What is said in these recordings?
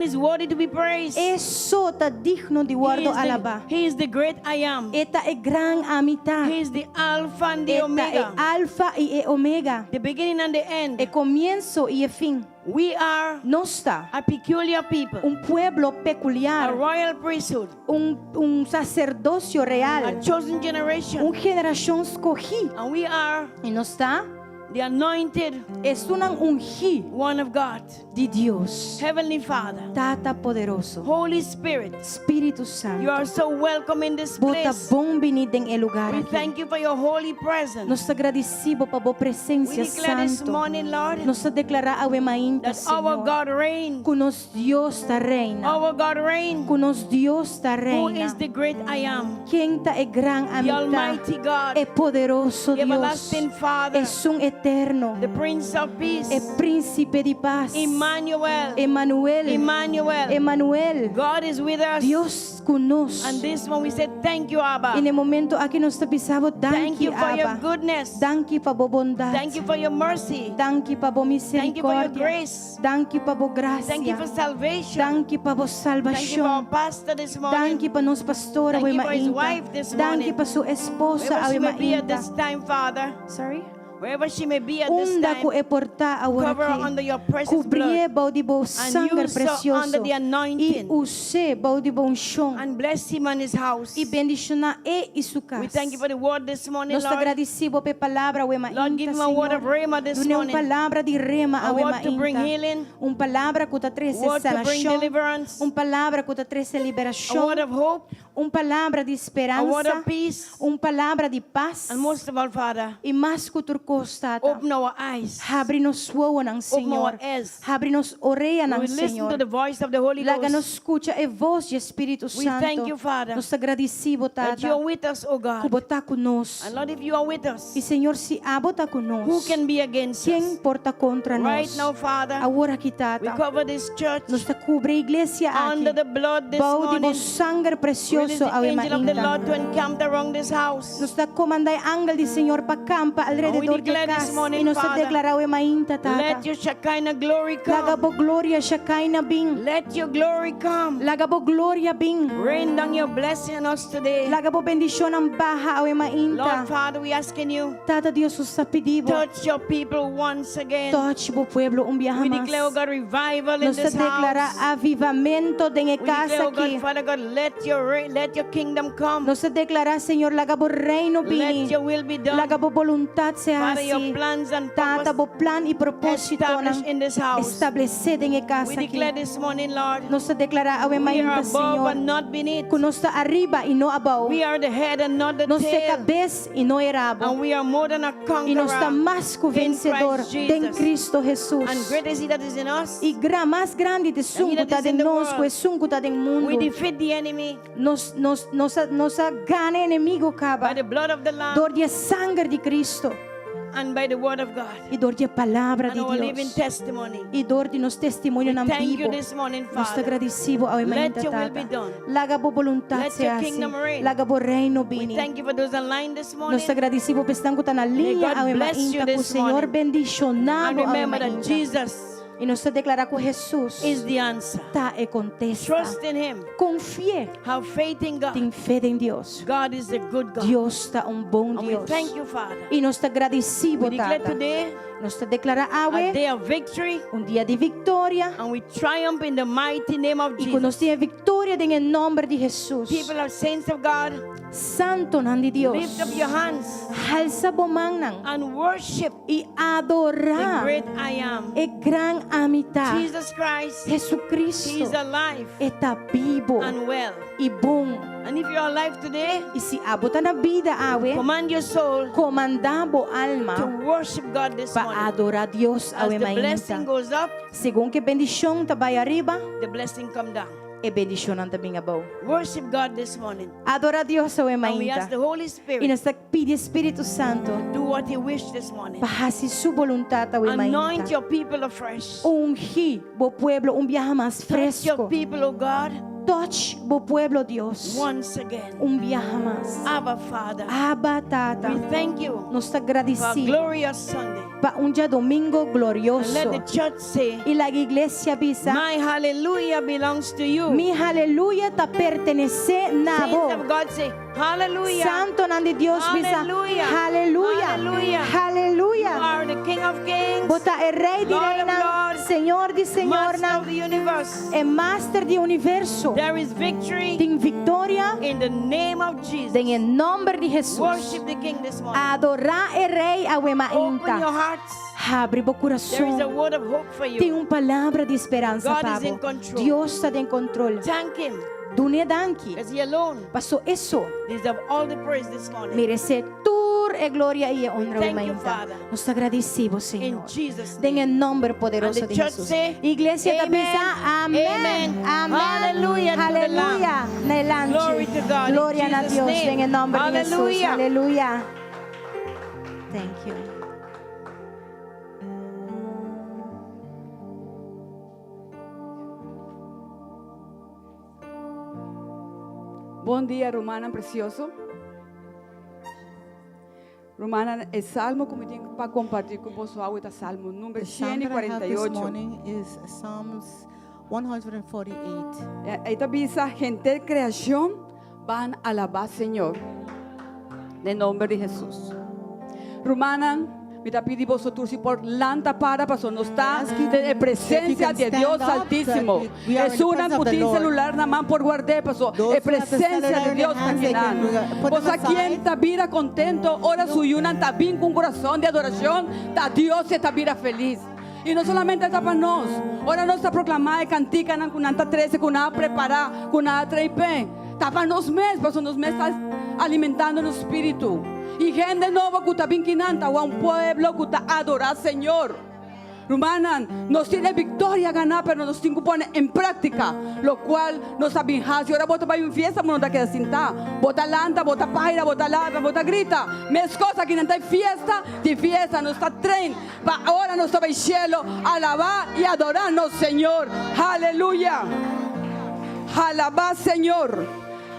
Is worthy to be praised. E so ta digno di He wòrdu is the, alabá. he is the great I am. E ta e gran Ami Ta. He is the Alpha and E the ta e Omega, Alfa i e Omega, the beginning and the end. e komienso i e fin. We are Nos ta a peculiar people, un pueblo a pekuliar, royal priesthood, un, un saserdosio a real, chosen generation, un generashon skohí. and we are I nos ta the anointed esunnan ungí one of God, di Dios, Heavenly Father, Tata poderoso, Holy Spirit. Spiritu You Santu. are so welcome in this Bo ta place. bon biní den e lugar We aki. thank you for your holy presence. Nos ta gradisí bo pa bo We presensia declare this santu. morning, Lord, Nos ta deklará awe mainta, that our Señor, God reigns. ku nos Dios ta reina. Our God reigns. Ku nos Dios ta Who reina. is the great I am? Ken ta e gran The Ami Ta? Almighty God, E poderoso the Dios, everlasting Father, esun eterno, the Prince of Peace, e Prínsipe di Pas, Emmanuel, Emmanuel, Emmanuel. Emmanuel, God is with us. Dios ku nos. And this one we say, Thank you, Abba. I na e momento aki nos ta bisa bo Thank danki, you for your Abba. goodness. Danki pa bo bondat. Thank you for your mercy. Danki pa bo Thank you for your miserikòrdia. grace. Danki pa bo Thank you grasia. for salvation. Danki pa bo Thank you for our salbashon. pastor this morning. Danki pa nos pastor Thank awe you for his mainta. wife this Danki morning. pa su esposa Wherever awe she may be at mainta. this time, Father. Sorry? Wherever she may be at this Unda time, ku e por ta awor cover her aki. under your precious Kubrié blood bou di bo and sanger use her under presioso. the I anointing us'é bou di bo unshon. and bless him and his house. I bendishoná e i su We kas. thank you for the word this morning, Nos ta Lord. gradisí bo p'e palabra awe Lord, mainta, give him a word of Señor. rhema this Dun'é un morning. palabra di rema A awe word to bring mainta. healing. Un palabra ku ta trese Word to bring sanashon. deliverance. Un palabra ku ta trese A word liberashon. of hope. Un palabra di A word speransa. of peace. Un palabra di pas. And most of all, Father, I mas ku tur kos, Tata, open our eyes. habri nos wowonan, Open our Señor. ears. Habri nos We oreanan, will listen to Señor. the voice of the Holy Laga nos Ghost. skucha e vos di Spiritu We thank Santu. you, Father, Nos ta gradisí bo, that you Tata, are with us, O ku God. bo ta ku nos. And Lord, if you are with us, I Señor, si abo ta ku who nos, can be against ken us? por ta kontra Right nos? now, Father, Awor aki, we Tata, cover this church nos ta kubri e iglesia under aki the blood this bou di bo morning. sanger Release presioso the awe angel of the mainta. Lord to encamp around this house. Nos ta komandá e angel di Señor pa kampa And we alrededor di e declare this kas. morning, I nos ta Father, deklará awe mainta, Tata. Let your Shekinah glory Laga come. bo gloria Shekinah bin. Let your glory come. Laga bo gloria bin. Rain down your blessing on us today. Laga bo bendishonnan baha awe mainta. Lord Father, we asking you, Tata Dios, nos ta pidi bo. touch your people once again. Touch bo pueblo un biaha We declare, oh mas. God, revival in Nos ta this deklará house. avivamento den e We kas declare, oh God, aki. Father God, let your let your kingdom come. Nos ta deklará, Señor, laga bo reino bini. Let your will be done. Laga bo boluntat sea Father, your hasí. plans and Tata, purpose bo plan i propósitonan established in this house. establesé den e kas We aki. declare this morning, Lord, Nos ta deklará awe we are mainta, above Señor, and not beneath. ku nos ta ariba i no abou. We are the head and not the Nos ta e tail. kabes i no e rabo. And we are more than a I nos ta conqueror. mas ku in vensedor Christ den Jesus. Kristu Hesus. And great is he that is in us. I gra mas grandi ta esun he ku that ta is in den the nos ku world. esun ku ta den We mundu. defeat the enemy Nos nos nos a nos a gana e enemigu by kaba the blood of the Lamb dor di e sanger di Kristu and by the word of God i dor di e palabra and di our living Dios testimony. i dor di nos We testimonionan thank you bibu. this morning, Nos ta Father. gradisí bo awe Let mainta, your will be Tata. done. Laga bo boluntat Let sea your hasi. kingdom reign. Laga bo reino We bini. thank you for those online this morning. Nos ta gradisí bo pa esnan ku ta na May liña God awe bless you mainta ku this Señor morning. bendishoná And bo awe remember that mainta. Jesus I nos ta deklará ku Hesus is the answer. ta e kontesta. Trust in Him. Konfi'é. Have faith in God. Tin fe den Dios. God is a good God. Dios ta un bon And we Dios. thank you, Father. I nos ta gradisí bo, We declare Tata. today Nos ta deklará a awe day of victory un dia di viktoria and we triumph in the mighty name of i ku nos Jesus. tin viktoria den e nòmber di Hesus. People of saints of God, Santonan di Dios, lift up your hands halsa bo mannan and worship i the adorá great I am. e gran Ami Ta. Jesus Christ, He Jesucristo is alive e ta bibu and well. i bon. And if you are alive today, I si abo ta na bida awe, command your soul komandá bo to alma worship God this pa morning. adorá Dios As awe the blessing mainta. goes up, Segun ku e bendishon ta bai ariba, the blessing come down. e bendishonnan ta bin abou. Worship God this morning. Adorá Dios awe And we mainta. ask the Holy I Spirit nos ta pidi Spiritu Santu to do what He wished this morning. pa hasi su boluntat awe Anoint mainta. your people afresh. Ungi bo pueblo un biaha mas Touch your fresku. people, O God. Touch bo pueblo Dios. Once again. Un biaha mas. Abba Father. Abba Tata. We thank you Nos ta for a gradisí glorious Sunday. pa un djadumingu And let glorioso. the church say, I laga iglesia bisa, My hallelujah belongs to you. Mi haleluya ta pertenesé na Saints bo. of God say, Hallelujah. Santonan di Dios bisa, Hallelujah. Haleluya. Hallelujah. Haleluya. You are the King of Kings, Bo ta e Rei di Lord of reinan, Lords, Señor di Master señornan, of the universe. e Master di universo. There is victory Tin viktoria in the name of Jesus. den e nòmber di Jesus. Worship the King this morning. Adorá e Rei awe Open mainta. your hearts. Habri bo There is a kurason. word of hope for Tin you. un palabra di speransa God pa is in bo. control. Dios ta den kontrol. Thank Him Dun'é danki. because He alone Paso e so deserves all the praise this morning. meresé tur e gloria i e honra Thank you, mainta. Father. Nos ta gradisí bo, In Señor. Jesus' Den e name. nòmber And poderoso the di church Jesus. say, Iglesia ta Amen. bisa, Amèn. Amen. Amèn. Hallelujah to the Lamb. Aleluya. Na e Lamchi. Glory to God. In Gloria na Jesus' Dios. name. Den e nòmber di Jesus. Hallelujah. Aleluya. Thank you. Bon dia, rumannan presioso. Rumannan, e salmo ku mi tin pa kompartí ku boso awe ta Salmo number The psalm that I have this 148. morning is Psalms 148. E ta bisa, Henter kreashon ban alabá Señor. Den nòmber di Hesus. Rumannan, mi ta pidi boso tur si por lanta para paso nos ta den presensia di Dios Altísimo. Esunnan ku tin celular na man por guard'é paso e presensia di Dios ta akinan. Bo sa kien ta bira kontento ora su yunan ta bin ku un kurason di adorashon? Ta Dios e ta bira felis. I no solamente ta pa nos. Ora nos ta proklamá e kantikanan ku nan ta trese, ku nan a prepará, ku nan a trae p'e, ta pa nos mes, pasobra nos mes ta alimentando nos spiritu. I hende nobo ku ta bin kinan ta wak un pueblo ku ta adorá Señor. Rumannan, nos tin e viktoria ganá, pero nos tin ku pone en práktika lokual nos a bin hasi. Ora bo ta bai un fiesta, bo no ta keda sintá. Bo ta lanta, bo ta paira, bo ta laba, bo ta grita. Meskos akinan ta e fiesta di fiesta. Nos ta train Pa ora nos ta bai cielo alabá y adorá nos Señor. Haleluya! Halabá Señor!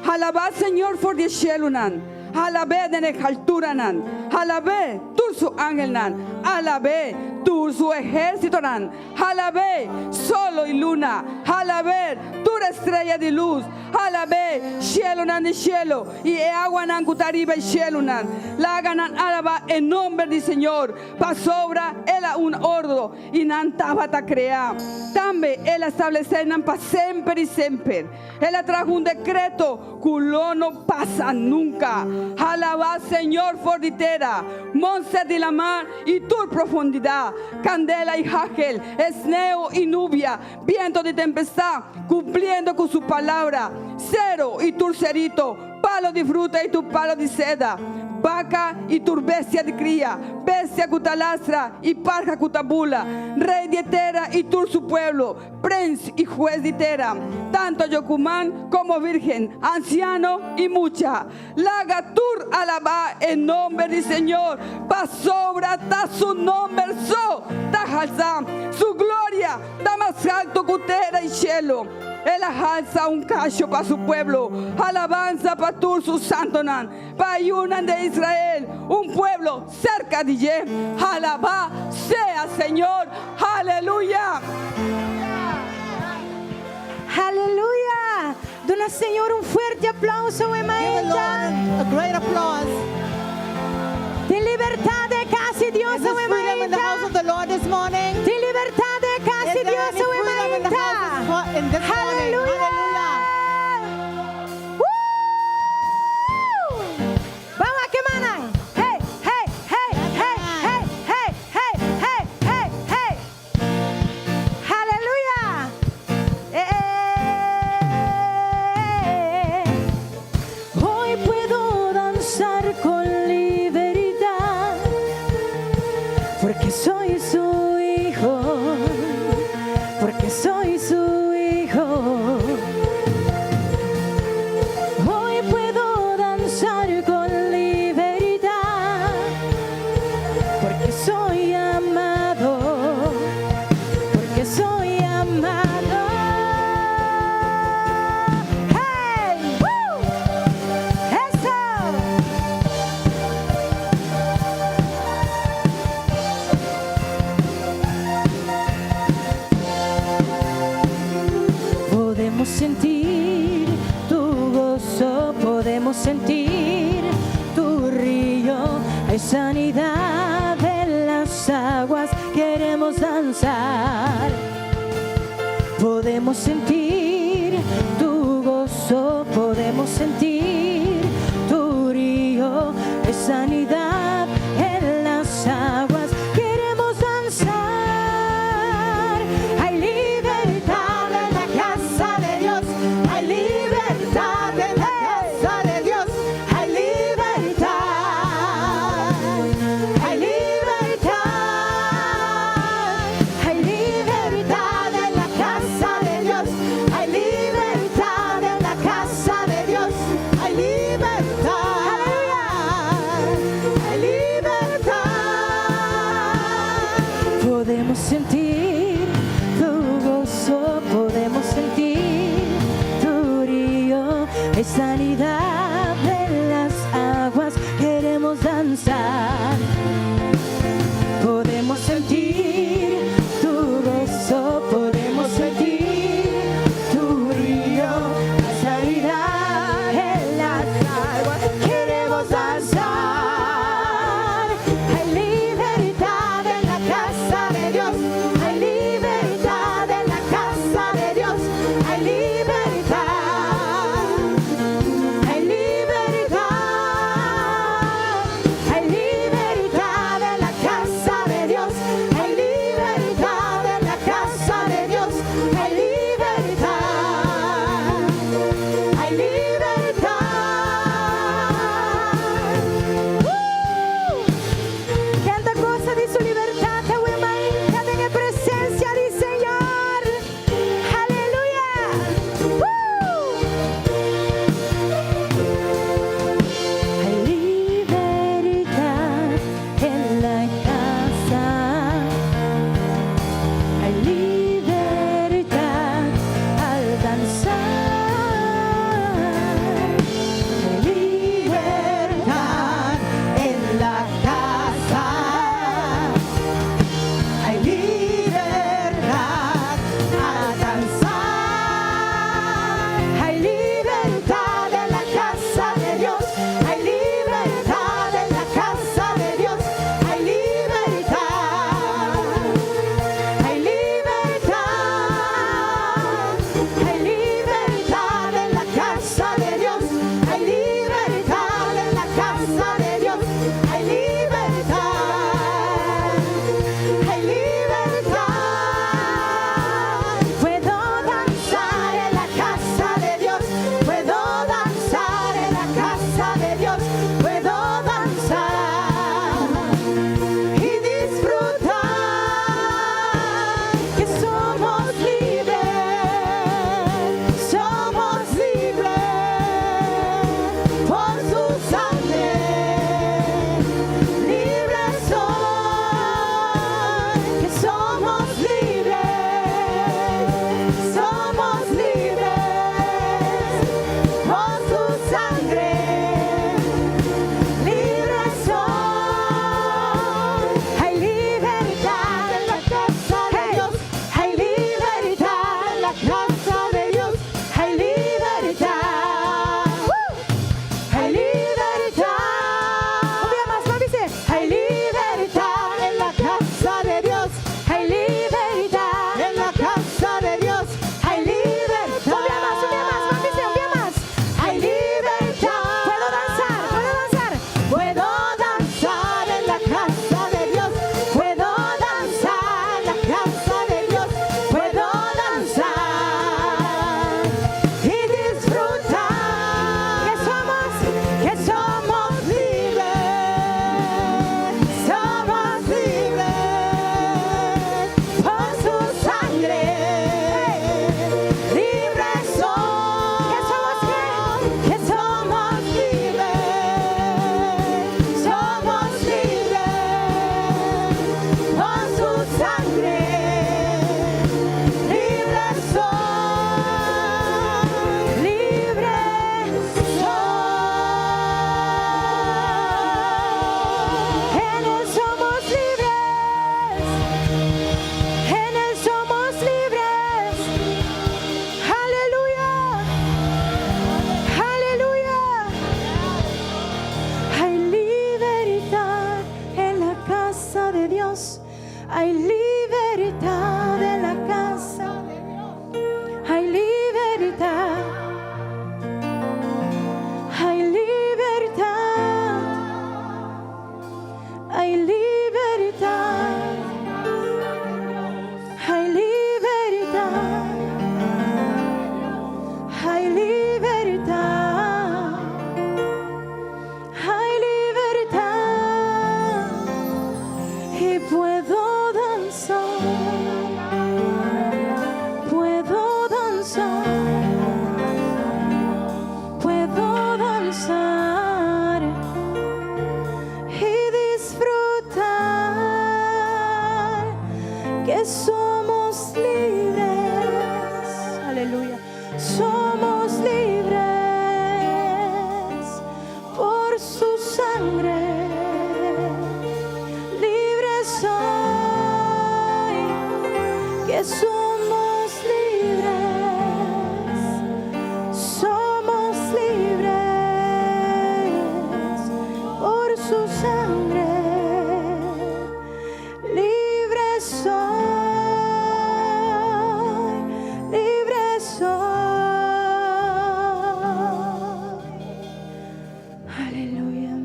Halabá Señor for di e cielunan, halab'é den e halturanan, halab'é tur su angelnan, alab'é tur su ehérsitonan, halab'é solo y luna, halab'é tur estrella di lus, Alab'é, sielunan di sielu, i e aguanan ku ta riba e sielunan. Laga nan alabá e nomber di Señor, pasobra El a un ordo i nan tabata kreá. Tambe El a stablesé nan pa semper i semper. El a traha un dekreto ku lo no pasa nunka. Alabá Señor for di tera, monster di lamar i tur profundidat, kandela i hagel, esneu i nubia, Biento di tempestá, kumpliendo ku su palabra, sero i tur serito, palo di fruta i tur palo di seda, baka i tur bestia di kria, bestia ku ta lastra i parha ku ta bula, rei di e tera i tur su pueblo, prens i hues di tera, tanto yokuman komo virgen, ansiano i mucha. Laga tur alabá e nomber di Señor, pasobra ta su nomber so ta halsá. Su gloria ta mas haltu ku tera i shelu. El a halsa un kasho pa su pueblo, alabansa pa tur su santonan, pa yunan di Israel, un pueblo serka di dje. Alabá sea Señor! Aleluya! Aleluya! Duna Señor un fuerte aplauso e Give the Lord mainta. a great applause. Tin libertad den cas di Dios Is there awe freedom in the mainta. house of the Lord this morning? Tin libertad den cas Is di there Dios any awe freedom in the mainta. house this mo- in this morning? Aleluya! Hallelujah. Woo! Ban wak e mannan. Hey, hey, hey, hey, hey, hey, hey, hey, hey, hey. Aleluya! Eh. Hoy puedo danzar con libertad. Podemos sentir tu gozo, podemos sentir tu río. Hay sanidad en las aguas, queremos danzar. Podemos sentir tu gozo, podemos sentir tu río. Hay sanidad en las aguas, queremos danzar. Hay libertad en la casa de Dios, Hay libertad en la casa de Dios. Hay libertad. Hay libertad. Hay libertad en la casa de Dios. Hay libertad en la casa de Dios. Hay libertad. Hay libertad. Podemos sentir tu gozo, podemos sentir tu río, hay sanidad en las aguas, queremos danzar. Podemos sentir tu gozo, podemos sentir tu río, hay sanidad en las aguas, queremos danzar. Hay libertad en la casa de Dios, hay libertad en la casa de Dios, hay libertad, hay libertad, hay libertad en la casa de Dios, hay libertad en la casa de Dios, hay libertad, hay libertad. ¡Uh! Ken ta gosa di su libertat, ta den presensia di Señor. Aleluya. ¡Uh! Hay libertad en la casa. Hay libertad al danzar. Hay Libertad en la casa. Hay libertad al danzar. Somos libres por su sangre. Libre soy, que somos libres. Somos libres por su sangre. Libre soy, libre soy. Aleluya.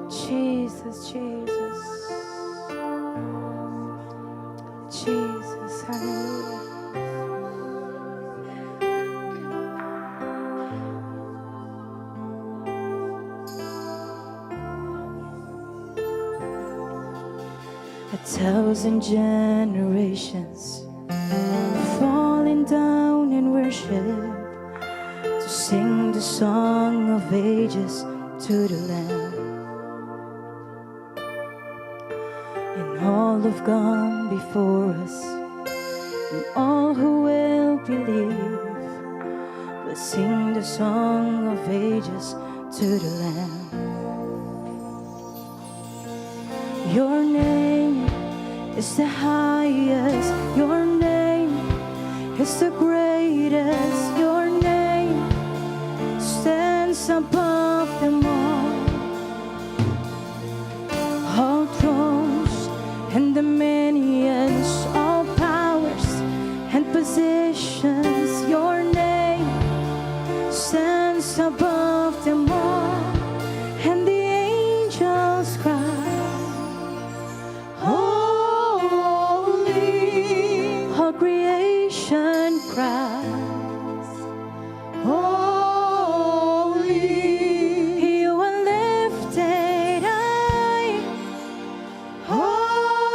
Jesus, Jesus. Jesus, aleluya. A thousand generations falling down in worship to sing the song of ages to the Lamb. And all who've gone before us, and all who will believe, will sing the song of ages to the Lamb. Your name is the highest, your name is the greatest, your name stands above them all. All thrones and dominions, all powers and positions, your name stands above them all, and the angels cry, "Holy," all creation cries, "Holy." You are lifted high, holy,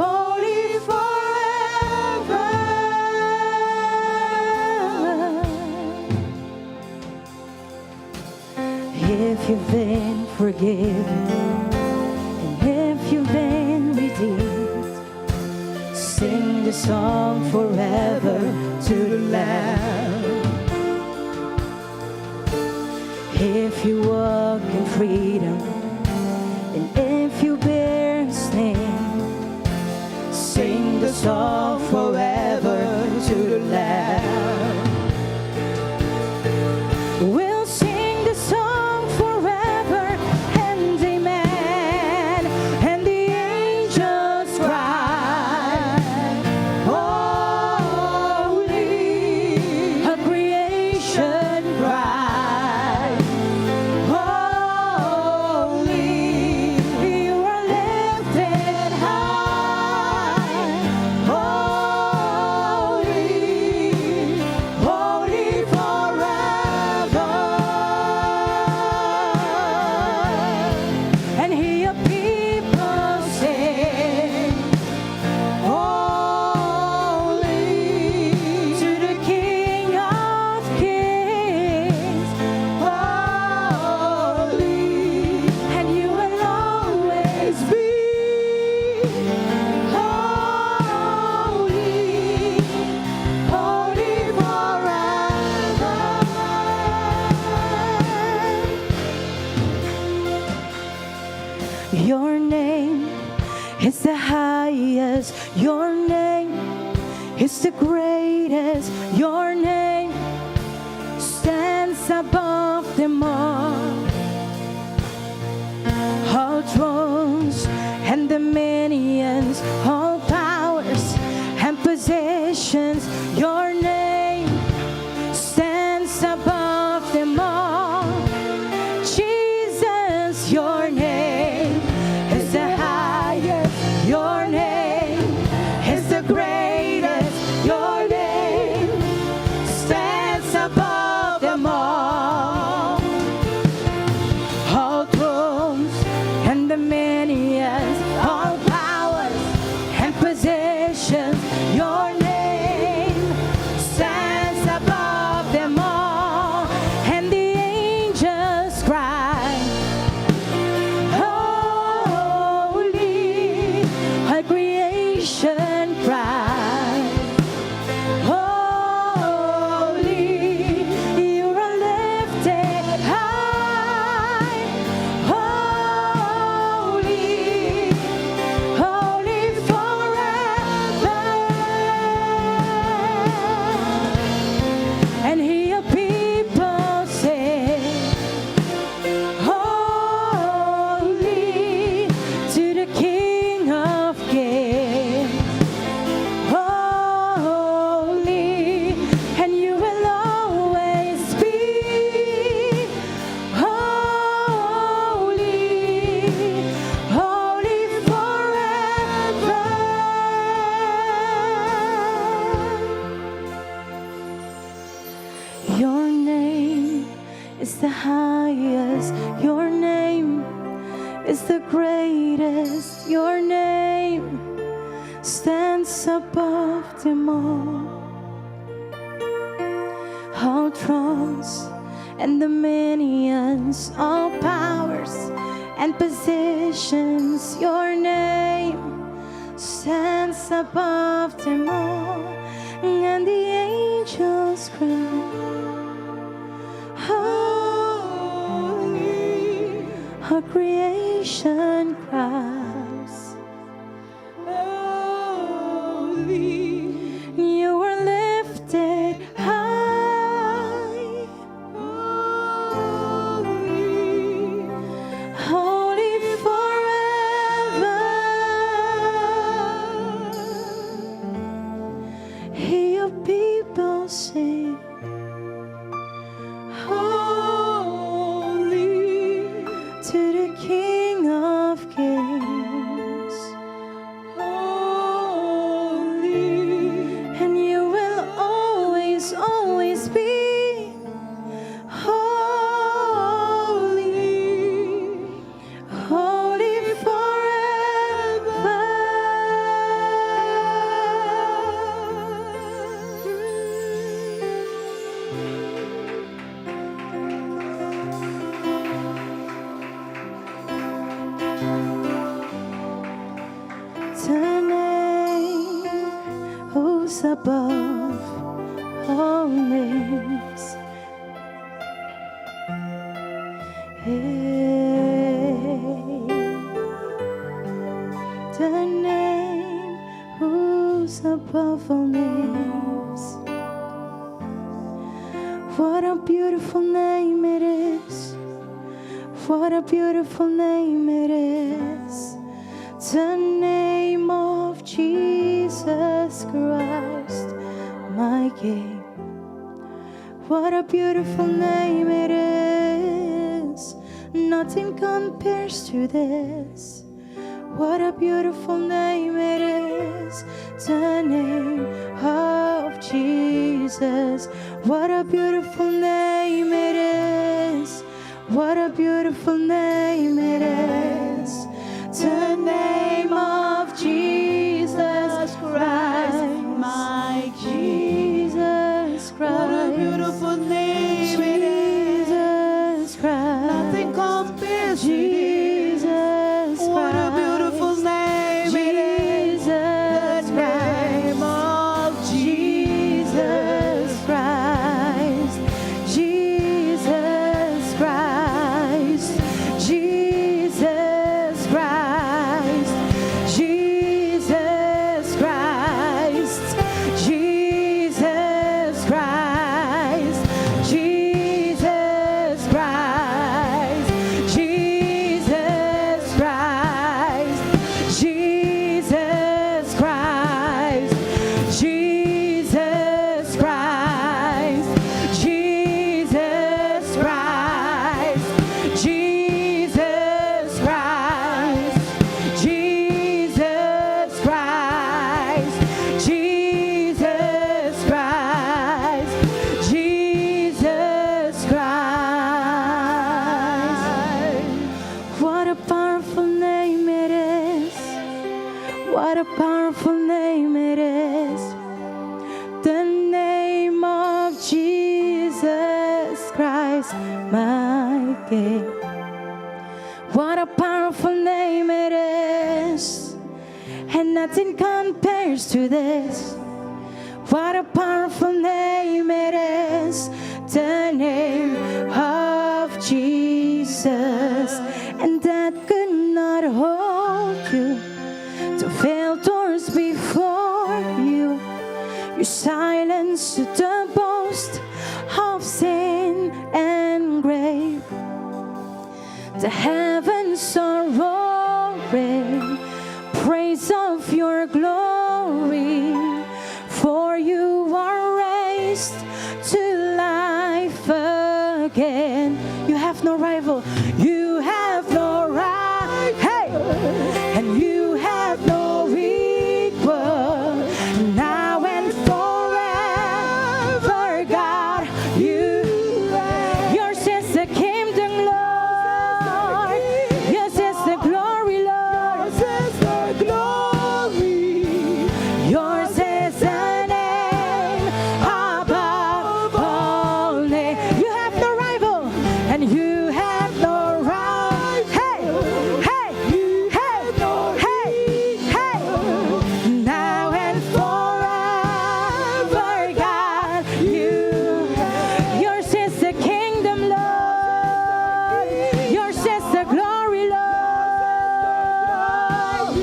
holy forever. If you've been forgiven and if you've been redeemed, sing the song forever to the Lamb. If you walk in freedom and if you bear his name, sing the song forever to the Lamb. We'll sing the song forever and amen. And the angels cry, "Holy." All creation cry, "Holy." You are lifted high, holy, holy forever. And hear people say, "Holy," to the King of Kings, holy, and you will always be holy, holy forever. Your name is the highest. Your name is the greatest. Your name stands above them all. All thrones and dominions, all powers and positions. Your name stands above them all. Jesus, your name is the highest. Your name is the greatest. Your name stands above them all. All thrones and dominions, all powers creation cries. Holy, you are lifted high. Holy, holy forever. And hear people say, Holy to the King of Kings. Holy, and you will always be holy, holy forever. Your name is the highest, your name is the greatest, your name stands above them all. All thrones and dominions, all powers and positions, your name stands above them all. And the angels cry, Holy, all creation cries. Holy, You were lifted high, holy, holy forever. Hear your people sing, holy, to the King of Kings. holy, And you will always, always be holy, holy forever. The name who's above all names. Hey, the name who's above all names. What a beautiful name it is. What a beautiful name it is. The name of Jesus Christ, my King. What a beautiful name it is. Nothing compares to this. What a beautiful name it is. The name of Jesus. What a beautiful name it is. What a beautiful name it is. The name of Jesus Christ, my King. Jesus Christ. What a beautiful name it is. Jesus Christ. Nothing compares to this. Jesus What a Christ. beautiful name it is. Jesus The name Christ. of Jesus Christ. Jesus Christ. Jesus Christ. Jesus Christ. Jesus Christ. Jesus Christ. Jesus Christ. Jesus Christ. Jesus Christ. Jesus Christ. Jesus Christ. Jesus Christ. Jesus Christ. Jesus Christ. What a powerful name it is. What a powerful name it is. The name of Jesus Christ, my King. What a powerful name it is. And Nothing compares to this. What a powerful name it is, the name of Jesus. And death could not hold you to fail doors before you. You silence the boast of sin and grave. The heavens are roaring, praise of your glory, for you are raised to life again. You have no rival. You have no rival. Hey! And you have no equal. Now and forever, God, you. Yours is the kingdom, Lord. Yours is the glory, Lord. Yours is the glory. Yours is the name above all names. You have no rival, and you have no rival. Hey, hey, hey, hey, hey. Now and forever, God, you. Yours is the kingdom, Lord. Yours is the glory, Lord.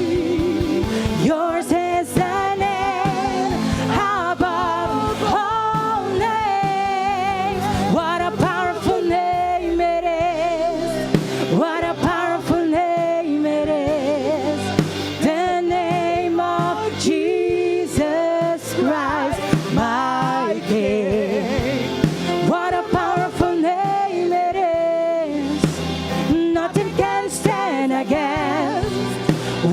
Yours is the name above all names. What a powerful name it is. What a powerful name it is. The name of Jesus Christ, my King. What a powerful name it is. Nothing can stand against.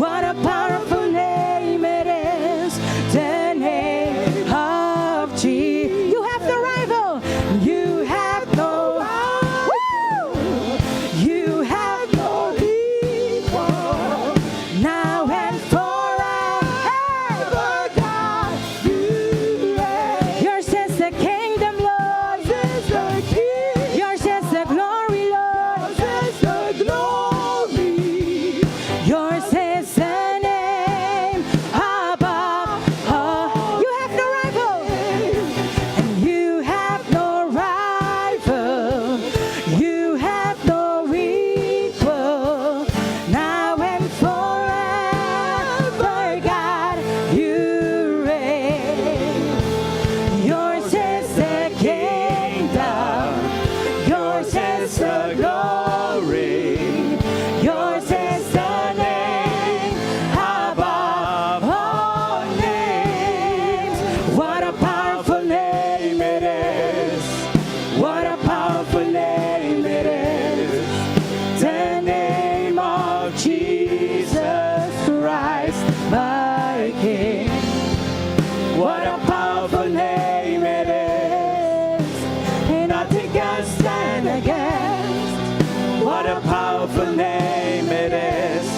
What a powerful name it is. The name of Jesus. You have no rival. You have no. Woo! You have no equal. Now and forever, God. You reign. Yours is the kingdom, Lord. Yours is the King. Yours is the glory, Lord. Yours is the glory. Yours is the name above all. You have no rival, and you have no rival. You have no equal. Now and forever, God, you reign. Yours is the kingdom. Yours is the glory. Yours is the name above all names. What a powerful name it is. What a powerful name it is. The name of Jesus Christ, my King. What a powerful name it is. And nothing can stand against. What a powerful name it is,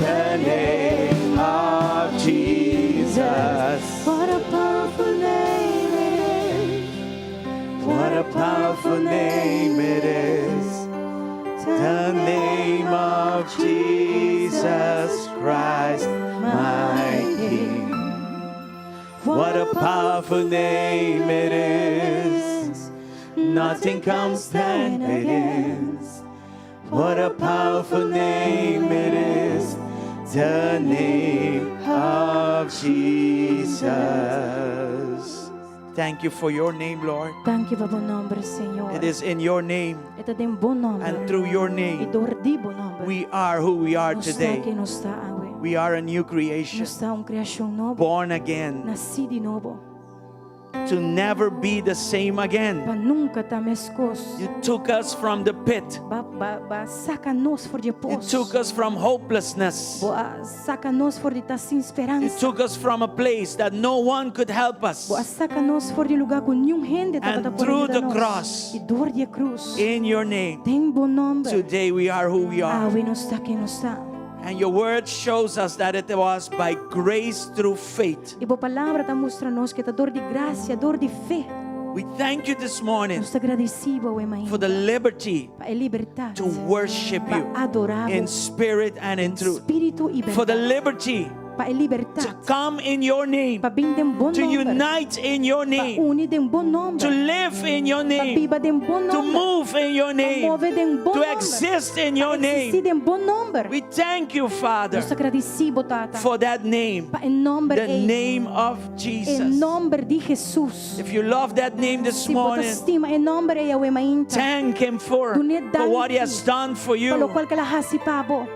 the name of Jesus. What a powerful name it is. What a powerful name it is, the name of Jesus Christ, my King. What a powerful name it is. Nothing can stand against. What a powerful name it is. The name of Jesus. Thank you for your name, Lord. Danki pa bo nòmber, Señor. It is in your name E ta den bo nòmber. and through your I name dor di bo nòmber. we are who we are Nos ta today. ken nos ta awe. We are a new creation, Nos ta un kreashon nobo. born again, Nasí di nobo. to never be the same again. Pa nunka ta meskos. You took us from the pit. B'a b'a b'a saka nos for di You pos. took us from hopelessness. Bo a saka nos for di ta sin You speransa. took us from a place that no one could help us. Bo a saka nos for di lugá ku ningun hende And tabata por through yuda the nos. cross, I dor di krus. In your name, Den bo nòmber. today we are who we are. Awe nos ta ken nos ta. And your word shows us that it was by grace through faith. I bo palabra ta mustra nos ku ta dor di grasia, dor di fe. We thank you this morning Nos ta gradisí bo for the liberty Pa e libertat. to worship Pa you adorá in spirit and in truth. Spiritu i For the berdat. liberty Pa Pa e to libertat. come in your name, Pa bin den bo to nòmber. unite in your Pa name, uni den bo to nòmber. live in your Pa name, biba den bo to nòmber. move in your Pa name, move den bo to nòmber. exist in your Eksistí name. den bo nòmber. We thank you, Father, Nos ta gradisí bo, Tata. for that name, Pa e nòmber the ei. name of E Jesus. nòmber di Jesus. If you love that name this Si bo ta morning, stima e nòmber ei awe mainta. thank Him Dun'é for what He danki has done for Pa you. lokual ku el a hasi pa bo.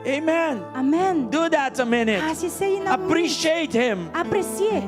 Amen. Amèn. Do that a minute. Hasi esei na un. Appreciate Him. Apresi'é.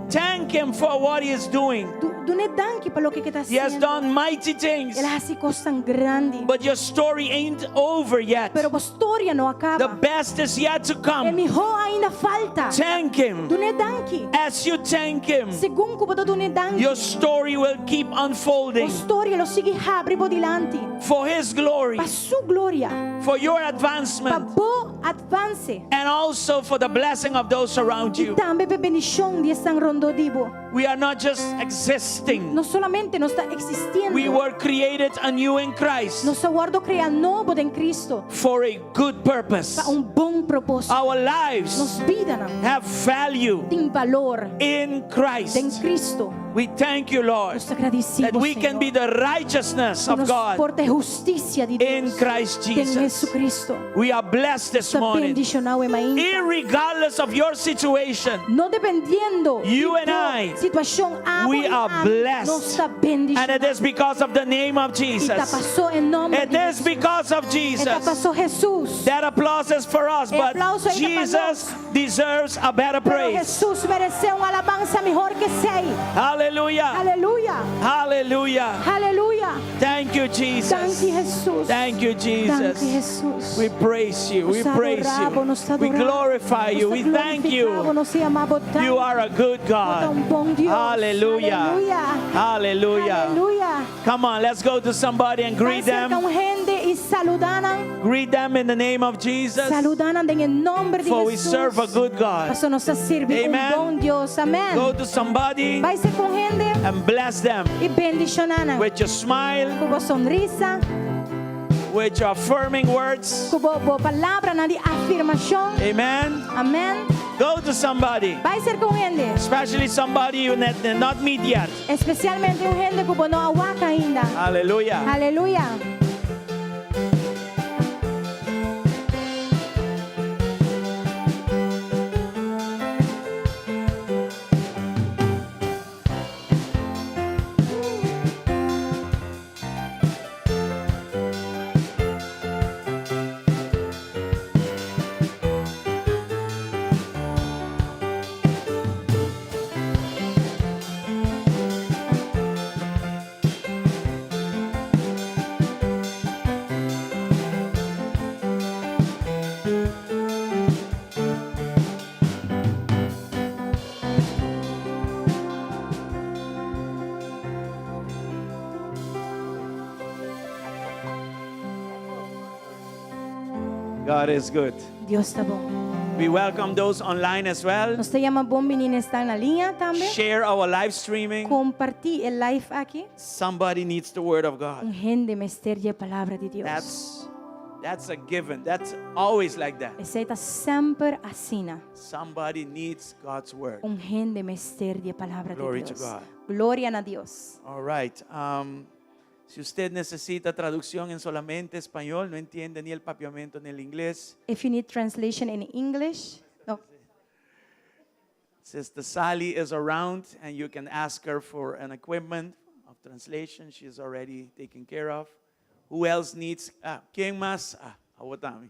Thank Him for what He is doing. Du, dun'é danki pa loke e ta He has hasiendo. done mighty things. El a hasi kosnan grandi. But your story ain't over yet. Pero bo storia no a The kaba. best is yet to E come. mihó ainda falta. Thank Him. Dun'é danki. As you thank Him, Segun ku bo ta dun'é danki. your story will keep Bo unfolding storia lo sigui habri bo dilanti. for His glory, Pa su gloria. for your Pa advancement, bo avanse. and also for the blessing of those around I you. tambe pa bendishon di esnan rondó di bo. We are not just existing, No solamente nos ta eksistiendo. we were created anew in Christ Nos a wòrdu kreá nobo den Kristu for a good purpose. pa un bon propósito. Our lives Nos bidanan have value tin balor in den Christ. Kristu. We thank you, Lord, Nos ta gradisí that bo, we can Señor. be the righteousness Ku of nos God por ta e hustisia di in Dios Christ den Jesus. Jesucristo. We are blessed this Ta morning, bendishoná awe mainta. irregardless of your situation. No dependiendo You di and bo I, situashon, abo We i are ami, blessed. nos ta And bendishoná. it is because of the name of I ta Jesus. pasó e nòmber It di is Jesus. because of E ta Jesus. pasó Jesus. That applause is for us, E but aplauso ei ta pa Jesus deserves a better Pero praise. Jesus meresé un alabansa mihó ku esei. Hallelujah. Aleluya. Hallelujah. Aleluya. Thank you, Jesus. Danki Jesus. Thank you, Danki Jesus. Jesus. We praise you. We Nos praise adorá bo, nos you. We adorá bo. glorify you. Nos We thank glorifiká bo, you. Nos yama bo danki. You are a good Bo ta God. un bon Dios. Hallelujah. Aleluya. Hallelujah. Aleluya. Come on, let's go to somebody and greet Bai serka them. un hende i saludá nan. Greet them in the name of Jesus. Saludá nan den nòmber di For we Jesus. serve a good God. Pasó nos ta sirbi un Amen. bon Dios. Amèn. Go to somebody Bai serka un hende and bless them i bendishoná nan. with your smile, Ku bo sonrisa, with your affirming words. ku bo, bo palabranan di afirmashon. Amen. Amèn. Go to somebody, Bai serka un hende. especially somebody you did not meet yet. Espesialmente un hende ku bo no a wak ainda. Hallelujah. Aleluya. God is good. Dios ta bon. We welcome those online as well. Nos ta yama bon biní esnan na liña tambe. Share our live streaming. Kompartí e live aki. Somebody needs the word of God. Un hende mester di e palabra di Dios. That's a given. That's always like that. Esei ta semper asina. Somebody needs God's word. Un hende mester di e palabra Glory di to Dios. God. Gloria na Dios. All right. Si usted necesita traducción en solamente español, no entiende ni el papiamento ni el inglés, If you need translation in English, no. Sister Sally is around and you can ask her for an equipment of translation. She's already taken care of. Who else needs? Ah, ¿Quién más? Ah, awor t'ami.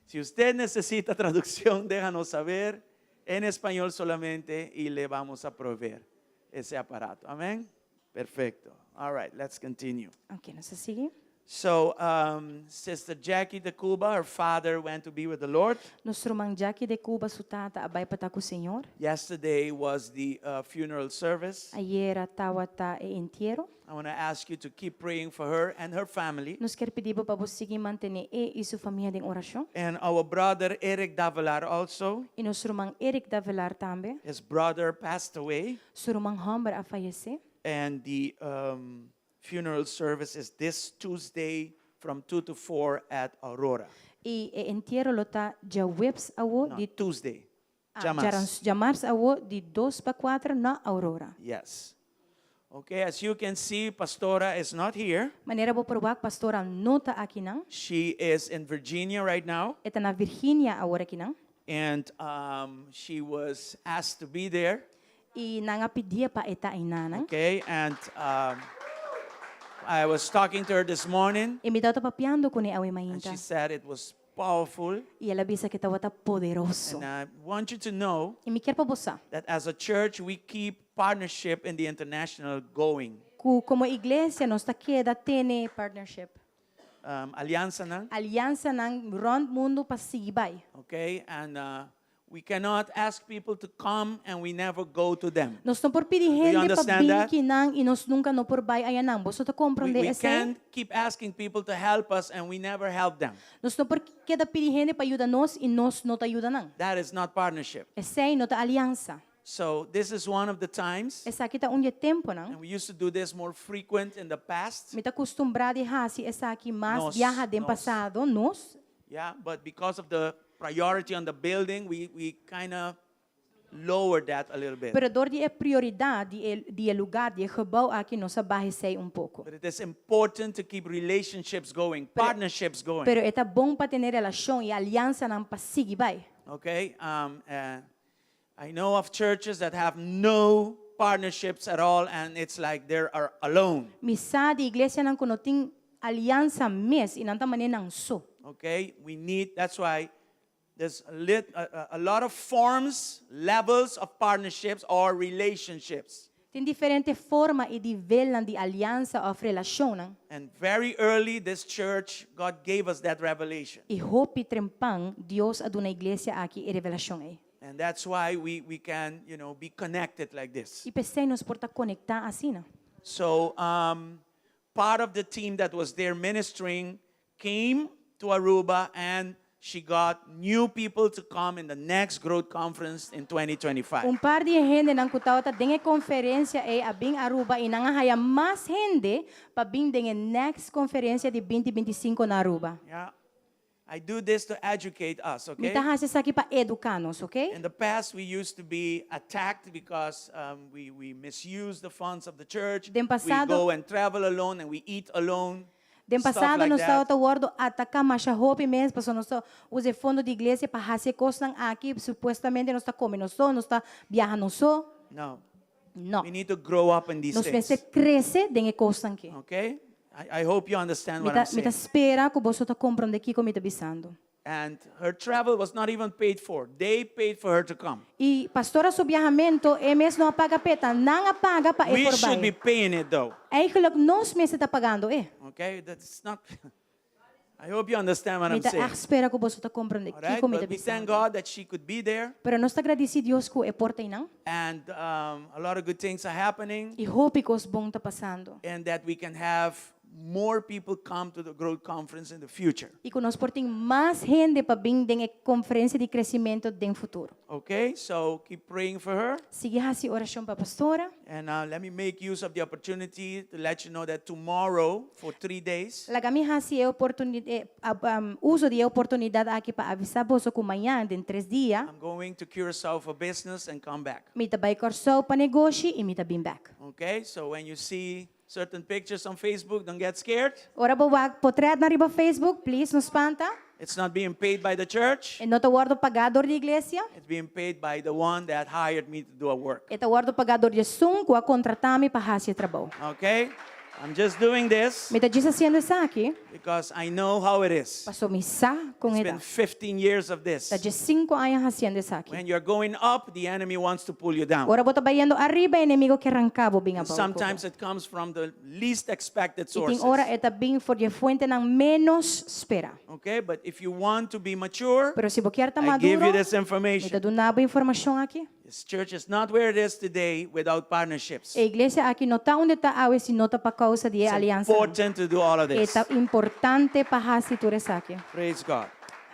Si usted necesita traducción, déjanos saber en español solamente y le vamos a proveer ese aparato. Amén. Perfecto. All right, let's continue. Ok, nos ta sigui. So, Sister Jackie de Cuba, her father went to be with the Lord. Nos ruman Jackie de Cuba, su tata a bai pa ta ku Señor. Yesterday was the funeral service. Ayera tabata e entiero. I want to ask you to keep praying for her and her family. Nos ke pidi pa bo sigui mantené e i su famia den orashon. And our brother Eric Davelar also, I nos ruman Eric Davelar tambe. his brother passed away. Su ruman hòmber a fayesé. And the funeral service is this Tuesday from 2 to 4 at Aurora. I e entiero lo ta djaweps awo No, di Tuesday. Djamars. Djamars awo di 2 pa 4 na Aurora. Yes. Okay, as you can see, Pastora is not here. Manera bo por wak, Pastora no ta akinan. She is in Virginia right now. E ta na Virginia awor akinan. And she was asked to be there. I nan a pidié pa e ta einanan. Okay, and I was talking to her this morning. I mi tabata papiando kuné awe And mainta. she said it was powerful. I el a bisa ku e tabata poderoso. And I want you to know I mi kier pa bo sa. that as a church we keep partnership in the international going. Ku komo iglesia nos ta keda tene partnership. Aliansanan. Aliansanan rònt mundu pa sigui bai. Okay, and we cannot ask people to come and we never go to them. Nos no por pidi Do you hende pa understand bin that? kinan i nos nunka no por bai ayanan. Boso ta We, komprondé we esei? can't keep asking people to help us and we never help them. Nos no por keda pidi hende pa yuda nos i nos no ta yuda nan. That is not partnership. Esei no ta aliansa. So this is one of the times. Esaki ta un di e temponan. And we used to do this more frequent in the past. Mi ta kustumbrá di hasi esaki mas Nos, biaha den nos. pasado, nos. Yeah, but because of the priority on the building, we, we kind of lowered that a little bit. Pero dor di e prioridat di e di e lugar, di e gebouw aki, nos a baha esei un poko. But it is important to keep relationships going, partnerships going. Pero e ta bon pa tene relashon i aliansanan pa sigui bai. Okay? Um, uh, I know of churches that have no partnerships at all and it's like they are alone. Mi sa di iglesianan ku no tin aliansa mes i nan ta manera nan so. Okay? We need, that's why there's a, lit, a, a lot of forms, levels of partnerships or relationships. Tin diferente forma i nivelnan di aliansa òf relashonnan. And very early, this church, God gave us that revelation. I hopi trempan Dios a duna iglesia aki e revelashon ei. And that's why we, we can, you know, be connected like this. I p'esei nos por ta konektá asina. So, um, part of the team that was there ministering came to Aruba and she got new people to come in the next growth conference in 2025. Un par di e hendenan ku tabata den e konferensia ei a bin Aruba i nan a haya mas hende pa bin den e next konferensia di binti 25 na Aruba. Yeah. I do this to educate us, Mi okay? ta hasi esaki pa eduká nos, okay? In the past, we used to be attacked because um, we, we misuse the funds of the church. Den We pasado- go and travel alone and we eat alone. Den stuff pasado like nos that. tabata wòrdu ataká masha hopi mes pasobra nos ta usa e fondo di iglesia pa hasi e kosnan aki, supuestamente nos ta kome nos so, nos ta biaha nos so. No. No. We need to grow up in these Nos things. mester krese den e kosnan aki. Okay? I, I hope you understand Mi what ta, I'm mi ta saying. spera ku boso ta komprondé kiko mi ta bisando. And her travel was not even paid for. They paid for her to come. I pastora su biahamento, e mes no a paga p'e, ta nan a paga pa e We por should be bai. paying it though. Eigenlijk nos mester ta pagando e. Okay? That's not. I hope you understand what Mi I'm ta saying. echt spera ku boso ta komprondé All right? kiko mi ta But we thank bisando. God that she could be there. Pero nos ta gradisí Dios ku e por ta einan. And um, a lot of good things are happening. I hopi kos bon ta pasando. And that we can have more people come to the growth conference in the future. I ku nos por tin mas hende pa bin den e konferensia di kresimentu den futuro. Okay? So keep praying for her. Sigui hasi orashon pa pastora. And uh, let me make use of the opportunity to let you know that tomorrow, for three days, Laga mi hasi e oportuni- e, ab- um, uso di e oportunidat aki pa avisá boso ku mañan, den tres dia, I'm going to Curacao for business and come back. mi ta bai Kòrsou pa negoshi i mi ta bin bèk. Okay? So when you see certain pictures on Facebook, don't get scared. Ora bo wak potretnan riba Facebook, please no spanta. It's not being paid by the church. E no ta wòrdu pagá dor di iglesia. It's being paid by the one that hired me to do a work. E ta wòrdu pagá dor di esun ku a kontratá mi pa hasi e trabou. Okay? I'm just doing this Mi ta djis hasiendo esaki because I know how it is. paso mi sa kon It's e ta. been 15 years of this. Ta dje sinku aña hasiendo esaki. When you're going up, the enemy wants to pull you down. Ora bo ta bayendo ariba, e enemigo ke ranká bo bin And abou. sometimes it comes from the least expected I tin ora sources. e ta bin for di e fuentenan ménos spera. Okay, but if you want to be mature, Pero si bo kier ta I give you maduro, this mi ta information. duna bo informashon aki. This church is not where it is today without partnerships. E iglesia aki no ta unda ta awe si no ta pa kousa di e It's aliansanan. important to do all of E this. ta importante pa hasi tur esaki. Praise God.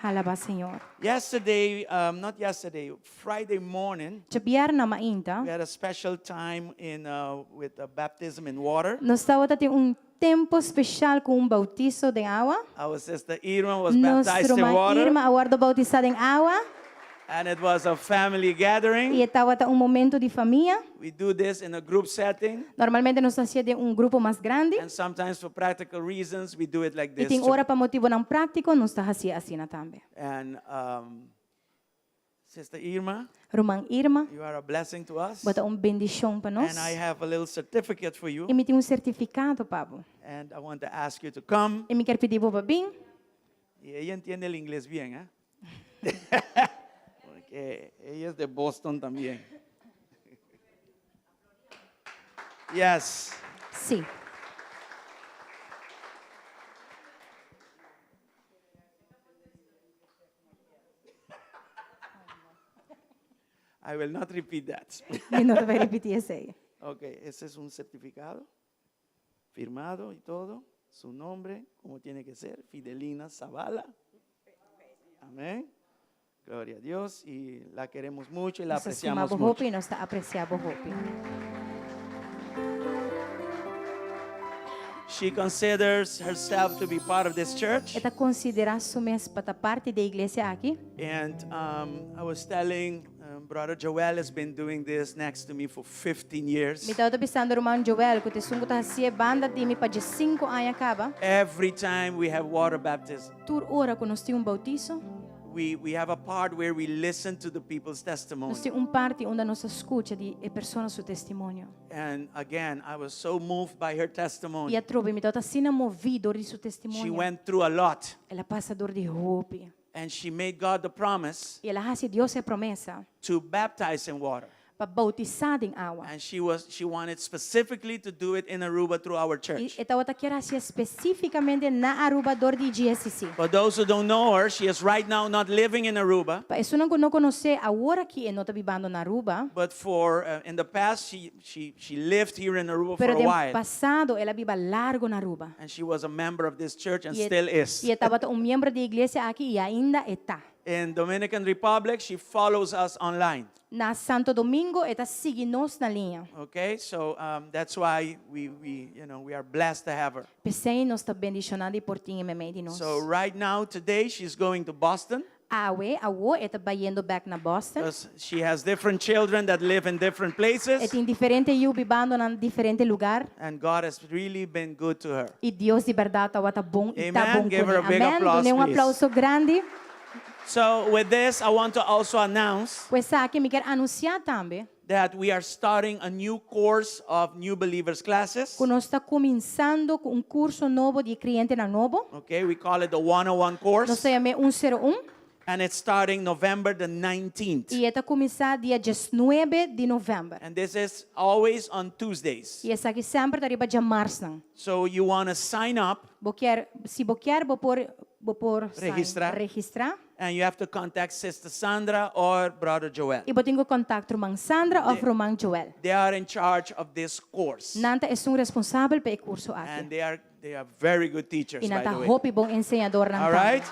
Alabá Señor. Yesterday, um, not yesterday, Friday morning, Djabièrnè mainta, we had a special time in uh, with a baptism in water. nos tabata tin un tempu speshal ku un bautiso den awa. Our sister Irma was Nos baptized in ruman water. Irma a wòrdu boutisá den awa. And it was a family gathering. I e tabata un momento di famia. We do this in a group setting. Normalmente nos ta hasié den un grupo mas grandi. And sometimes for practical reasons, we do it like I this. tin too. ora pa motibonan práktiko nos ta hasié asina tambe. And Sister Irma, Ruman Irma, you are a blessing to us. bo ta un bendishon pa nos. And I have a little certificate for you. I mi tin un sertifikado pa bo. And I want to ask you to come. I mi kier pidi bo pa bin. Y ella entiende el inglés bien, ¿eh? Porque ella es de Boston también. Yes. Sí. I will not repeat that. Mi no ta bai ripití esei. Ok, ese es un certificado firmado y todo. Su nombre, como tiene que ser, Fidelina Zavala. Amén. Gloria a Dios y la queremos mucho y la Nos ta stima apreciamos bo mucho. hopi i nos ta apresiá bo hopi. She considers herself to be part of this church. E ta konsiderá su mes pa ta parti di e iglesia aki. And I was telling Brother Joel has been doing this next to me for 15 years. Mi tabata bisando ruman Joel ku ta esun ku ta hasié banda di mi pa diesinku aña kaba. Every time we have water baptism, Tur ora ku nos tin un bautiso, we, we have a part where we listen to the people's testimony. nos tin un parti unda nos ta skucha di e persona su testimonio. And again, I was so moved by her testimony. I atrobe mi tabata asina moví dor di su She testimonio. went through a lot. El a pasa dor di hopi. And she made God the promise I el a hasi Dios e promesa to baptize in water. pa bautisá den awa. And she was she wanted specifically to do it in Aruba through our I church. e tabata kier hasié spesífikamente na Aruba dor di GSCC. For those who don't know her, she is right now not living in Aruba, Pa esunnan ku no konosé, awor aki e no ta bibando na Aruba, but for in the past she she she lived here in Aruba for pero a den while. pasado el a biba largo na Aruba. And she was a member of this church and I e, still is. i e tabata un miembro di e iglesia aki i ainda e ta. In Dominican Republic, she follows us online. Na Santo Domingo e ta sigui nos na liña. Okay, so that's why we you know we are blessed to have her. P'esei nos ta bendishoná di por tin e meimei di nos. So right now, today, she's going to Boston. Awe, awo, e ta bayendo bek na Boston. Because she has different children that live in different E places. tin diferente yu bibando na diferente lugar. And God has really been good to her. I Dios di bèrdat tabata bon i ta Amen. bon Give her kuné. a big Amèn. applause, Dun'é un please. aplauso grandi. So with this, I want to also announce Ku esaki mi kier anunsiá tambe that we are starting a new course of new believers classes. ku nos ta kuminsando ku un kurso nobo di krientenan nobo. Okay, we call it the 101 course. Nos ta yam'é un sero un. And it's starting November the 19th. I e ta kuminsá dia diesnuebe di novèmber. And this is always on Tuesdays. I esaki semper ta riba djamarsnan. So you want to sign up. Bo kier, si bo kier, bo por, bo por sign, Registrá. registrá. And you have to contact Sister Sandra or Brother Joel. I bo tin ku kontakt Ruman Sandra òf Ruman Joel. They are in charge of this course. Nan ta esun responsabel pa e kurso And aki. they are they are very good teachers, I nan by ta the way. hopi bon enseñadornan All tambe. right?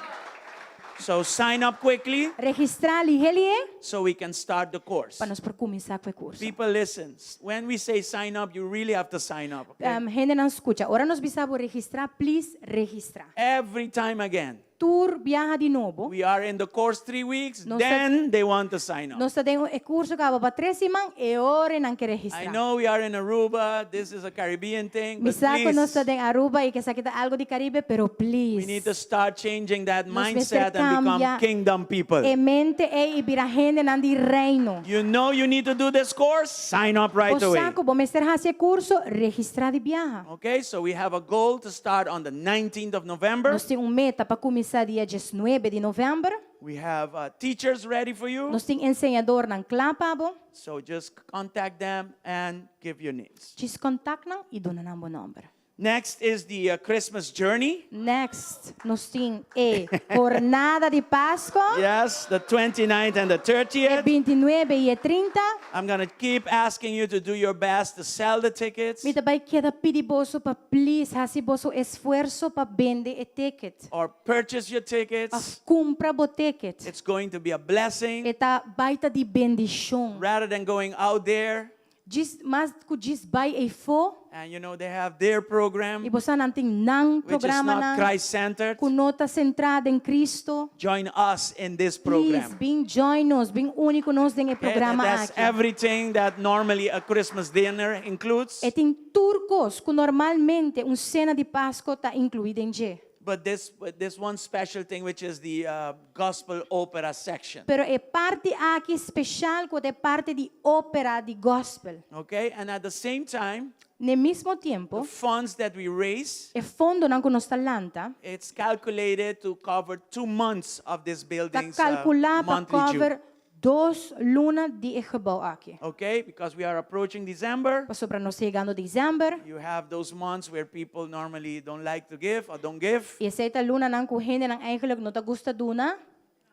So sign up quickly Registrá lihé lihé so we can start the course. pa nos por kuminsá ku e kurso. People listen. When we say sign up, you really have to sign up. Okay? Hendenan skucha. Ora nos bisa bo registrá, please registrá. Every time again. Tur biaha di nobo. We are in the course three weeks, Nos ta- then they want to sign up. Nos ta den e curso caba pa tres siman e ora nan ke I registra. know we are in Aruba, this is a Caribbean thing, Mi but sa ku nos ta please, den Aruba y ku esaki ta algo di Caribe, pero we need please. to start changing that Nos mester mindset and become cambia kingdom people. e mente ei y bira hendenan di reino. You know you need to do this course, sign up right Bo away. sa ku bo mester hasi e curso, registra di biaha. Okay, so we have a goal to start on the 19th of November. Nos tin un meta pa kuminsá dia diesnuebe di novèmber. We have teachers ready for you. Nos tin enseñadornan kla pa bo. So just contact them and give your names. Djis kontak nan i duna nan bo nòmber. Next is the Christmas journey. Next, nos tin e jornada di Pasco. Yes, the 29th and the 30th. E 29 i e 30. I'm going to keep asking you to do your best to sell the tickets. Mi ta bai keda pidi boso pa please hasi boso esfuerso pa bende e ticket. Or purchase your tickets. Of kumpra bo ticket. It's going to be a blessing. E ta bai ta di bendishon. Rather than going out there. Djis mas ku djis bai eifó. And you know they have their program I bo sa nan tin nan which is not programanan Christ-centered. ku no ta sentrá den Cristo. Join us in this Please program. bin join nos, bin uni ku nos den e Okay, programa That's aki. everything that normally a Christmas dinner includes. E tin tur kos ku normalmente un sena di Pasko ta inkluí den dje. But this, but this one special thing, which is the uh, gospel opera section. Pero e parti aki speshal ku ta e parti di ópera di gospel. Okay, and at the same time, N'e mismo the tempu, funds that we raise, e fondonan ku nos ta lanta it's calculated to cover two months of this ta building's uh, kalkulá pa monthly due. cover dos luna di e gebou aki. Okay, because we are approaching December. Pasobra nos ta yegando december You have those months where people normally don't like to give or don't give. i esei ta lunanan ku hendenan eigenlijk no ta gusta duna,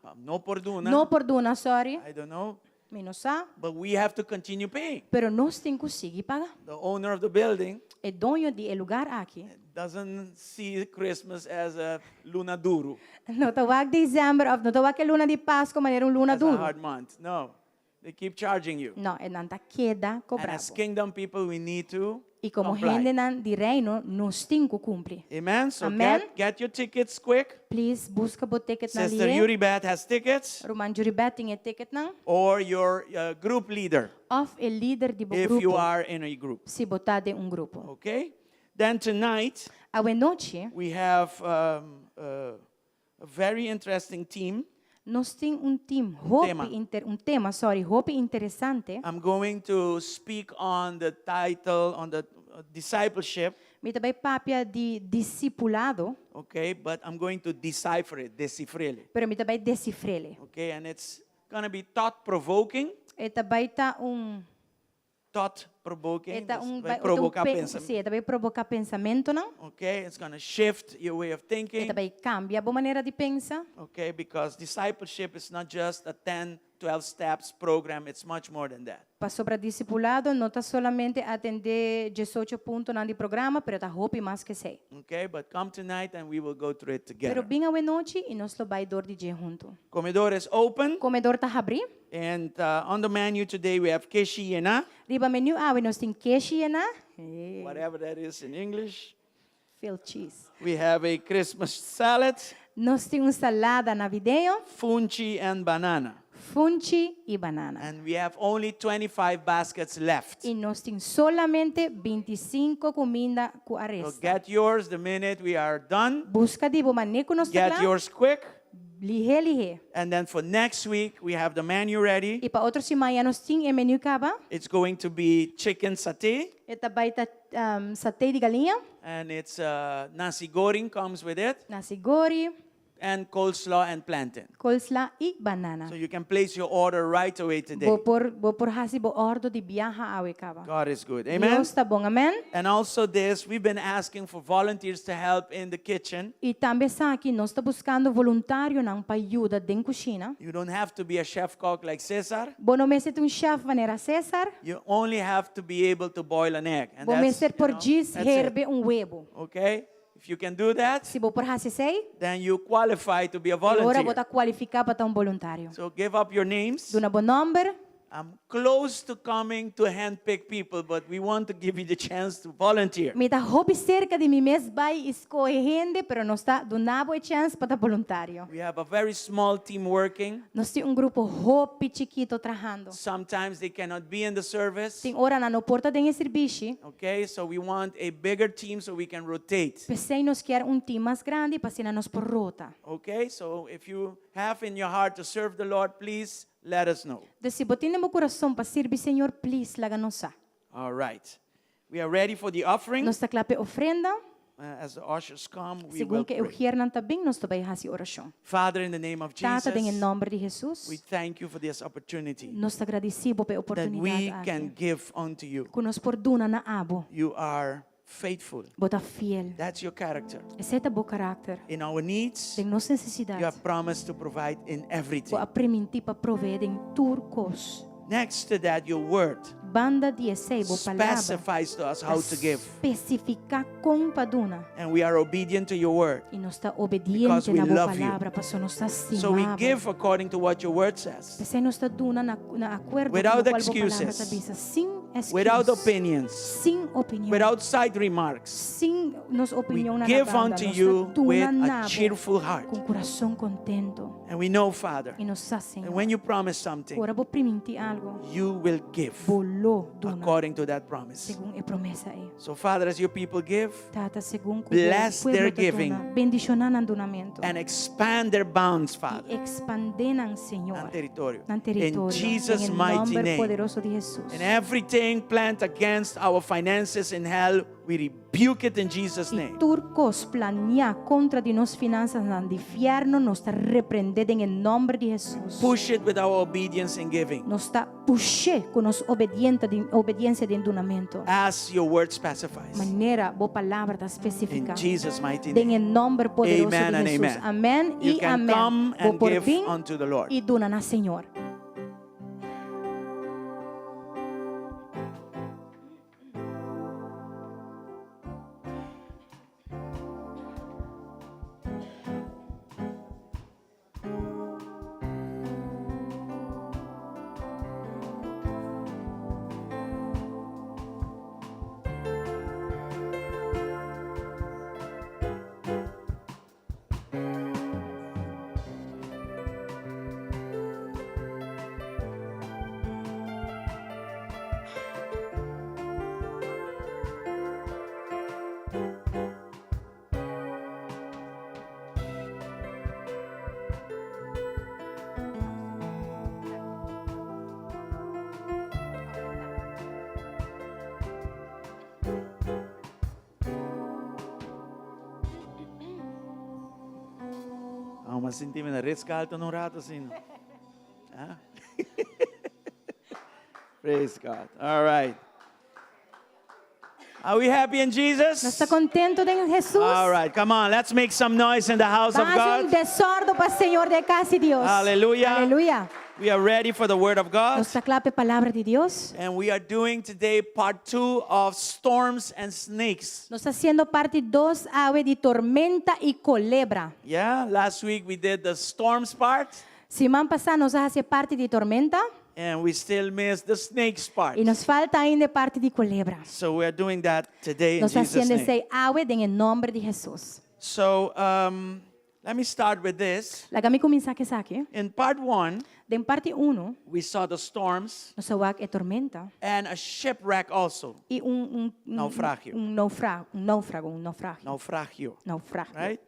Um, No por duna. no por duna, sorry, I don't know. mi no sa, But we have to continue paying. pero nos tin ku sigui paga. The owner of the building E doño di e lugar aki doesn't see Christmas as a luna duru, no ta wak december of no ta wak e luna di Pasco manera un luna as a duru. hard month. No, they keep charging you. No, e nan ta keda And kobra as bo. kingdom people, we need to I komo comply. hendenan di reino, nos tin ku kumpli. Amen. So Amen. get, get your tickets quick. Please buska bo ticketnan Sister lihe. Yuribet has tickets, Ruman Yuribet tin e ticketnan. or your uh, group leader Òf e lider di bo if you grupo, are in a group. si bo ta den un grupo. Okay? Then tonight, Awe nochi, we have um, uh, a very interesting team. nos tin un team hopi Tema. inter, un tema, sorry, hopi interesante. I'm going to speak on the title, on the uh, discipleship, Mi ta bai papia di disipulado, okay? But I'm going to decipher it, descifrarlo, pero mi ta bai desifr'é. okay? And it's going to be thought provoking, E ta bai ta un thought provoking, E ta un bai bai provoká un pensamentu. Sí, e ta bai provoká pensamentunan. Okay, it's going to shift your way of E thinking. ta bai kambia bo manera di pensa. Okay, because discipleship is not just a 10, 12 steps program, it's much more than that. Pasobra disipulado no ta solamente atendé 18 puntonan di programa, pero ta hopi mas ku esei. Okay, but come tonight and we will go through it Pero together. bin awe nochi i nos lo bai dor di dje huntu. Comedor is open, Komedor ta habrí. and uh, on the menu today we have keshi yena, Riba menu awe nos tin keshi yená. whatever that is in English. Filled cheese. We have a Christmas salad, Nos tin un salada navideño, funchi, and banana. funchi i banana. And we have only 25 baskets left. I nos tin solamente 25 kuminda ku So a resta. get yours the minute we are done. Buska di bo manera ku nos ta Get kla. yours quick. Lihé lihé. And then for next week, we have the menu ready. I pa otro siman ya nos tin e menu kaba. It's going to be chicken satay, E ta bai ta um, saté di galiña, and it's uh, nasi goreng comes with it, nasi goreng, and coleslaw and plantain. coleslaw i banana. So you can place your order right away today. Bo por bo por hasi bo òrdu di biaha awe kaba. God is good. Amen. Dios ta bon, amèn. And also this, we've been asking for volunteers to help in the kitchen. I tambe esaki nos ta buskando voluntarionan pa yuda den kushina. You don't have to be a chef cook like Cesar. Bo no mester ta un chef manera Cesar. You only have to be able to boil an egg. And Bo that's, mester you por know, djis that's it. herbe un webu. Okay? If you can do that, Si bo por hasi esei, then you qualify to be a e ora bo volunteer. ta kualifiká pa ta un voluntario. So give up your names. Duna bo nòmber. I'm close to coming to handpick people, but we want to give you the chance to volunteer. Mi ta hopi serka di mi mes bai i skohe hende, pero nos ta duna bo e chèns pa ta boluntario. We have a very small team working. Nos tin un grupo hopi chikitu trahando. Sometimes they cannot be in the service. Tin ora nan no por ta den e sirbishi. Okay, so we want a bigger team so we can rotate. P'esei nos kier un team mas grandi pa asina nos por rota. Okay, so if you have in your heart to serve the Lord, please let us know. Dus si bo tin den bo kurason pa sirbi Señor, please laga nos sa. All right. We are ready for the offering. Nos ta kla p'e ofrenda. Uh, as the ushers come, we Segun will ku e pray. ujiernan ta bin, nos ta bai hasi orashon. Father, in the name of Tata, den e Jesus, nòmber di we Hesus, thank you for this opportunity nos ta gradisí bo p'e that we oportunidat can aki. give unto you. Ku nos por duna na abo. You are faithful. Bo ta fiel. That's your character. Esei ta bo karakter. In our needs, Den nos you nesesidat, have promised to provide in everything. bo a primintí pa proveé den tur kos. Next to that, your word Banda di esei, bo palabra specifies to us ta how to give. spesifiká kon pa duna. And we are obedient to your word. I nos ta Because obediente we na bo love you. palabra, pasobra nos ta So we stima bo. give according to what your word says. P'esei nos ta duna na, na akuerdo ku Without lokual bo palabra ta excuses. bisa, sin. without excuse, opinions, sin opinion, without side remarks. sin nos We opinion na give banda, unto nos you ta with duna a na bo cheerful heart. ku kurason kontentu. And we know, Father, I nos sa, and Señor, when you promise something, ora bo primintí algu, you will give bo lo duna according to that promise. segun e promesa ei. So, Father, as your people give Tata, segun ku Bless bo their pueblo ta giving. duna, bendishoná nan dunamentu and expand their bounds, Father, i ekspandé nan, Señor, nan territorio. nan In teritorio, Jesus' den e mighty nòmber name. poderoso di Hesus. And everything planned against our finances in hell, we rebuke it in Jesus' I name. tur kos planiá kontra di nos finansanan di fièrnu, nos ta reprendé den e nòmber di Hesus. Push it with our obedience in giving, Nos ta push'é ku nos obediente di, obediensia den dunamentu. as your word specifies. Manera bo palabra ta In spesifiká. Jesus' mighty Den e name. nòmber poderoso Amen di and Hesus. amen. Amèn You i can amèn. come Bo and por give bin unto the Lord. i duna na Señor. Ah, m'a sinti mi na Ritz Carlton un rato asina. Ah? Praise God. All right. Are we happy in Jesus? Nos ta kontentu den Hesus? All right, come on, let's make some noise in the house of Ban hasi un God. desòrdu pa Señor den kas di Dios. Hallelujah. Aleluya. We are ready for the word of God. Nos ta kla pa e palabra di Dios. And we are doing today part two of storms and snakes. Nos ta hasiendo parti 2 awe di tormenta i kolebra. Yeah, last week we did the storms part Siman pasá nos a hasi parti di tormenta and we still missed the snakes part. i nos falta ainda e parti di kolebra. So we are doing that today in Nos ta Jesus' hasiendo name. esei awe den e nòmber di Hesus. So um, let me start with this. Laga mi kuminsá ku esaki. In part one, Den parti 1, we saw the storms nos a wak e tormenta and a shipwreck also. i un, un, un Naufragio. Un naufrago, un naufrago, un naufragio. Naufragio. Naufragio. Right?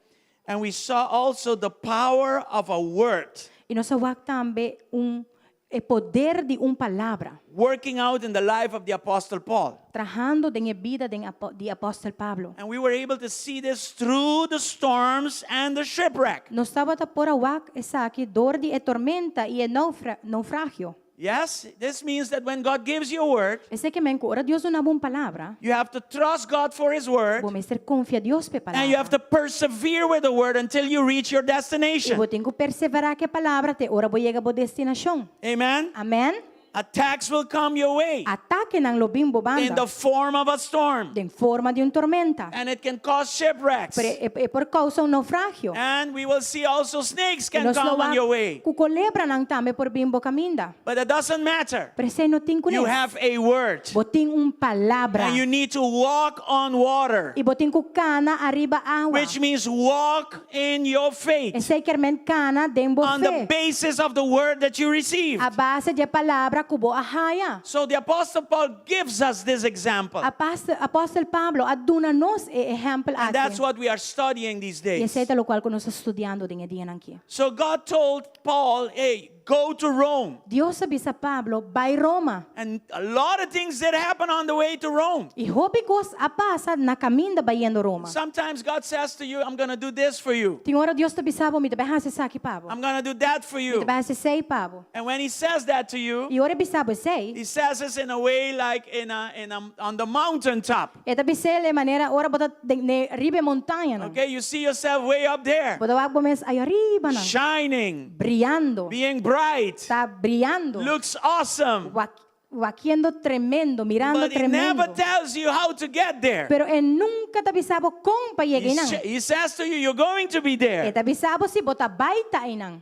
And we saw also the power of a word I nos a wak tambe un e poder di un palabra working out in the life of the Apostle Paul. trahando den e bida den apo, di Apòstel Pablo. And we were able to see this through the storms and the shipwreck. Nos tabata por a wak esaki dor di e tormenta i e naufra, naufragio. Yes, this means that when God gives you a word, Esei ke men ku ora Dios duna bo un palabra, you have to trust God for His word bo mester konfia Dios p'e and you have palabra. to persevere with the word until you reach your I destination. bo tin ku perseverá ku e palabra te ora bo yega bo destinashon. Amen. Amèn. Attacks will come your way Atakenan lo bin bo in banda the form of a storm den forma di un tormenta. and it can cause shipwrecks. Pero e, e por kousa un naufragio. And we will see also snakes I can nos lo come on wak your way. ku kolebranan tambe por bin bo kaminda. But it doesn't matter. Pero esei no tin You kuné. have a word Bo tin un palabra. and you need to walk on water, I bo tin ku kana ariba awa. which means walk in your faith Esei ke men kana den bo on the fe. basis of the word that you received. A base di e palabra ku bo a haya. So the Apostle Paul gives us this example. Apòstel, Apòstel Pablo a duna nos e ehèmpel And that's aki. what we are studying these I days. esei ta lokual ku nos ta studiando den e dianan aki. So God told Paul, hey, go to Rome. Dios a bisa Pablo, bai Roma. And a lot of things did happen on the way to Rome. I hopi kos a pasa na kaminda bayendo Roma. Sometimes God says to you, I'm going to do this for you. Tin ora Dios ta bisa bo, mi ta bai hasi esaki pa bo. I'm going to do that for Mi you. ta bai hasi esei pa bo. And when he says that to you, I ora e bisa bo esei, he says this in a way like in a, in a, on the mountaintop. e ta bis'é di manera ora bo ta den- ne riba e montañanan. Okay, you see yourself way up there, Bo ta wak bo mes aya riba nan. shining, Briando. being bright, Ta briando. looks awesome. Wak- wakiendo tremendo, mirando But he never tremendo. tells you how to get there. Pero e nunka ta bisa bo kon pa He, yega einan. sh- he says to you, you're going to be E there. ta bisa bo si bo ta bai ta einan.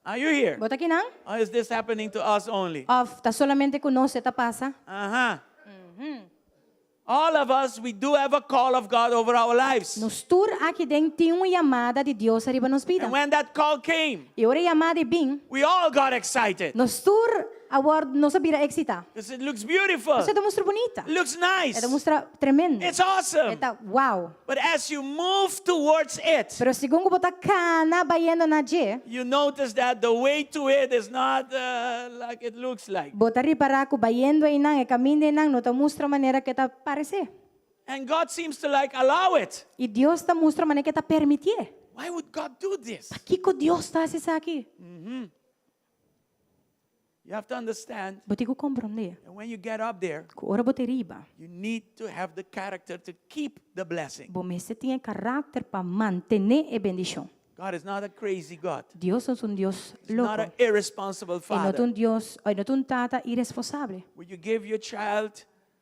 Are you here? Bo ta akinan? Or is this happening to us only? Òf ta solamente ku nos e ta pasa? All of us, we do have a call of God over our lives. Nos tur aki den tin un yamada di Dios ariba nos bida. And when that call came, I ora e yamada ei bin, we all got excited. nos tur awor nos a bira eksitá. Because it looks beautiful. Pasobra e ta mustra bunita. It looks nice. E ta mustra tremendo. It's awesome. E ta wow. But as you move towards it, Pero segun ku bo ta kana bayendo na dje, you notice that the way to it is not uh, like it looks like. bo ta ripará ku bayendo einan, e kaminda einan no ta mustra manera ku e ta paresé. And God seems to like allow it. I Dios ta mustra manera ku e ta permitié. Why would God do this? Pakiko Dios ta hasi esaki? You have to understand Bo tin ku komprondé that when you get up there, ku ora bo ta riba, you need to have the character to keep the blessing. bo mester tin e karakter pa mantené e bendishon. God is not a crazy God. Dios no ta un Dios He's not loko. an irresponsible E no ta father. un Dios, e no ta un tata iresponsabel. Would you give your child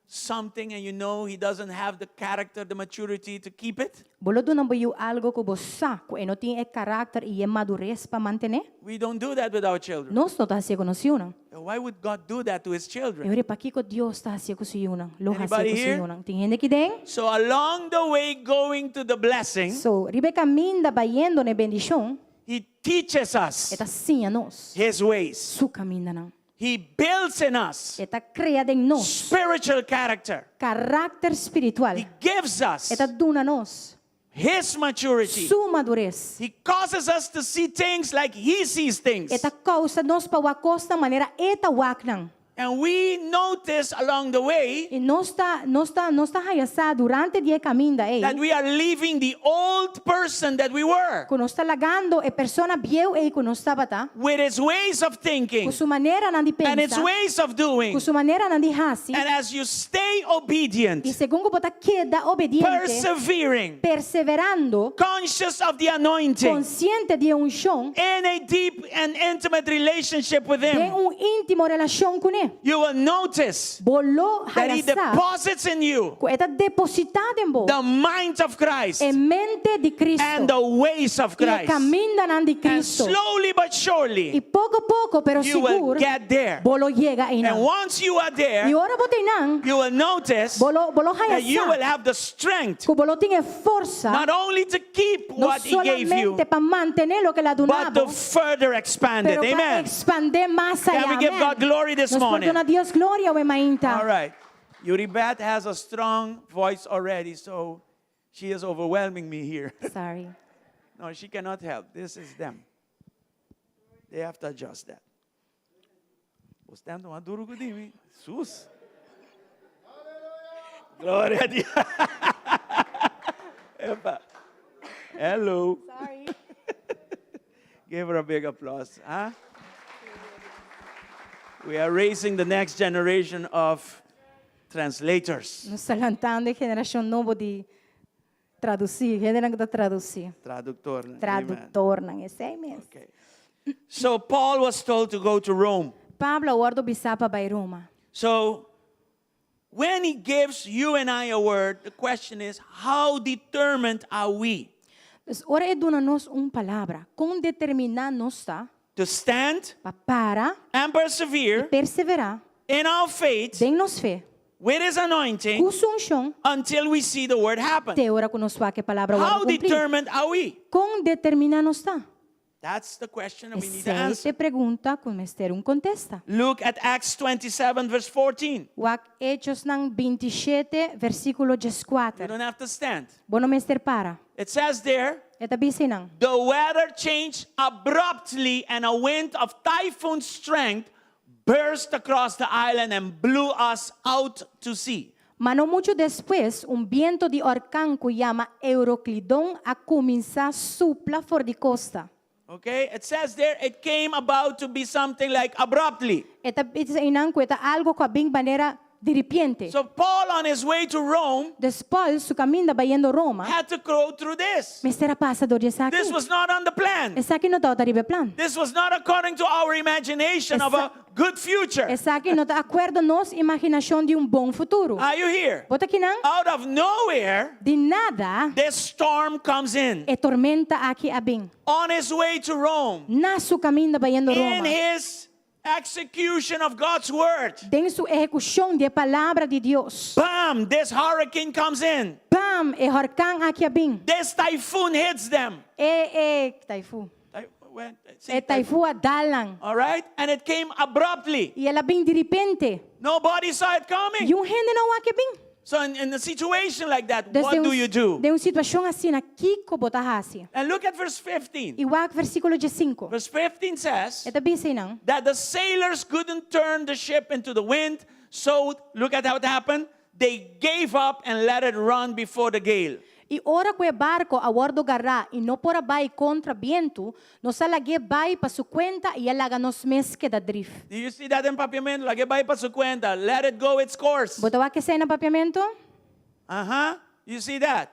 something and you know he doesn't have the character, the maturity to keep it? Bo lo duna bo yu algo ku bo sa ku e no tin e karakter i e madures pa mantené? We don't do that with our children. Nos no ta hasié ku nos yunan. Why would God do that to his E children? ora pakiko Dios ta hasié ku su yunan? Lo hasié Anybody ku su here? yunan. Tin hende aki den? So along the way going to the blessing, So, riba e kaminda bayendo na e bendishon, he teaches us e ta siña nos his ways. su kamindanan. He builds in us E ta krea den nos spiritual character. karakter spiritual. He gives us E ta duna nos his maturity. su madures. He causes us to see things like he sees things. E ta kousa nos pa wak kosnan manera e ta wak nan. And we notice along the way I nos ta, nos ta, nos ta haya sa durante di e kaminda ei, that we are leaving the old person that we were ku nos ta lagando e persona bieu ei ku nos tabata, with its ways of thinking ku su maneranan di and its pensa, ways of doing. ku su maneranan di hasi, And as you stay obedient, i segun ku bo ta keda obediente, persevering, perseverando, conscious of the anointing, konsiente di e unshon, in a deep and intimate relationship with den Him, un íntimo relashon kuné. you will notice Bo lo that He haya sa deposits in you ku e ta depositá den bo the mind of Christ e mente di and Cristo the ways of i e Christ. kamindanan di And Cristo. slowly but I surely, poko poko pero you will sigur get there. bo lo yega And einan. once you are I there, ora bo ta einan, you will notice bo lo bo lo haya that you sa will have the strength ku bo lo tin e forsa not only to keep no what He gave you, solamente pa mantené loke el a duna but to bo, further expand it. pero pa Amen. ekspandé mas Can ayá. we give Amèn. God glory this Nos por morning? duna Dios gloria awe mainta. All right. Yuribet has a strong voice already, so she is overwhelming me here. Sorry. No, she cannot help. This is them. They have to adjust that. Bo ta duru ku mi. Sus. Gloria a Dios. Epa. Hello. Sorry. Give her a big applause. Huh? We are raising the next generation of translators. Nos ta lantando e generashon nobo di tradusí, hendenan ku ta tradusí. Traduktor. Amen. Traduktornan, esei mes. Okay. So Paul was told to go to Rome. Pablo a wòrdu bisá pa bai Roma. So when he gives you and I a word, the question is, how determined are we Dus ora e duna nos un palabra, kon determiná nos ta to stand pa para and persevere perseverá in our faith den nos fe, with his anointing ku su unshon, until we see the word happen? te ora ku nos wak e palabra How wòrdu kumplí. determined are we? Kon determiná nos ta? That's the question that we need to Esei ta answer. e pregunta ku mester un kontesta. Look at Acts 27, verse 14. Wak Hechosnan 27, versíkulo You 14. don't have to stand. Bo no mester para. It says there, E ta bisa einan. the weather changed abruptly and a wind of typhoon strength burst across the island and blew us out to sea. Ma no muchu despues, un bientu di orkan ku yama Euroklidon a kuminsá supla for di kosta. Okay, it says there it came about to be something like abruptly. E ta bisa einan ku e ta algu ku a bin manera diripiente. So Paul on his way to Rome Dus Paul, su kaminda bayendo Roma, had to go through this. mester a pasa dor di esaki. This was not on the plan. Esaki no tabata riba e plan. This was not according to our imagination of a good future. Esaki no ta akuerdo nos imaginashon di un bon futuro. Are you here? Bo ta kinan? Out of nowhere, Di nada this storm comes in. e tormenta aki a bin. On his way to Rome, Na su kaminda bayendo in Roma. his execution of God's word, Den su ehekushon di e palabra di Dios. bam, this hurricane comes in. Bam! E horkan aki a bin. This typhoon hits them. E e taifun. When- see, E taifun a dal nan. All right? And it came abruptly. I el a bin diripente. Nobody saw it coming. Niun hende no a wak e bin. So in, in a situation like that, Dus what den do un, you do? den un situashon asina, kiko bo ta hasi? And look at verse 15. I wak versíkulo 15. Verse 15 says E ta bisa einan. that the sailors couldn't turn the ship into the wind. So look at how it happened. They gave up and let it run before the gale. I ora ku e barko a wòrdu gará i no por a bai kontra bientu, nos a lag'é bai pa su kuenta i a laga nos mes keda drif. Do you see that in Papiamento? Lag'é bai pa su kuenta. Let it go its course. Bo ta wak esei na Papiamento? Uh-huh. You see that?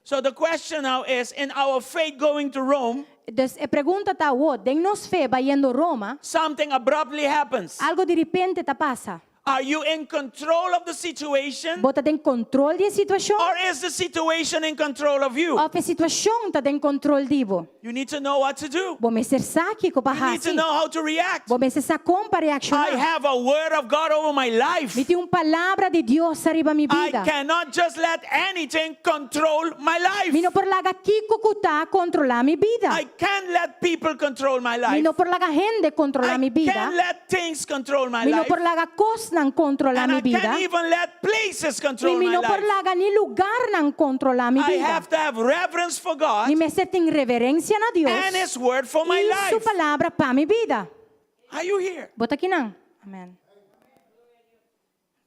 So the question now is, in our faith going to Rome, Dus e pregunta ta awor, den nos fe bayendo Roma, something abruptly happens. algo diripente ta pasa. Are you in control of the situation? Bo ta den kontrol di e situashon? Or is the situation in control of you? Òf e situashon ta den kontrol di bo? You need to know what to do. Bo mester sa kiko pa You need to hasi. know how to react. Bo mester sa kon pa I reakshoná. have a word of God over my life. Mi tin un palabra di Dios ariba mi I bida. cannot just let anything control my life. Mi no por laga kiko ku ta kontrolá mi bida. I can't let people control my Mi life. no por laga hende kontrolá I mi bida. can't let things control my Mi no life. por laga kosnan kontrolá And mi I bida. can't even let places I control mi my no por life. laga ni lugarnan kontrolá mi I bida. have to have reverence for God Mi mester tin reverensia na Dios and His word for my i su life. palabra pa mi bida. Are you here? Bo ta akinan? Amèn.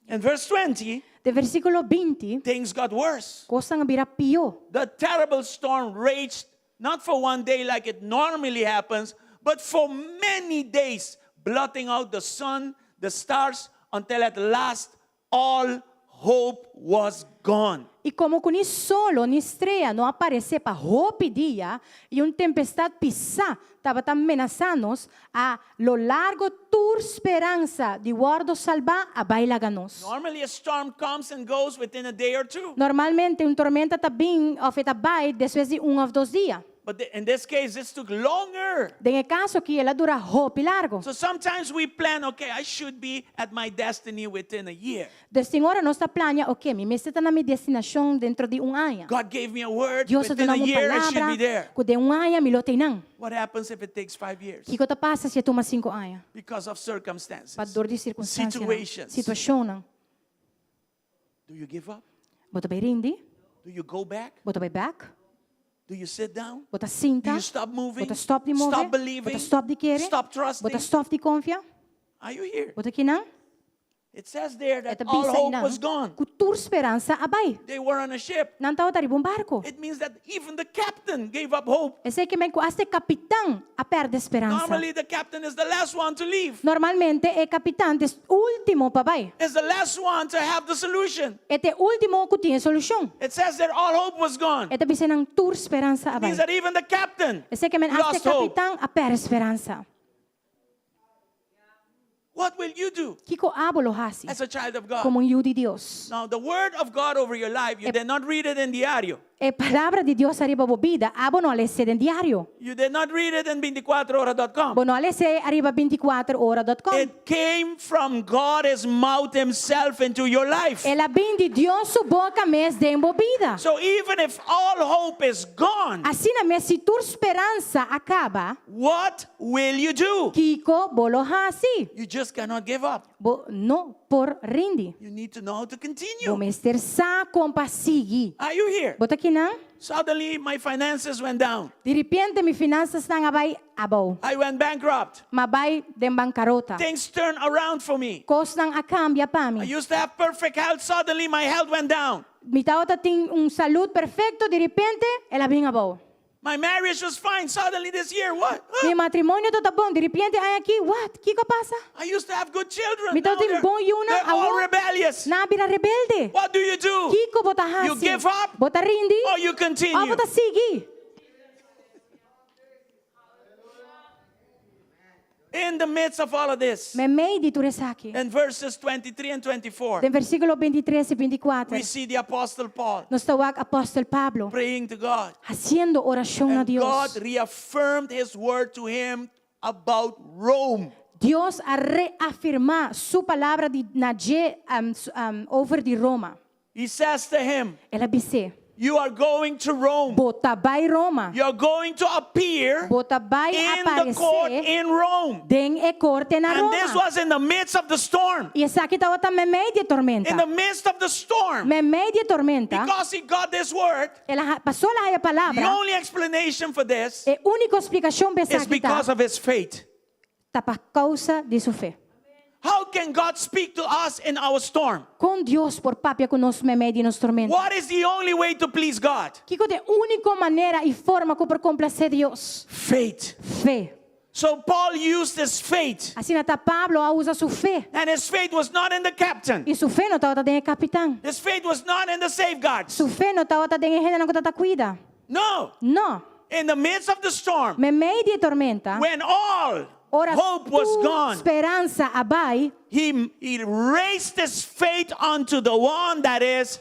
In verse 20, Den versíkulo 20, things got worse. kosnan a bira pió. The terrible storm raged not for one day like it normally happens, but for many days, blotting out the sun, the stars, until at last all hope was gone. I komo ku ni solo ni strea no a aparesé pa hopi dia, i un tempestat pisá tabata menasá nos, a lo largu tur speransa di wòrdu salbá a bai laga nos. Normally, a storm comes and goes within a day or two. Normalmente un tormenta ta bin òf e ta bai despues di un òf dos dia. But in this case, this took longer. Den e kaso aki el a dura hopi largu. So sometimes we plan, okay, I should be at my destiny within a year. Dus tin ora nos ta plania, ok, mi mester ta na mi destinashon dentro di un aña. God gave me a word. Dios a Within duna a mi un year, I should palabra be there. ku den un aña mi lo ta einan. What happens if it takes five years? Kiko ta pasa si e tuma sinku aña? Because of circumstances, Pa dor di sirkunstansianan, situations. situashonnan. Do you give up? Bo ta bai rindi? Do you go back? Bo ta bai bèk? Do you sit down? Bo ta sinta? Do you stop moving? Bo ta stòp di move? Stop believing? Bo ta stòp di kere? Stop trusting? Bo ta stòp di konfia? Are you here? Bo ta akinan? It says there that E ta all bisa hope einan was gone. ku tur speransa a bai. They were on a ship. Nan tabata riba un barko. It means that even the captain gave up hope. Esei ke men ku asta e kapitan a pèrdè speransa. Normally, the captain is the last one to leave. Normalmente e kapitan ta e último pa bai. Is the last one to have the solution. E ta e último ku tin e solushon. It says that all hope was gone. E ta bisa einan tur speransa a It means bai. that even the captain Esei ke men asta e lost hope. kapitan a pèrdè speransa. What will you do Kiko abo lo hasi as a child of God? komo un yu di Dios? Now, the word of God over your life, you did not read it in diario. E palabra di Dios ariba bo bida, abo no a les'é den diario. You did not read it in 24hora.com. Bo no a les'é ariba 24hora.com. It came from God, His mouth Himself into your life. El a bin di Dios su boka mes den bo bida. So even if all hope is gone, Asina mes si tur speransa a kaba, what will you do? kiko bo lo hasi? You just cannot give up. Bo no por rindi. You need to know how to Bo continue. mester sa kon pa sigui. Are you here? Bo ta akinan? Suddenly, my finances went down. Di repente mi finansanan a bai abou. I went bankrupt. M'a bai den bankarota. Things turned around for me. Kosnan a kambia pa I mi. used to have perfect health. Suddenly, my health went down. Mi tabata tin un salú perfekto, di repente el a bin abou. My marriage was fine. Suddenly, this year, what? Huh? Mi matrimonio tabata bon, di repente aña aki, what? Kiko a pasa? I used to have good children. Mi Now tabatin they're, bon yunan, they're all awor rebellious. nan a bira rebelde. What do you do? Kiko bo ta You hasi? give up Bo ta rindi? or you continue? Òf bo ta sigui? In the midst of all of this, Meimei di tur esaki. in verses 23 and 24, Den versíkulo 23 i 24, we see the Apostle Paul nos ta wak Apòstel Pablo praying to God. hasiendo orashon na And God Dios. reaffirmed his word to him about Rome. Dios a reafirmá su palabra di, na dje um, um, over di Roma. He says to him, El a bis'é, You are going to Rome. Bo ta bai Roma. You're going to appear Bo ta bai in the court aparesé in Rome. den e korte na And this Roma. was in the midst of the storm. I esaki tabata meimei di e In the tormenta. midst of the storm. Meimei di e tormenta, Because he got this word, el a, pasó el a haña the palabra. only explanation for this E úniko splikashon pa is esaki ta, because of his faith. ta pa kousa di su fe. How can God speak to us in our storm? Kon Dios por papia ku nos meimei di nos tormenta? What is the only way to please God? Kiko ta e úniko manera i forma ku por komplasé Dios? Faith. Fe. So Paul used his faith, Asina ta Pablo a usa su fe. and his faith was not in the captain. I su fe no tabata den e kapitan. His faith was not in the safeguards. Su fe no tabata den e hendenan ku tabata kuida. No. No. In the midst of the storm, Meimei di e tormenta, when all ora hope was tur gone, speransa a bai, he, he raised his faith unto the one that is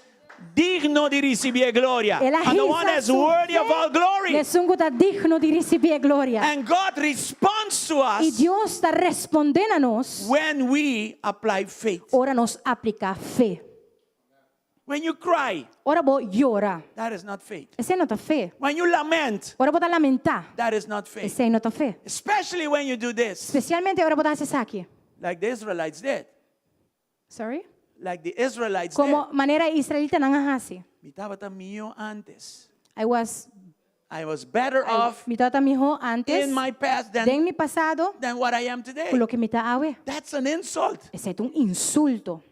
digno di recibir gloria. el a And the one hisa that's su worthy of fe all glory. n'esun ku ta digno di risibí gloria. And God responds to I us Dios ta respondé na nos when we apply faith. ora nos apliká fe. When you cry, Ora bo yora, that is not faith. esei no ta fe. When you lament, Ora bo ta lamentá, that is not faith. esei no ta fe. Especially when you do this, Spesialmente ora bo ta hasi esaki. like the Israelites did. Sorry? Like the Israelites Komo did. manera e israelitanan a hasi. Mi tabata mihó antes. I was I was better off mi tabata mihó antes in my past than, den mi pasado than what I am today. ku loke mi ta awe. That's an insult. Esei ta un insulto.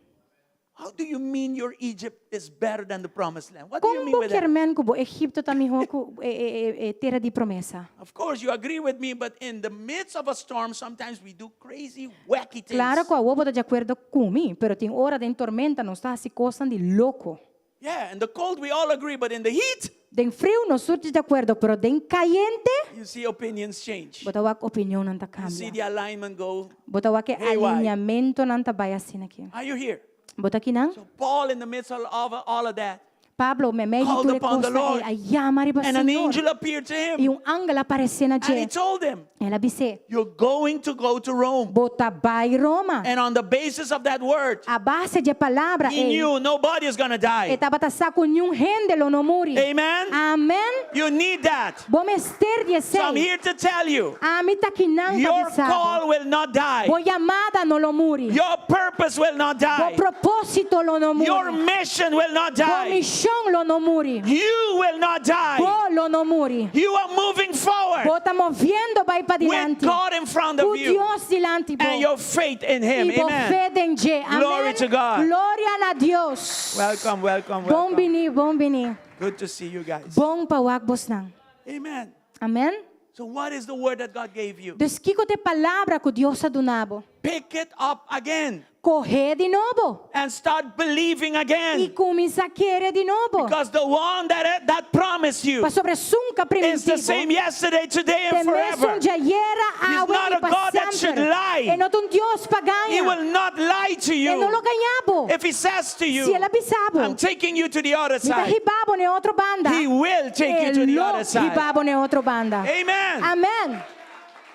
How do you mean your Egypt is better than the promised land? What do you Kon mean bo with that? kier men ku bo Egipto ta mihó ku e, e, e, e tera di promesa? Of course, you agree with me, but in the midst of a storm, sometimes we do crazy, wacky things. Klaro ku awor bo ta di akuerdo ku mi, pero tin ora den tormenta nos ta hasi kosnan di loko. Yeah, in the cold we all agree, but in the heat, Den friu nos tur ta di akuerdo, pero den kayente you see opinions change. bo ta wak opinionnan ta You see kambia. the alignment go. Bo ta wak e Haywire. alineamentonan ta bai asina aki. Are you here? Bo ta akinan? So Paul, in the midst of all, all of that, Pablo, meimei di Called tur e upon the kosnan Lord. ei, a yama riba and an Señor. angel appeared to I him, un angel a aparesé na and he dje. told him, El a bis'é, You're going to go to Rome. Bo ta bai Roma. And on the basis of that word, A base di e palabra he ei, knew nobody is going to e die. tabata sa ku niun hende lo no muri. Amen? Amen. You need that. Bo mester di So I'm esei. here to tell you Ami ta akinan pa your bisa bo. call will not die, Bo yamada no lo muri. your purpose will not Bo die, propósito lo no your muri. mission will not Bo die, mishon lo no muri. you will not die. Bo lo no muri. You are moving forward Bo ta moviendo bai with padilanti. God in front Ku of you Dios dilanti bo. and your faith in Him. I bo Amen. fe den dje. Amen. Glory to God. Gloria na Dios. Welcome, welcome, Bon welcome. bini, bon bini. Good to see you guys. Bon pa wak bosnan. Amen. Amen. So, what is the word that God gave you? Dus kiko ta e palabra ku Dios a duna bo? Pick it up again Kohe di nobo. and start believing I again. kuminsá kere di nobo. Because the one that, that promised you Pasobra esun ku a is the primintí bo. same yesterday, today, and Te mesun forever. djayera, He's awe not i a pa God that should semper. lie. E no ta un Dios pa He gaña. will not lie to E no you. lo gaña bo. If he says to Si you, el a bisa bo. I'm taking you to the other Mi ta side, hiba bo n'e otro banda. he will take you E to the lo other side. hiba bo n'e otro banda. Amen. Amen.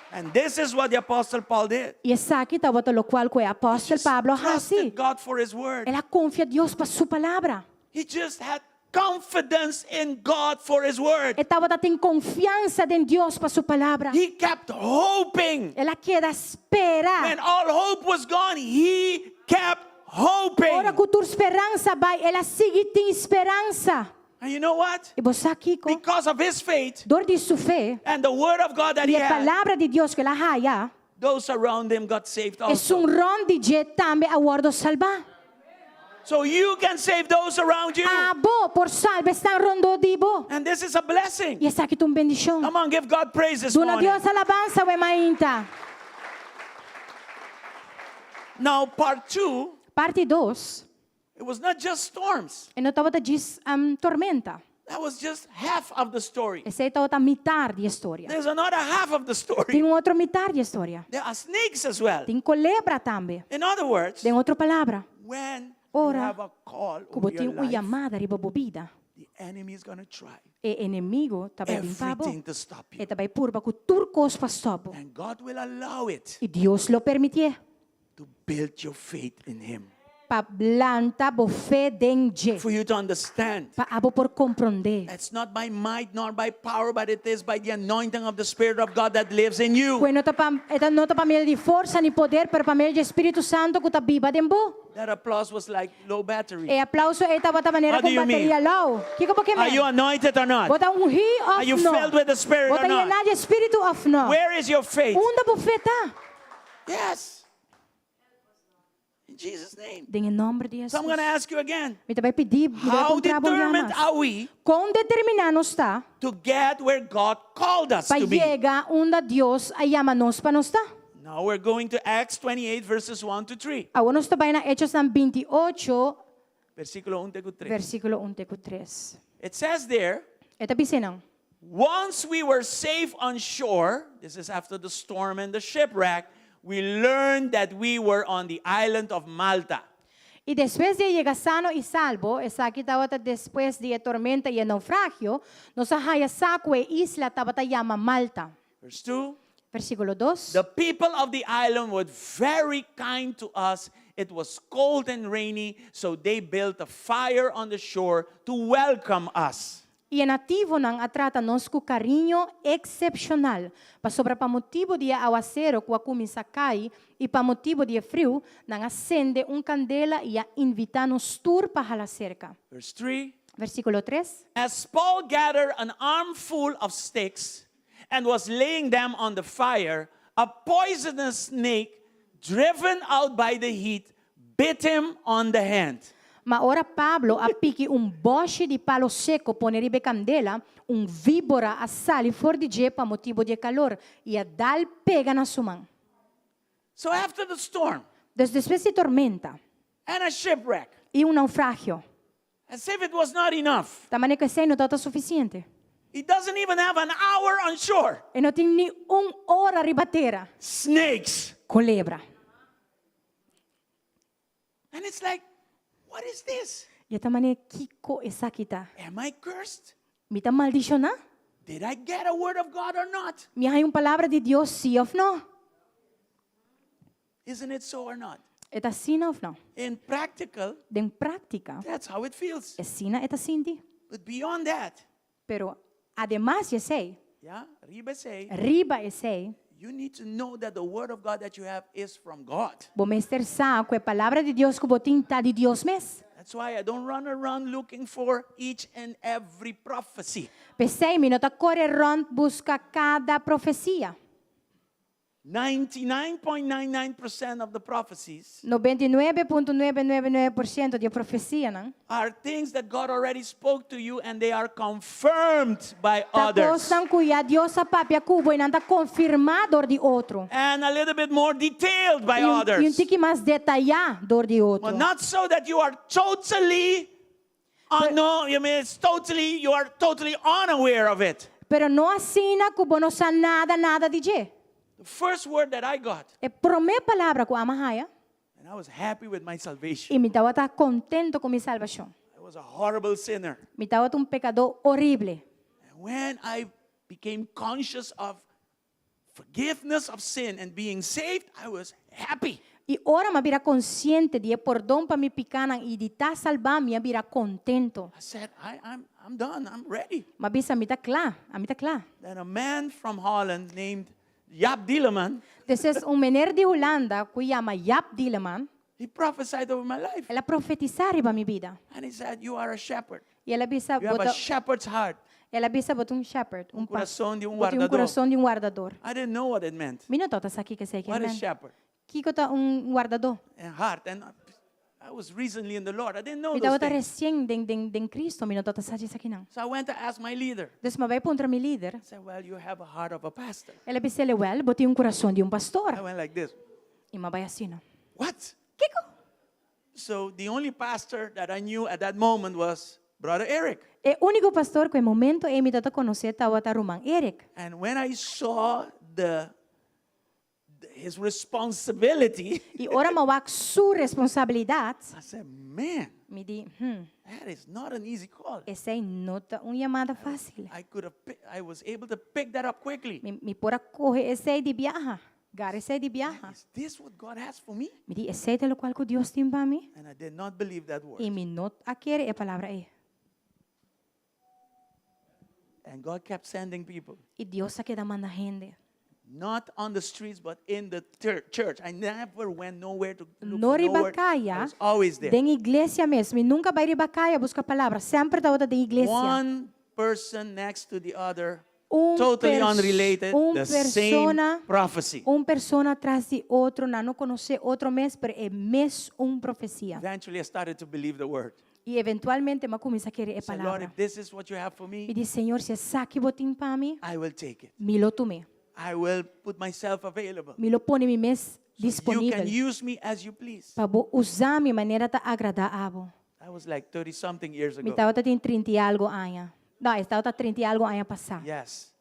And this is what the Apostle Paul did. I esaki tabata lokual ku e apòstel Just Pablo a hasi. trusted God for his word. El a konfia Dios pa su palabra. He just had confidence in God for his word. E tabatin konfiansa den Dios pa su palabra. He kept hoping. El a keda spera. When all hope was gone, he kept hoping. Ora ku tur speransa a bai, el a sigui tin speransa. And you know what? I bo sa kiko? Because of his faith Dor di su fe and the word of God that i he e had, palabra di Dios ku el a haya, those around him got saved also. esun rònt di dje tambe a wòrdu salbá. So you can save those around you. Abo por salba esnan rondó di bo. And this is a blessing. I esaki ta un bendishon. Come on, give God praise this Duna morning. Dios alabansa awe mainta. Now, part two, Parti 2, it was not just storms. e no tabata djis um, tormenta. That was just half of the story. Esei tabata mitar di e storia. There's another half of the story. Tin un otro mitar di e storia. There are snakes as well. Tin kolebra tambe. In other words, Den otro palabra, when you ora have a call ku bo over your tin un life, yamada riba bo bida, the enemy is going to try e enemigu ta bai bin pa bo. everything to stop E you. ta bai purba ku tur kos pa stòp bo. And God will allow it I Dios lo permitié to build your faith in Him. pa lanta bo fe den dje. For you to understand. Pa abo por komprondé. It's not by might nor by power, but it is by the anointing of the Spirit of God that lives in you. Ku e no ta pa, e ta no ta pa medio di forsa ni poder, pero pa medio di Spiritu Santu ku ta biba den bo. That applause was like low battery. E aplauso ei tabata manera What do ku you mean? bateria low. Kiko bo ke Are you men? anointed or not? Bo ta ungí Are òf you no? filled with the Spirit Bo or ta not? yená di Spiritu òf no? Where is your faith? Unda bo fe ta? Yes. In Jesus' name. Den e nòmber di So I'm going to Hesus. ask you again. Mi ta bai pidi, mi ta bai How puntra bo un bia determined mas. are we Kon determiná nos ta to get where God called us pa to be? yega unda Dios a yama nos pa nos ta? Now we're going to Acts 28, verses 1 to 3. Awor nos ta bai na Echonan 28, Versíkulo 1 te 3. versíkulo 1 te ku 3. It says there, E ta bisa nan. Once we were safe on shore, this is after the storm and the shipwreck, we learned that we were on the island of Malta. I despues di a yega sano i salbo, esaki tabata despues di e tormenta i e naufragio, nos a haya sa ku e isla tabata yama Malta. Verse 2. Versíkulo dos. The people of the island were very kind to us. It was cold and rainy, so they built a fire on the shore to welcome us. I e nativonan a trata nos ku kariño eksepshonal, pasobra pa motibu di e awasero ku a kuminsá kai i pa motibu di e friu, nan a sende un kandela i a invitá nos tur pa hala serka. Verse 3. Versíkulo tres. As Paul gathered an armful of sticks and was laying them on the fire, a poisonous snake, driven out by the heat, bit him on the hand. Ma ora Pablo a piki un bòshi di palo seko pone riba e kandela, un víbora a sali for di dje pa motibu di e kalor i a dal pega na su man. So after the storm Dus despues di tormenta and a shipwreck, i un naufragio, as if it was not enough, ta manera ku esei no tabata sufisiente. he doesn't even have an hour on shore. E no tin ni un ora riba tera. Snakes. Kolebra. And it's like, what is this? I e ta manera, Kiko esaki ta? Am I cursed? Mi ta maldishoná? Did I get a word of God or not? Mi a haña un palabra di Dios sí òf no? Isn't it so or not? E ta asina òf no? In practical, Den práktika, that's how it feels. asina e ta sinti. But beyond that, Pero ademas di esei, yeah, riba esei, riba esei, you need to know that the word of God that you have is from God. bo mester sa ku e palabra di Dios ku bo tin ta di Dios mes. That's why I don't run around looking for each and every prophecy. P'esei mi no ta kore rònt buska kada profesia. 99.99% of the prophecies 99.999 por siento di e profesianan are things that God already spoke to you and they are confirmed by ta others. kosnan ku ya Dios a papia ku bo i nan ta konfirmá dor di otro. And a little bit more detailed by I un, i un others. tiki mas detayá dor di otro. But not so that you are totally unknown. I mean, it's totally, you are totally unaware of it. Pero no asina ku bo no sa nada, nada di dje. The first word that I got, E promé palabra ku ami a haya, and I was happy with my salvation. i mi tabata kontentu ku mi salbashon. I was a horrible sinner. Mi tabata un pekadó horrible. And when I became conscious of forgiveness of sin and being saved, I was happy. I ora mi a bira konsiente di e pordon pa mi pikánan i di ta salbá, mi a bira kontentu. I said, I, I'm, I'm done. I'm ready. Mi a bisa, mi ta kla, ami ta kla. Then a man from Holland named Jaap Dieleman, Despues un mener di Hulanda ku yama Jaap Dieleman, he prophesied over my life. el a profetisá riba mi bida. And he said, You are a shepherd. I el a bisa, You have a bo ta, shepherd's heart. el a bisa bo ta un shepherd, un kurason di un bo tin un wardadó. kurason di un wardador. I didn't know what it meant. Mi no tabata sa kiko esei What is men. shepherd? Kiko ta un wardadó? And heart. And I was recently in the Lord. I didn't know Mi those tabata things. resien den den den Cristo, mi no tabata sa esakinan. So I went to ask my leader. Dus mi a bai puntra mi lider. I said, Well, you have a heart of a pastor. El a bis'é, Wel, bo tin un kurason di un I pastor. went like this. I mi a bai asina. What? Kiko? So the only pastor that I knew at that moment was Brother Eric. E úniko pastor ku e momento ei mi tabata konosé tabata Ruman Eric. And when I saw the his responsibility, I ora mi a wak su responsabilidat, I said, man, mi di, hmm, that is not an easy call. esei no ta un yamada fásil. I could have, I was able to pick that up quickly. Mi, mi por a kohe esei di biaha, gara esei di biaha. Is this what God has for me? Mi di, esei ta lokual ku Dios tin pa mi? And I did not believe that word. I mi no a kere e palabra ei. And God kept sending people. I Dios a keda manda hende. Not on the streets, but in the church. I never went nowhere to look No for no riba word. I kaya, was always there. den iglesia mes. Mi nunka bai riba kaya buska palabra. Semper tabata den iglesia. One person next to the other, Un totally unrelated, un the same persona, prophecy. un persona tras di otro, nan no konosé otro mes, pero e mes un profesia. Eventually, I started to believe the word. I eventualmente m'a kuminsá kere e I said, Lord, palabra. if this is what you have for Mi me, di, Señor, si esaki bo tin pa mi, I will take it. mi lo tum'é. I will put myself available. Mi lo pone mi mes You can disponibel use me as you please. pa bo usa mi manera ta agradá abo. That was like 30 something years Mi ago. tabata tin trinta i algu aña. No, e tabata trinta i algu aña pasá. Yes.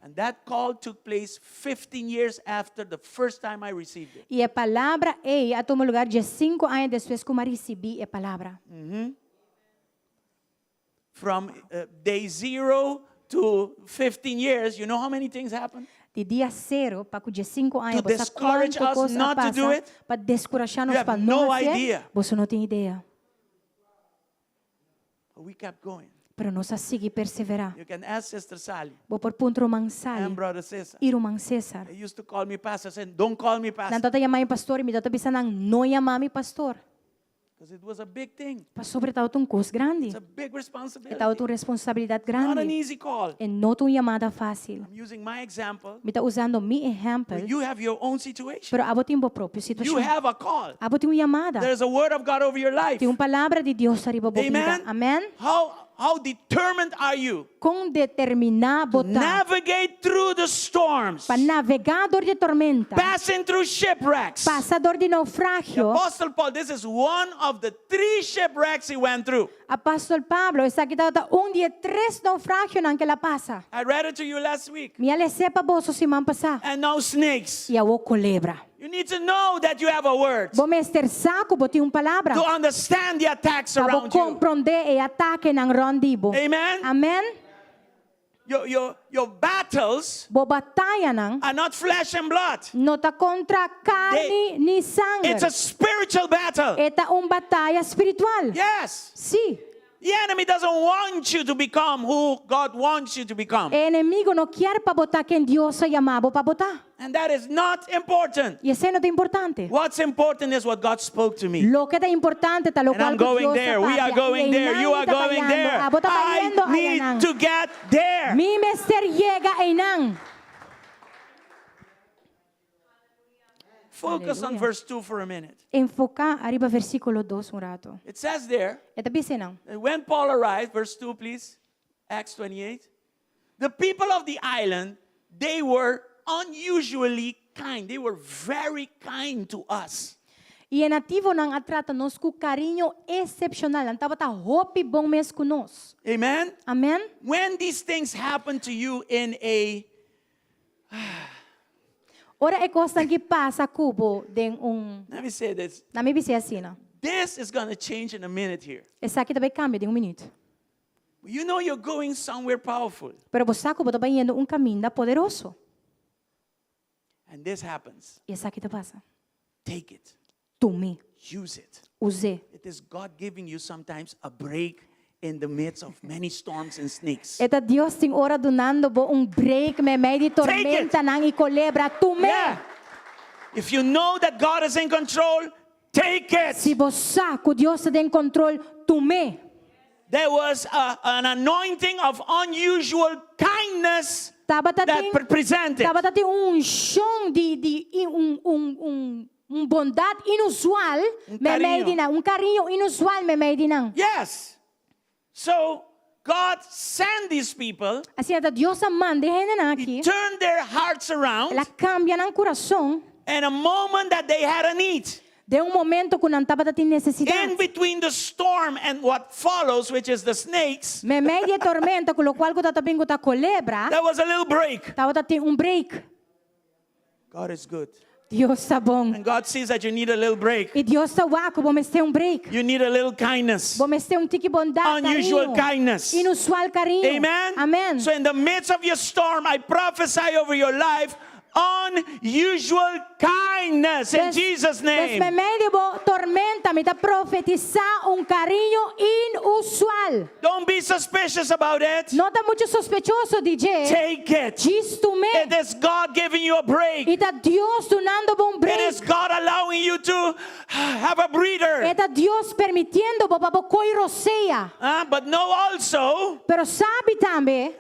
And that call took place 15 years after the first time I received it. I e palabra ei a tuma lugar diesinku aña despues ku mi a risibí e palabra. From day zero to 15 years, you know how many things happened? Di dia sero pa ku diesinku aña, To bo sa discourage kuantu us kos a not to do pasa it? pa deskurashá You nos have pa no no hasié, idea. boso no tin idea. But we kept going. Pero nos a sigui perseverá. You can ask Sister Sally Bo por puntra Ruman and Sally Brother Cesar. i Ruman Cesar. They used to call me pastor. I said, don't call me Nan pastor. tabata yama mi pastor i mi tabata bisa nan, no yama mi pastor. Because it was a big thing. Pasobra e tabata un kos grandi. It's a big E responsibility. tabata un responsabilidat Not an grandi. easy call. E no ta un yamada fásil. I'm using my example. Mi ta usando mi ehèmpel, But you have your own situation. pero abo tin bo propio You situashon. have a call. Abo tin un yamada. There's a word of God over your life. Tin un palabra di Dios ariba bo bida. Amen. Amèn. How determined are you Kon determiná bo ta navigate through the storms, pa navegá dor di tormenta, passing through shipwrecks? pasa dor di The naufragio? Apostle Paul, this is one of the three shipwrecks he went through. Apòstel Pablo, esaki tabata un di e tres naufragionan ku el a pasa. I read it to you last week. Mi a les'é pa boso siman pasá. And now snakes. I awor kolebra. You need to know that you have a word Bo mester sa ku bo tin un palabra. to understand the attacks Pa bo around you. komprondé e atakenan rònt di bo. Amen. Amèn. Your battles Bo batayanan are not flesh and blood. no ta kontra karni ni sanger. It's a spiritual battle. E ta un bataya spiritual. Yes. Sí. The enemy doesn't want you to become who God wants you to become. E enemigu no kier pa bo ta ken Dios a yama bo pa bo ta. And that is not important. I esei no ta importante. What's important is what God spoke to me. Loke ta importante ta And lokual I'm ku going Dios a there. We are papia. going I there. You einan are ta going bayando. there. Abo ta I bayendo need ayanan. to get there. Mi mester yega einan. Focus on Aleluya. verse 2 for a minute. Enfoká ariba versíkulo 2 un ratu. It says there, E ta bisa einan. that when Paul arrived, verse 2, please, Acts 28, the people of the island, they were unusually kind. They were very kind to us. I e nativonan a trata nos ku kariño eksepshonal. Nan tabata hopi bon mes ku nos. Amen? Amèn? When these things happen to you in a Ora e kosnan aki pasa ku bo den un Let me say this. Lami bis'é asina. This is going to change in a minute here. Esaki ta bai kambia den un minüt. You know you're going somewhere powerful. Pero bo sa ku bo ta bayendo un kaminda poderoso. And this happens. I esaki ta pasa. Take it. Tum'é. Use it. Us'é. It is God giving you sometimes a break in the midst of many storms and snakes. E ta Dios tin ora dunando bo un break meimei di Take it. tormentanan i kolebra. Tum'é. Yeah. If you know that God is in control, take it. Si bo sa ku Dios ta den kontrol, tum'é. There was an anointing of unusual kindness Tabata that tin presented. tabata tin un unshon di di un un un un bondat inusual Un meimei kariño. di nan, un kariño inusual meimei di nan. Yes. So God sent these people. Asina ta Dios a manda e hendenan He aki. turned their hearts around. El a kambia nan kurason. In a moment that they had a need. Den un momento ku nan tabata tin nesesidat. In between the storm and what follows, which is the snakes, Meimei di e tormenta ku lokual ku tabata bin ku ta kolebra, there was a little break. tabata tin un break. God is good. Dios ta bon. And God sees that you need a little break. I Dios ta wak ku bo mester un break. You need a little kindness. Bo mester un tiki bondat, Unusual kariño. kindness. Inusual kariño. Amen. Amen. So in the midst of your storm, I prophesy over your life unusual kindness in Jesus' Des name. meimei di bo tormenta, mi ta profetisá un kariño inusual. Don't be suspicious about it. No ta muchu sospechoso di dje. Take it. Djis tum'é. It is God giving you a break. E ta Dios dunando bo un It is break. God allowing you to have a breather. E ta Dios permitiendo bo pa bo koi rosea. Uh, but know also, Pero sabi tambe,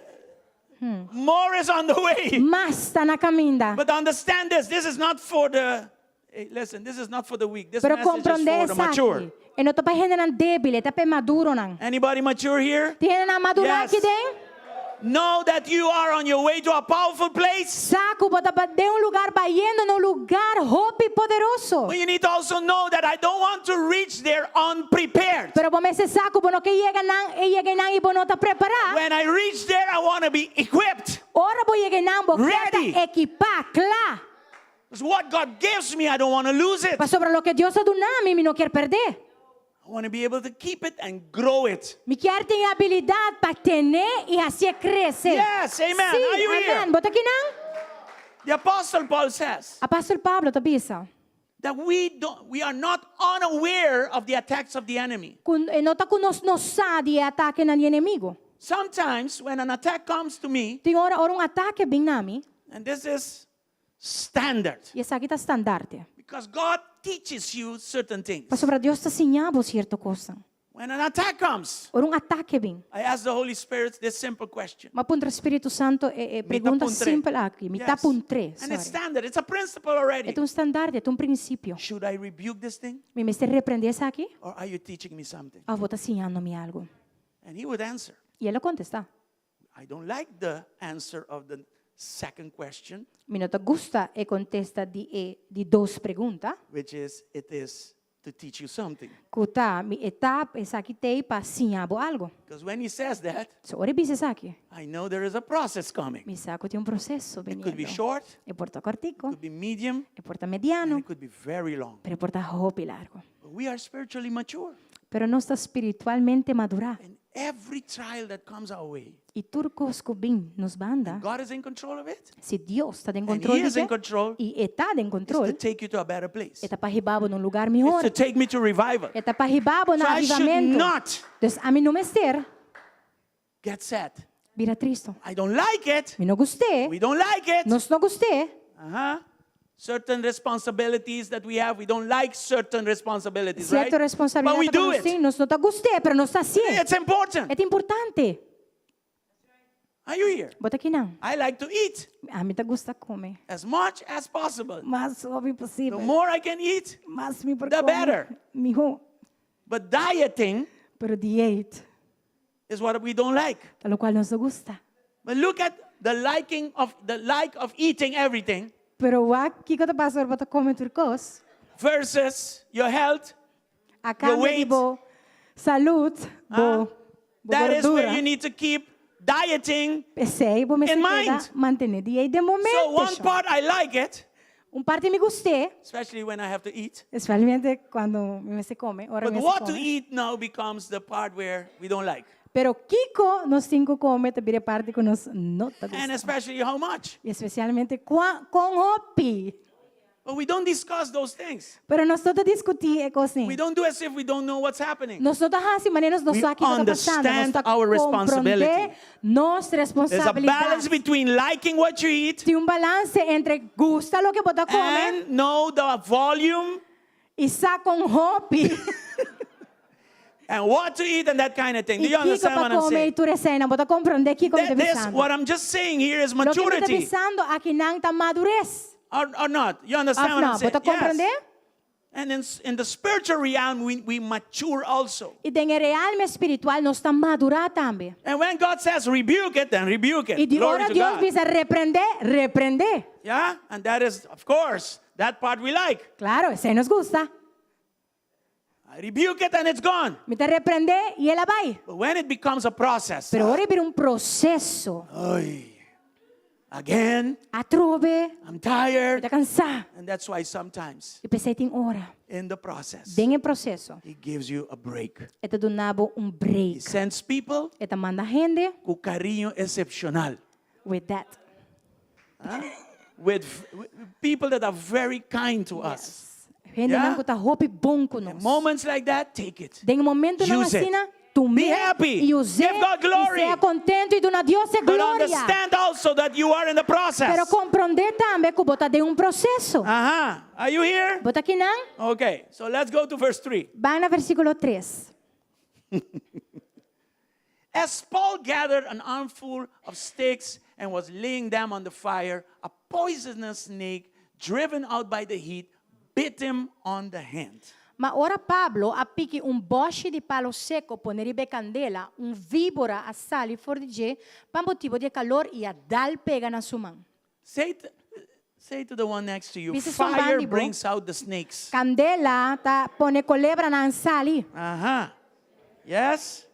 more is on the way. mas ta na kaminda. But understand this this is not for the, hey, listen, this is not for the weak. This Pero message is komprondé for the mature. esaki. E no ta pa hendenan débil, e ta pa e maduronan. Anybody mature here? Tin hendenan madurá Yes. aki den? Know that you are on your way to a powerful place. Sa ku bo ta den un lugar bayendo na un lugar hopi poderoso. But you need to also know that I don't want to reach there unprepared. Pero bo mester sa ku bo no ke yega nan, e yega nan i bo no ta prepará. When I reach there, I want to be equipped. Ora bo yega nan, bo ke ta Ready. ekipá, kla. Because what God gives me, I don't want to lose it. Pasobra loke Dios a duna mi, mi no kier pèrdè. I want to be able to keep it and grow it. Mi kier tin e abilidat pa ten'é i hasié krese. Yes, amen. Sí, Are you here? amen. Bo ta kinan? The Apostle Paul says Apòstel Pablo ta bisa that we don't we are not unaware of the attacks of the enemy. ku e no ta ku nos no sa di e atakenan di enemigu. Sometimes when an attack comes to me, Tin ora, ora un atake bin na mi, and this is standard i esaki ta standarte. because God teaches you certain things. Pasobra Dios ta siña bo sierto kosnan. When an attack comes, Ora un atake bin, I ask the Holy Spirit this simple question. m'a puntra Spiritu Santu e e Mi ta pregunta puntr'é. simpel aki. Mi ta Yes. puntr'é, And it's sorry. standard, it's a principle already. E ta un standarte, e ta un prinsipio. Should I rebuke this thing Mi mester reprendé esaki? or are you teaching me something? Òf bo ta siñando mi algu? And he would answer. I el a kontestá. I don't like the answer of the second question, Mi no ta gusta e kontesta di e di dos pregunta. which is it is to teach you something. Ku ta mi e ta esaki t'ei pa siña bo algu. Because when he says that, So ora e bisa esaki, I know there is a process coming. mi sa ku tin un proseso It could be biniendo. short, E por ta kòrtiku, it could be medium, e por ta and mediano, it could be very long. pero e por ta hopi largu. But we are spiritually mature. Pero nos ta spiritualmente madurá. And every trial that comes our way, I tur kos ku bin nos banda, God is in control of it. si Dios ta den And control He di is in dje, control. i E ta den It's to control, take you to a better place. E ta pa hiba bo na un lugar It's mihor. to take me to revival. E ta pa hiba bo So na I should avivamentu. not Dus ami no mester get sad. bira tristu. I don't like it. Mi no gust'é. We don't like it. Nos no gust'é. Uh-huh. Certain responsibilities that we have, we don't like certain responsibilities, right? Sierto But we responsabilidat ku do nos it. tin, nos no ta gust'é, pero nos ta hasié. It's important. E ta importante. Are you here? Bo ta kinan? I like to eat Ami ta gusta kome. as much as possible. Mas hopi The posibel. more I can eat, Mas mi por the kome, better. mihó. But dieting Pero diet is what we don't like. ta lokual nos no gusta. But look at the liking of the like of eating everything Pero wak kiko ta pasa ora bo ta kome tur kos? versus your health. A kambio di weight. bo salud, bo, bo That is where gordura. you need to keep dieting. P'esei bo mester In keda mind. mantené diet den bo So mente. one part I like it, Un parti mi gust'é, especially when I have to eat. especialmente cuando mi mester come, ora But mi mester what to come. eat now becomes the part where we don't like. Pero kiko nos tin ku come ta bira e parti ku nos no ta And gusta. especially how much. I especialmente kua, kon hopi. But we don't discuss those things. Pero nos no ta diskutí e kosnan. We don't do as if we don't know what's happening. Nos no ta hasi manera nos no We sa kiko ta pasando. Nos understand ta our komprondé responsibility. nos There's a responsabilidat. balance between liking what you eat Tin un balanse entre gusta loke bo ta kome and know the volume i sa kon hopi. and what to eat and that kind of thing. Do I you kiko understand pa what I'm kome i saying? tur eseinan. Bo ta komprondé kiko mi ta That, this, bisando. what I'm just saying here is Loke mi ta maturity. bisando akinan ta madures. Or, or not. You understand Òf what no? I'm Bo saying? ta komprondé? Yes. And in, in the spiritual realm, we, we mature also. I den e realme spiritual nos ta madurá tambe. And when God says rebuke it, then rebuke it. I di Glory ora to Dios God. bisa reprendé, reprendé. Yeah? And that is, of course, that part we like. Claro, esei nos gusta. I rebuke it and it's gone. Mi ta reprendé i el a bai. But when it becomes a process, Pero ora e bira un proseso. ay, again, Atrobe, I'm mi tired. ta kansá. And that's why sometimes I p'esei tin ora. in the process, Den e proseso, he gives you a break. e ta duna bo un He break. sends people E ta manda hende ku kariño eksepshonal. with that. With people that are very kind to us. Hendenan Yeah? ku ta hopi bon ku In nos. moments like that, take it. Den momentonan Use it. asina, tum'é Be happy. i us'é Give God glory. i sea kontentu i duna Dios e But gloria. understand also that you are in the process. Pero komprondé tambe ku bo ta den un proseso. Ajá. Are you here? Bo ta kinan? Okay, so let's go to verse 3. Ban na versíkulo 3. As Paul gathered an armful of sticks and was laying them on the fire, a poisonous snake, driven out by the heat, bit him on the hand. Ma ora Pablo a piki un bòshi di palu seku pone riba e kandela, un víbora a sali for di dje pa motibu di e kalor i a dal pega na su man. Say to, say to the one next to you, Bisa esun fire bandi bo. brings out the snakes. Kandela ta pone kolebranan sali. Aha. Yes?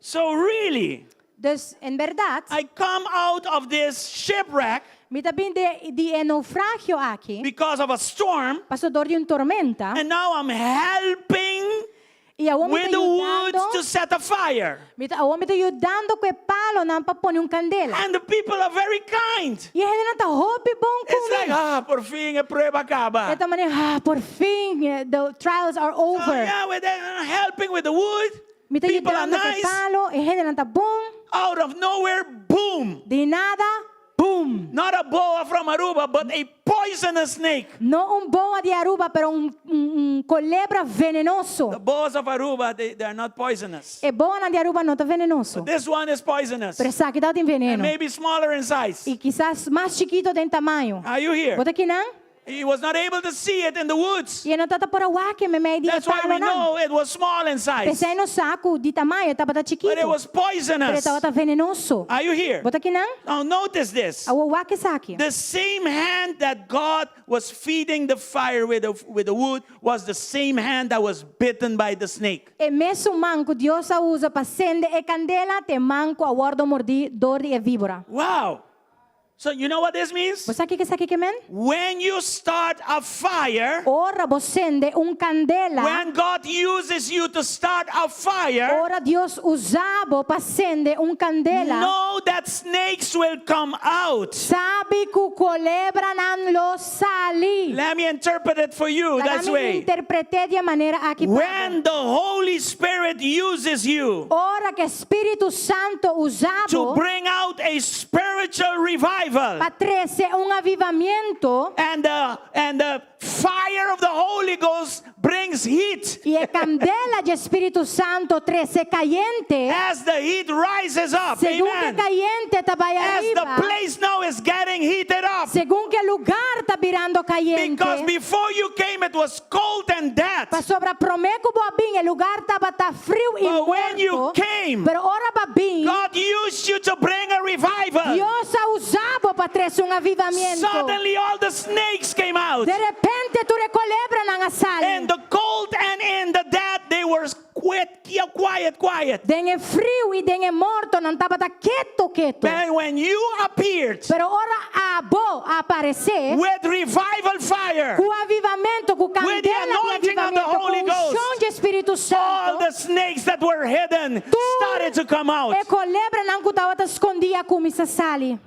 So really, Dus, en bèrdat, I come out of this shipwreck mi ta bin di, di e naufragio aki, because of a storm, paso dor di un tormenta, and now I'm helping i awor mi with ta the wood yudando, to set a fire. mi ta, awor mi ta yudando ku e palonan pa pone un kandela. And the people are very kind. I e hendenan ta hopi bon It's ku like, mi. ah, por fin e prueba a kaba. E ta manera, ah, por fin, eh, the trials are Oh, over. yeah, we're there, helping with the wood. Mi ta People are yudando ku e nice. palo, e hendenan ta bon. Out of nowhere, boom. Di nada, boom. Not a boa from Aruba, but a poisonous snake. No un boa di Aruba, pero un, un, un kolebra venenoso. The boas of Aruba, they, they are not poisonous. E boanan di Aruba no ta venenoso. This one is poisonous. Pero esaki ta tin And veneno. maybe smaller in size. I kisas mas chikitu den tamaño. Are you here? Bo ta kinan? He was not able to see it in the woods. I e no tabata por a wak e meimei di e That's why we palonan. know it was small in size. P'esei nos sa ku di tamaño e tabata But chikitu. it was Pero e poisonous. tabata venenoso. Are you here? Bo ta kinan? Now notice this. Awor wak esaki. The same hand that God was feeding the fire with the, with the wood was the same hand that was bitten by the snake. E mesun man ku Dios a usa pa sende e kandela, ta e man ku a wòrdu mordí dor di e víbora. Wow. So you know what this means? Bo sa kiko esaki ke men? When you start a fire, Ora bo sende un kandela, when God uses you to start a fire, ora Dios usa bo pa sende un kandela, know that snakes will come out. sabi ku kolebranan lo sali. Let me interpret it for you Laga this mi way. interpret'é di e manera aki pa bo. When the Holy Spirit uses you Ora ku Spiritu Santu usa to bo bring out a spiritual revival, pa trese un avivamentu and the and the fire of the Holy Ghost brings heat. i e kandela di Spiritu Santu trese kayente, As the heat rises up, segun ku amen. kayente ta bai As the ariba, place now is getting heated up. segun ku e lugá ta birando Because kayente, before you came, it was cold and dead. pasobra promé ku bo a bin, e lugá tabata friu i But when you morto, came, pero ora bo a bin, God used you to bring a revival. Dios a usa bo pa trese un avivamentu. Suddenly, all the snakes came out. De repente tur e kolebranan a sali. In the cold and in the dead, they were quiet, quiet, quiet. Den e friu i den e morto nan tabata ketu ketu. Then when you appeared Pero ora abo a aparesé with revival fire, ku avivamentu, ku With the kandela di anointing of the avivamentu, Holy ku Ghost, unshon di Spiritu all Santu, the snakes that were hidden started to come out. e kolebranan ku tabata skondí a kuminsá sali.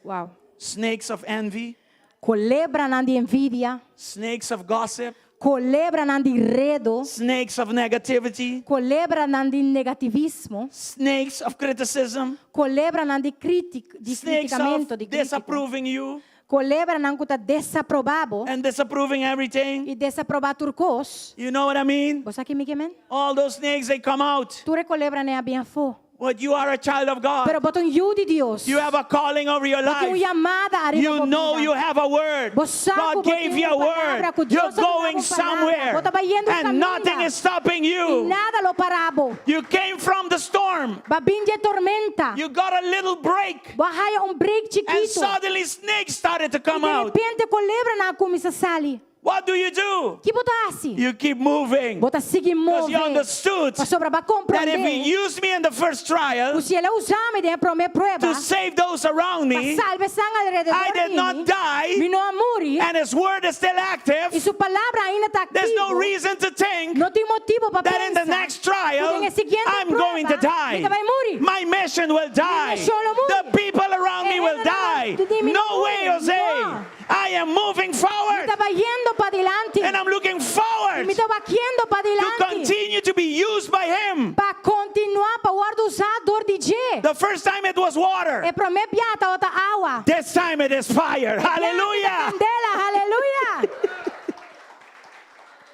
Wow. Snakes of envy, Kolebranan di envidia, snakes of gossip, kolebranan di redo, snakes of negativity, kolebranan di negativismo, snakes of criticism, kolebranan di kritik, di snakes of kritikamentu, di krítika. disapproving you Kolebranan ku ta desaprobá bo and disapproving everything. i desaprobá tur kos. You know what I mean? Bo sa ki mi ke men? All those snakes, they come out. Tur e kolebranan a bin afó. But you are a child of God. Pero bo ta un yu di Dios. You have a calling over your Bo tin un life. yamada ariba You bo know bida. you have a word. Bo sa God ku bo gave tin you a un palabra, word. ku You're Dios a duna going bo un palabra. somewhere. Bo ta bayendo un And nothing kaminda. is stopping I you. nada lo para bo. You came from the storm. B'a bin di e tormenta. You got a little break. Bo a haya un break And chikitu. suddenly snakes started to I come de out. repente kolebranan a kuminsá sali. What do you do? Ki bo ta hasi? You keep moving. Bo ta sigui Because move. you understood Pasobra bo a that if he komprondé used me in the first trial ku si el a usa mi den e promé prueba to save those around pa me, salba esnan alrededor I did di not mi, die, mi no a muri and his word is still i active, su palabra ainda ta there's no aktivo. reason to think No tin motibu pa that in the pensa next ku trial den e siguiente I'm going to prueba die. mi ta bai muri. My mission will die. mishon lo muri. The people around me E will hendenan die. di mi No lo way, muri. Jose. No. I am moving Mi forward ta bayendo padilanti. and I'm looking forward Mi ta bayendo to padilanti. continue to be used by him. Pa kontinuá pa wòrdu usá dor di dje. The first time it was water. E promé biaha tabata awa. This time it is fire. Hallelujah. Kandela, aleluya.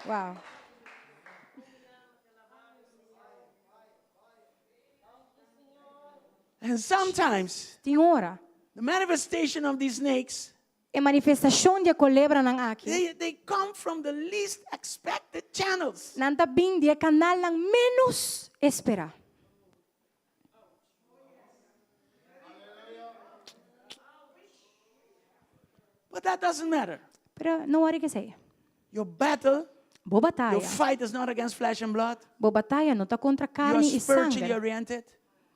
Wow. And sometimes Tin ora. the manifestation of these snakes, E manifestashon di e kolebranan aki. they come from the least expected channels. Nan ta bin di e kanalnan ménos esperá. But that doesn't matter. Pero no worry ku esei. Your battle, Bo your bataya. fight is not against flesh and blood. Bo bataya no ta kontra You are karni i spiritually sanger. oriented.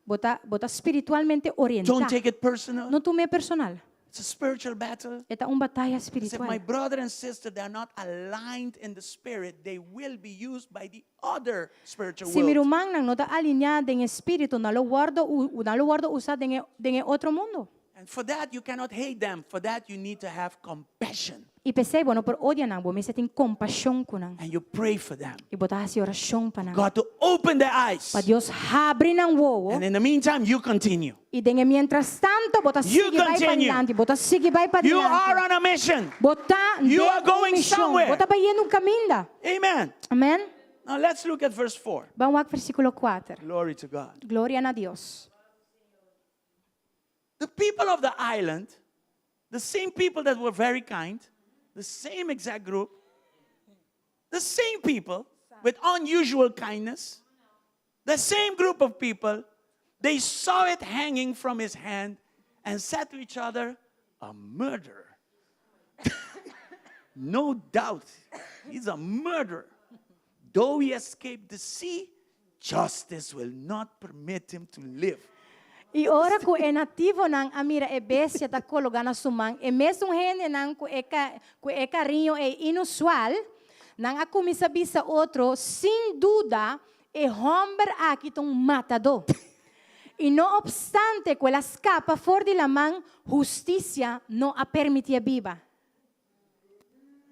Bo ta, bo ta spiritualmente Don't orientá. take it personal. No tum'é personal. It's a spiritual battle. E ta un bataya Because if spiritual. my brother and sister, they are not aligned in the spirit, they will be used by the other spiritual Si mi world. rumannan no ta alineá den spiritu, nan lo wòrdu, nan lo wòrdu usá den e, den e otro mundu. And for that, you cannot hate them. For that, you need to have compassion. I p'esei, bo no por odia nan, bo mester tin kompashon ku nan. And you pray for them. I bo ta hasi orashon pa nan. God to open their eyes. Pa Dios habri nan wowo. And in the meantime, you continue. I den e mientrastantu, bo ta You sigui bai continue. padilanti, bo ta sigui bai You are padilanti. on a mission. Bo ta You den are un going mishon. somewhere. Bo ta bayendo un kaminda. Amen. Amen. Now let's look at verse 4. Ban wak versíkulo 4. Glory to God. Gloria na Dios. The people of the island, the same people that were very kind, the same exact group, the same people with unusual kindness, the same group of people, they saw it hanging from his hand and said to each other, A murderer. no doubt, he's a murderer. Though he escaped the sea, justice will not permit him to live. I ora ku e nativonan a mira e bestia ta kologá na su man, e mesun hendenan ku e ka, ku e kariño ei inusual, nan a kuminsá bisa otro, sin duda e hòmber aki ta un matadó. I no opstante ku el a skapa for di laman, hustisia no a permitié biba.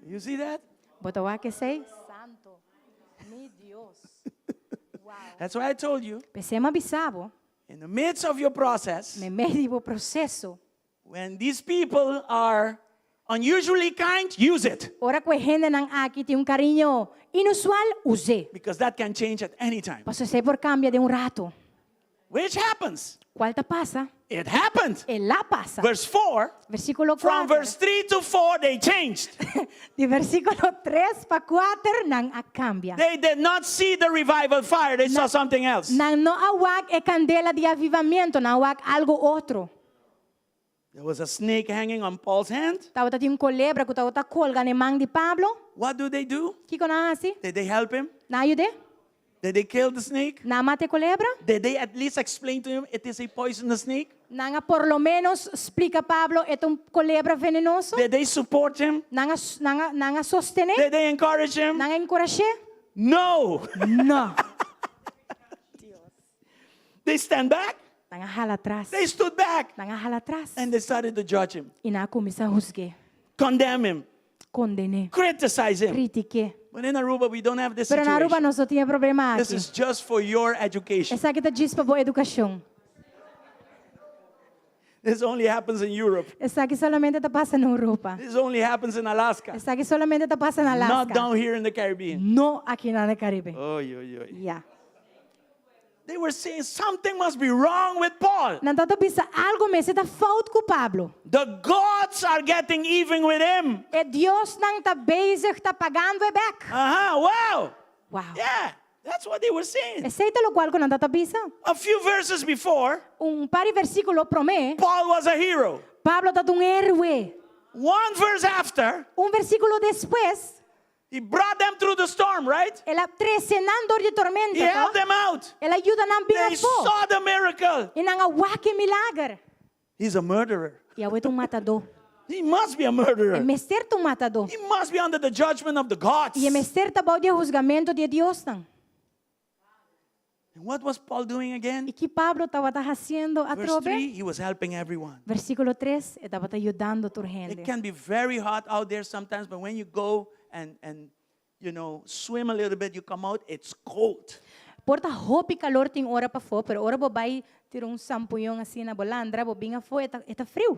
You see that? Bo ta wak esei? Santo, mi Dios. Wow. That's why I told you. P'esei m'a bisa bo. In the midst of your process, Meimei di bo proseso. when these people are unusually kind, use it. Ora ku e hendenan aki tin un kariño inusual, us'é. Because that can change at any time. Pasobra esei por kambia den un ratu. Which happens. Kual ta pasa? It happened. El a pasa. Verse 4, Versíkulo from 4. verse 3 to 4, they changed. Di versíkulo 3 pa 4, nan a kambia. They did not see the revival fire, they saw something else. Nan no a wak e kandela di avivamentu, nan a wak algu otro. There was a snake hanging on Paul's hand. Tabatin un kolebra ku tabata kolga na man di Pablo. What do they do? Kiko nan a hasi? Did they help him? Nan a yud'é? Did they kill the snake? Nan a mata e kolebra? Did they at least explain to him it is a poisonous snake? Nan a por lo ménos splika Pablo e ta un kolebra venenoso? Did they support him? Nan a, nan a, nan a sostené? Did they encourage him? Nan a enkurash'é? No. No. They stand back. Nan a hala atras. They stood back. Nan a hala atras. And they started to judge him, I nan a kuminsá husg'é, condemn him, konden'é, criticize him. kritik'é. But in Aruba, we don't have this Pero na Aruba situation. nos no tin e problema This aki. is just for your education. Esaki ta djis pa bo edukashon. This only happens in Europe. Esaki solamente ta pasa na Europa. This only happens in Alaska. Esaki solamente ta pasa na Not Alaska. down here in the Caribbean. No aki na Karibe. Oy, oy, oy. Ja. They were saying something must be wrong with Paul. Nan tabata bisa algu mester ta fout ku Pablo. The gods are getting even with him. E diosnan ta bezig ta pagando e bek. Uh-huh. Wow. Wow. Yeah, that's what they were saying. Esei ta lokual ku nan tabata bisa. A few verses before, Un par di versíkulo promé, Paul was a hero. Pablo tabata un héroe. One verse after, Un versíkulo despues, he brought them through the storm, right? el a trese nan dor di He tormenta, helped to? them out. El a yuda nan bin They afó. saw the miracle. I nan a wak e milager. He's a murderer. I awor e ta un matadó. He must be a E murderer. mester ta un matadó. He must be under the judgment of the gods. I e mester ta bou di husgamentu di e diosnan. And what was Paul doing again? I ki Pablo tabata hasiendo Verse atrobe? 3, he was helping everyone. Versíkulo 3, e tabata yudando tur It hende. can be very hot out there sometimes, but when you go and, and you know, swim a little bit, you come out, it's cold. Por ta hopi kalor tin ora pafó, pero ora bo bai tira un sampuñon asina, bo landra, bo bin afó, e ta, e ta friu.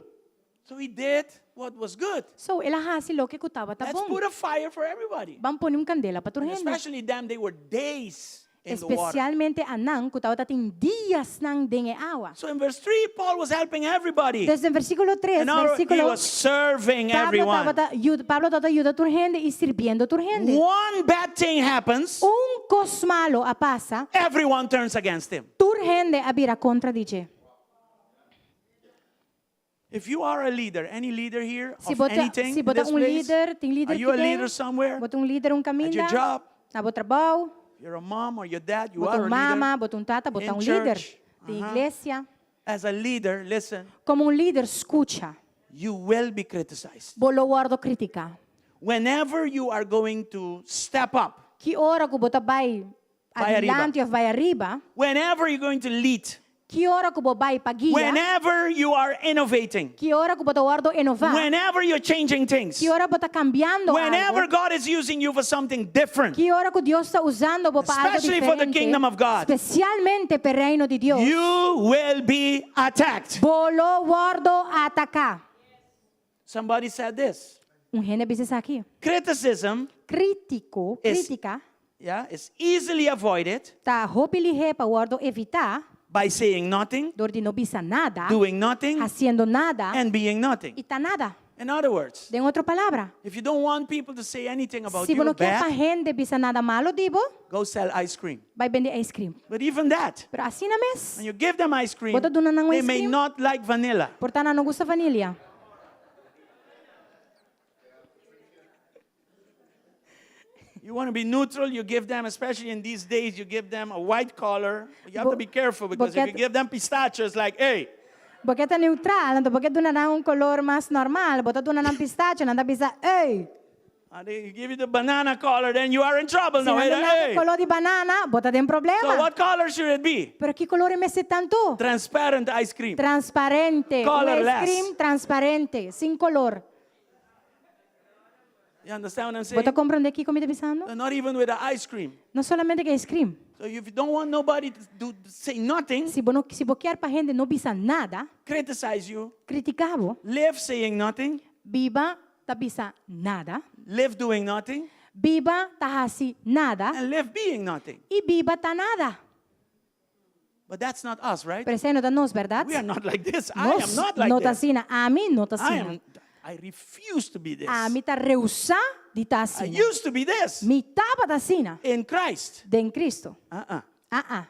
So he did what was good. So, el a hasi loke ku tabata Let's bon. put a fire for everybody. Ban pone un kandela pa tur And hende. especially them, they were days in the water. Espesialmente anan ku tabatin diasnan den e awa. So in verse 3, Paul was helping everybody. Desde versíkulo 3, In other words, he versíkulo was serving Pablo everyone. tabata yuda, Pablo tabata yuda tur hende i sirbiendo tur hende. One bad thing happens, Un kos malu a pasa, everyone turns against him. tur hende a bira kontra di dje. If you are a leader, any leader here Si of bo ta, anything si in bo ta this un place, lider, tin lider are you a aki den? leader somewhere? Bo ta un lider un At your kaminda? job? Na bo trabou? You're a mom or your dad, you Bo ta are un a mama, leader. bo ta un tata, bo ta In un lider. church. Den Aha. iglesia. As a leader, listen, Komo un lider, skucha. you will be criticized. Bo lo wòrdu kritiká. Whenever you are going to step up, Ki ora ku bo ta bai Bai ariba. adilanti òf bai ariba, whenever you're going to lead, ki ora ku bo bai pa guia, whenever you are innovating, ki ora ku bo ta wòrdu inová, whenever you're changing things, ki ora bo ta kambiando whenever algu, God is using you for something different, ki ora ku Dios ta usando bo pa algu Especially for the diferente, kingdom of God. spesialmente pa e reino di Dios, you will be attacked. bo lo wòrdu ataká. Somebody said this. Un hende a bisa esaki. Criticism, Krítiko, Is- krítika, yeah, is easily avoided ta hopi lihé pa wòrdu evitá by saying nothing, dor di no bisa nada, doing nothing, hasiendo nada and being nothing. i ta nada. In other words, Den otro palabra, if you don't want people to say anything about si bo you no ke pa bad, hende bisa nada malu di bo, go sell ice cream. bai bende ice cream. But even that, Pero asina mes, when you give them ice cream, Bo ta duna nan they ice may cream? not like vanilla. Por ta nan no gusta vanilia. You want to be neutral, you give them, especially in these days, you give them a white color. You have to be careful because if you give them pistachio, it's like, hey, Bo ke ta neutral, anto bo ke duna nan un koló mas normal, bo ta duna nan pistacho, nan ta bisa, ey! And they give you the banana color, then you are in trouble Si now. nan Hey, duna nan hey. koló di banana, bo ta den problema. So what color should it be? Pero ki koló e mester ta anto? Transparent ice cream. Transparente. Un Colorless. ice cream transparente, sin koló. You understand what I'm Bo ta saying? komprondé kiko mi ta bisando? Not even with the ice cream. No solamente ku ice cream. So if you don't want nobody to do, say nothing, Si bo no, si bo ke pa hende no bisa nada, criticize you, kritiká bo, live saying nothing, biba ta bisa nada, live doing nothing, biba ta hasi nada and live being nothing. i biba ta nada. But that's not us, right? Pero esei no ta nos, bèrdat? We are not like this. I am Nos not like no ta this. asina. Ami no ta I asina. am. I refuse to be this. Ami ta rehusá di ta I asina. used to be this Mi tabata asina in Christ. den Cristo. Uh-uh. Ah ah.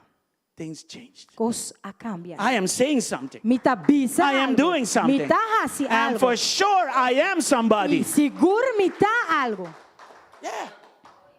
Things changed. Kos a kambia. I am saying something. Mi ta bisa I am algu. doing something. Mi ta hasi And algu. for sure, I am I somebody. sigur mi ta algu. Yeah.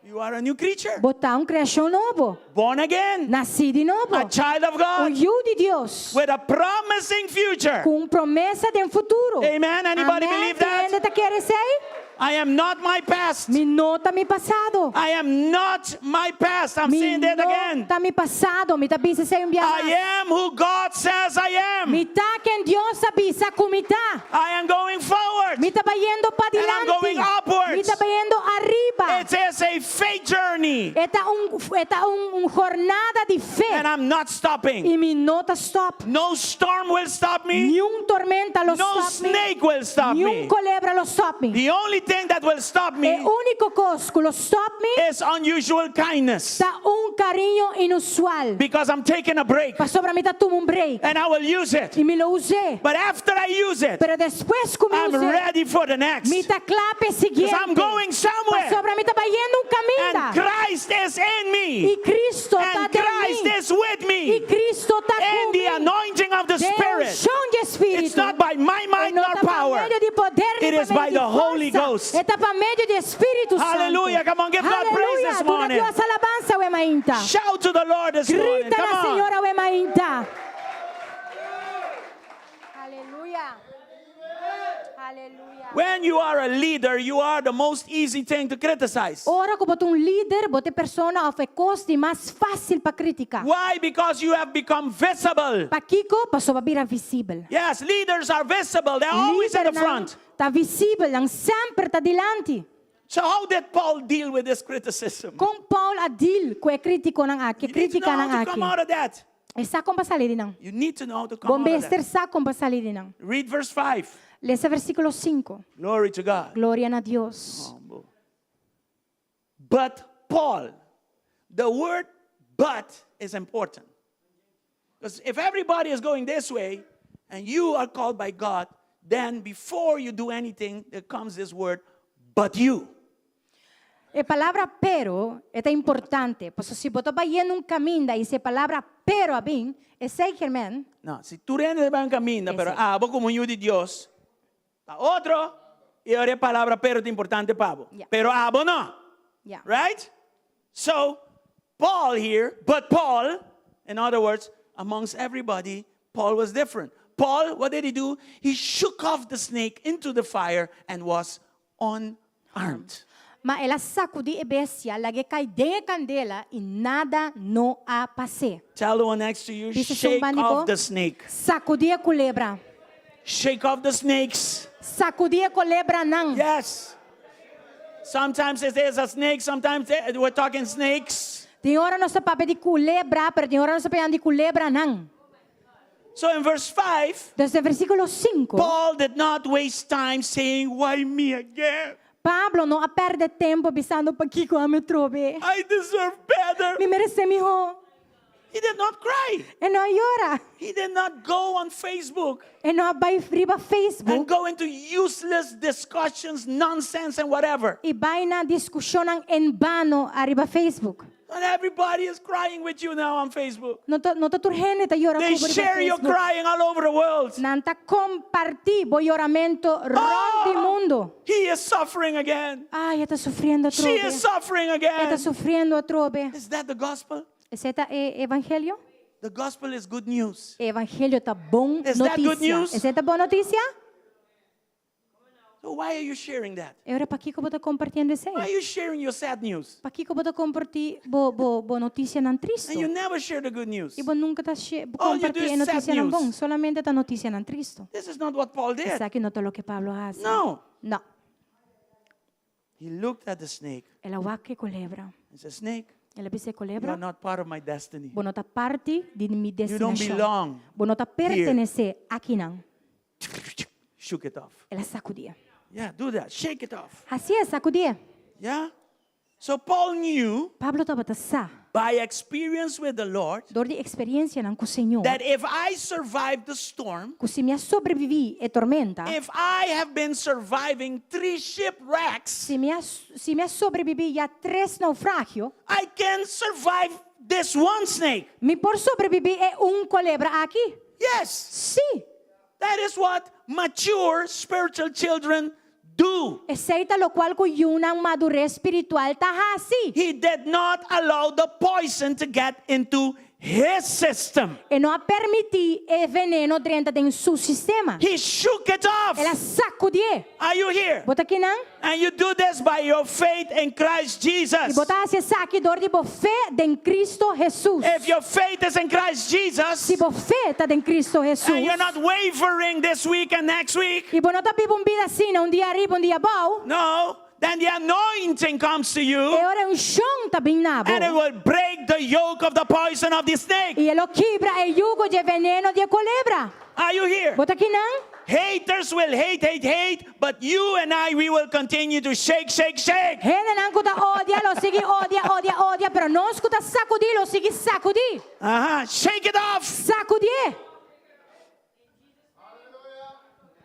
You are a new creature. Bo ta un kreashon nobo. Born again. Nasí di nobo. A child of Un God yu di Dios. with a promising future. Ku un promesa den futuro. Amen. Anybody Amèn. believe that? Hende ta kere esei? I am not my past. Mi no ta mi pasado. I am not my past. I'm Mi saying that no again. ta mi pasado. Mi ta bisa esei un biaha I mas. am who God says I am. Mi ta ken Dios a bisa ku mi ta. I am going forward. Mi ta bayendo pa And I'm dilanti. going upwards. Mi ta bayendo ariba. It is a faith journey. E ta un, e ta un, un jornada di fe. And I'm not stopping. I mi no ta stop. No storm will stop me. Niun tormenta lo No stop mi. snake will stop Niun me. kolebra lo stop mi. The only thing that will stop E me úniko kos ku lo stop mi is unusual kindness. ta un kariño inusual. Because I'm taking a break Pasobra mi ta tuma un break. and I will use it. I mi lo us'é. But after I use it, Pero despues ku mi I'm us'é, ready for the next. mi ta kla pa e siguiente. Because I'm going somewhere. Pasobra mi ta bayendo un And kaminda. Christ is in me. I Cristo ta And den Christ mi. is with I me. Cristo ta In ku the mi. anointing of the Den Spirit. unshon di Spiritu. It's not by my might E no nor ta pa power. medio di poder ni It pa is by the Holy forsa, Ghost. E ta pa medio di Spiritu Santu. Hallelujah. Come on, give God praise Aleluya. this Duna morning. Dios alabansa awe mainta. Shout to the Lord this morning. Grita Come na on. Señor awe mainta. Aleluya. Aleluya. When you are a leader, you are the most easy thing to criticize. Ora ku bo ta un lider, bo ta e persona òf e kos di mas fásil pa kritiká. Why? Because you have become visible. Pakiko? Pasobra bo a bira visibel. Yes, leaders are visible. They're always at the Lidernan front. ta visibel, nan semper ta dilanti. So how did Paul deal with this criticism? Kon Paul a deal ku e kritikonan aki, You need to know kritikanan how to come aki? out of that. E sa kon pa sali di nan. You need to know how to come Bo out of mester that. sa kon pa sali di nan. Read verse 5. Lesa versíkulo 5. Glory to God. Gloria na Dios. Humble. But Paul, the word but is important. Because if everybody is going this way and you are called by God, then before you do anything, there comes this word, but you. E palabra pero ta importante. Pasobra si bo ta bayendo un kaminda i si e palabra pero a bin, esei ke men. No, si tur hende ta bai un kaminda, pero Esei. abo komo yu di Dios, ta otro, i ora e palabra pero ta importante pa bo. Yeah. Pero abo no. Yeah. Right? So, Paul here, but Paul, in other words, amongst everybody, Paul was different. Paul, what did he do? He shook off the snake into the fire and was unarmed. Ma el a sakudí e bestia, lag'é kai den e kandela i nada no a pas'é. Tell the one next to you, Bisa shake esun banda di bo, off the snake. Sakudí e kulebra. Shake off the snakes. Sakudí e kulebranan. Yes. Sometimes it is a snake, sometimes we're talking snakes. Tin ora nos ta papia di kulebra, pero tin ora nos ta papiando di kulebranan. So in verse 5, Entonces, den versíkulo 5, Paul did not waste time saying, Why me again? Pablo no a pèrdè tempu bisando, Pakiko ami atrobe? I deserve better. Mi meresé mihó. He did not cry. E no a yora. He did not go on Facebook E no a bai riba and Facebook go into useless discussions, nonsense, and whatever. i bai na diskushonnan en bano ariba Facebook. And everybody is crying with you now on Facebook. No ta, no ta tur hende ta yora They ku bo riba share your Facebook. crying all over the world. Nan ta kompartí bo yoramentu rònt di Oh, mundu. he is suffering again. Ai, e ta sufriendo She atrobe. is suffering E ta again. sufriendo atrobe. Is that the gospel? Esei ta e evangelio? The gospel is good news. E evangelio ta bon Is that good notisia. news? Esei ta bon notisia? So why are you sharing that? E ora pakiko bo ta kompartiendo esei? Why are you sharing your sad news? Pakiko bo ta kompartí bo bo bo notisianan tristu? And you never share the good news. I bo nunka ta All you do kompartí e is sad notisianan bon, news. solamente ta notisianan tristu. This is not what Paul did. Esaki no ta loke Pablo a hasi. No. No. He looked at the snake El a wak e kolebra. and said, Snake, El a bisa e you are kolebra, not part of my destiny. Bo no ta parti di mi You don't destinashon. belong Bo no ta here. pertenesé akinan. Shook it off. El a sakudié. Yeah, do that. Shake it off. Hasié, sakudié. Yeah? So Paul knew Pablo tabata sa, by experience with the Lord dor di eksperensianan ku Señor, that if I survive the storm, ku si mi a sobreviví e tormenta, if I have been surviving three shipwrecks, si mi a, si mi a sobreviví ya tres naufragio, I can survive this one snake. mi por sobreviví e un kolebra aki. Yes. Sí. That is what mature spiritual children do. Esei ta lokual ku yunan madures spiritual ta hasi. He did not allow the poison to get into his system. E no a permití e veneno drenta den su sistema. He shook it off. El a sakudié. Are you here? Bo ta akinan? And you do this by your faith in Christ Jesus. I bo ta hasi esaki dor di bo fe den Cristo Hesus. If your faith is in Christ Jesus, Si bo fe ta den Cristo Hesus. and you're not wavering this week and next week, I bo no ta biba un bida asina, un dia ariba, un dia abou. no, then the anointing comes to you E ora unshon ta bin na bo. and it will break the yoke of the poison of the snake. I e lo kibra e yugo di e veneno di e kolebra. Are you here? Bo ta akinan? Haters will hate, hate, hate, but you and I, we will continue to shake, shake, shake. Hendenan ku ta odia lo sigui odia, odia, odia, pero nos ku ta sakudí lo sigui sakudí. Uh-huh. Shake it off. Sakudié.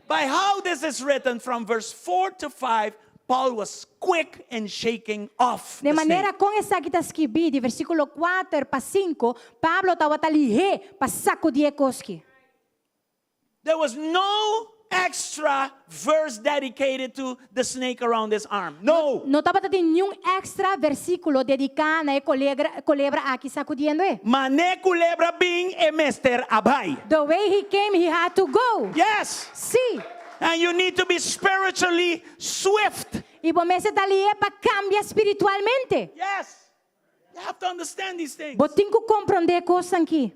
By how this is written from verse 4 to 5, Paul was quick in shaking off. De the manera snake. kon esaki ta skibí di versíkulo kuater pa sinku, Pablo tabata lihé pa sakudí e kos ki. There was no extra verse dedicated to the snake around his arm. No. No tabatin ningun èkstra versíkulo dediká na e kolebra, kolebra aki sakudiendo e. Mane kulebra a bin e mester a bai. The way he came, he had to go. Yes. Sí. And you need to be spiritually swift. I bo mester ta lihé pa kambia spiritualmente. Yes. You have to understand these things. Bo tin ku komprondé kosnan aki.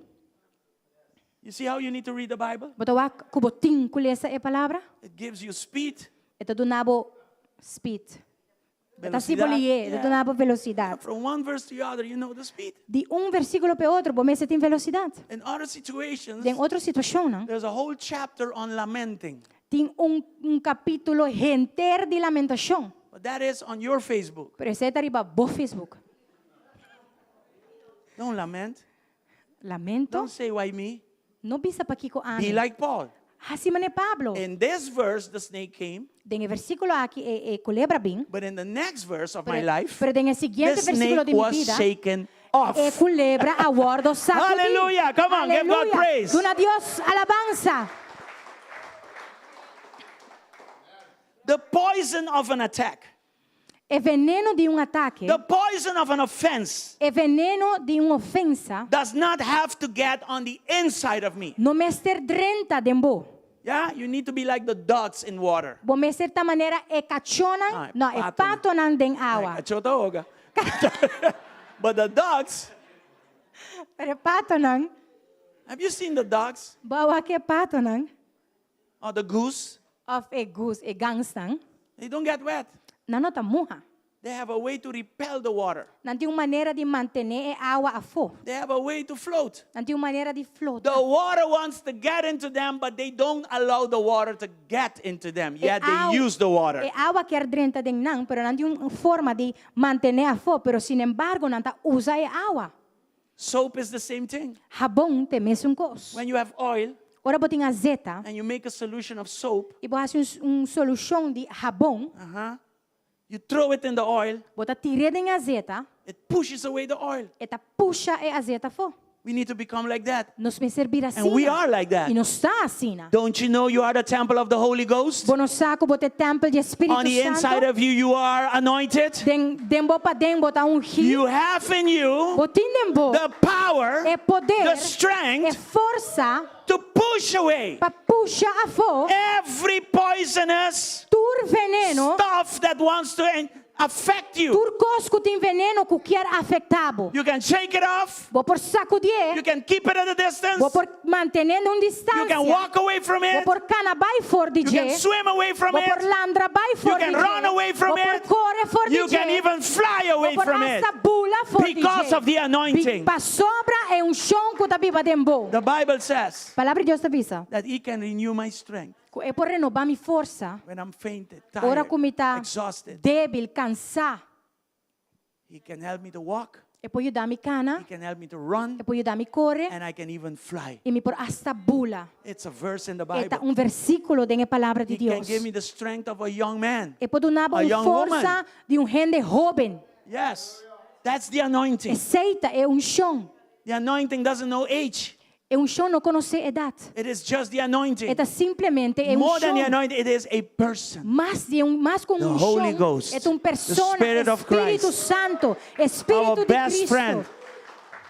You see how you need to read the Bible? Bo ta wak ku bo tin ku lesa e palabra? It gives you speed. E ta duna bo speed. E ta Velosidat. hasi bo lihé, e ta duna bo velosidat. From one verse to the other, you know the speed. Di un versíkulo pa e otro, bo mester tin velosidat. In other situations, Den otro situashonnan, there's a whole chapter on lamenting. tin un un kapítulo henter di lamentashon. But that is on your Facebook. Pero esei ta riba bo Facebook. Don't lament. Lamento? Don't say why me. No bisa pakiko Be ami. like Paul. Hasi mane Pablo. In this verse, the snake came. Den e versíkulo aki e, e kulebra bin. But in the next verse of my Pero, life, pero den e the siguiente versíkulo snake di mi was bida, shaken off. e kulebra a wòrdu sakudí. Hallelujah. Come on, give God Aleluya. praise. Duna Dios alabansa. The poison of an attack, E veneno di un atake, the poison of an offense e veneno di un ofensa, does not have to get on the inside of me. no mester drenta den bo. Yeah, you need to be like the dots in water. Bo mester ta manera e kachónan, Ah, e no, e patonan. patonan den awa. Kachó ta hoga. But the dogs, Pero e patonan, have you seen the dogs bo a wak e patonan, or the goose? òf e goose, e gansnan, They don't get wet. nan no ta muha. They have a way to repel the water. Nan tin un manera di mantené e awa afó. They have a way to float. Nan tin un manera di flota. The water wants to get into them, but they don't allow the water to get into them. E Yet they awa- use the water. E awa kier drenta den nan, pero nan tin un forma di mantené afó, pero sin embargo nan ta usa e awa. Soap is the same thing. Habon ta e mesun kos. When you have oil Ora bo tin azeta and you make a solution of soap, i bo hasi un, un solushon di habon, you throw it in the oil, bo ta tir'é den azeta, it pushes away the oil. e ta pusha e azeta afó. We need to become like that. Nos mester bira And we asina. are like that. I nos ta asina. Don't you know you are the temple of the Holy Ghost? Bo no sa ku bo ta e tèmpel di Spiritu On the inside Santu. of you, you are anointed. Den, den bo paden bo ta ungí. You have in you Bo tin den bo the power, e poder, the e strength forsa to push away pa pusha afó every poisonous tur veneno, stuff that wants to affect you. tur kos ku tin veneno ku kier afektá bo. You can shake it off. Bo por sakudié, You can keep it at a distance. bo por mantené na un You distansia. can walk away from Bo it. por kana bai for di You can dje. swim away from Bo por it. landra bai You for di can dje. run away from Bo por it. kore for di You can dje. even fly away Bo por from it. asta bula for di Because dje. of the anointing. Pasobra e unshon ku ta biba den bo. The Bible says Palabra di Dios ta bisa. that He can renew my strength Ku e por renobá mi forsa. when I'm fainted, Ora tired, ku mi ta exhausted. débil, kansá. He can help me to walk. E por yuda mi He kana. can help me to run. E por yuda mi kore. And I can even fly. I mi por asta bula. It's a verse in the E ta Bible. un versíkulo den e Palabra di He can Dios. give me the strength of a young man. E por duna bo A un young forsa woman. di un hende hóben. Yes. That's the anointing. Esei ta e unshon. The anointing doesn't know age. E unshon no konosé edat. It is just the anointing. E ta simplemente e More than the unshon. anointing, it is a person. Mas di un, mas ku The un Holy unshon, Ghost, e ta un the persona, Spirit of Spiritu Christ. Santu, Spiritu Our di best Kristu. friend.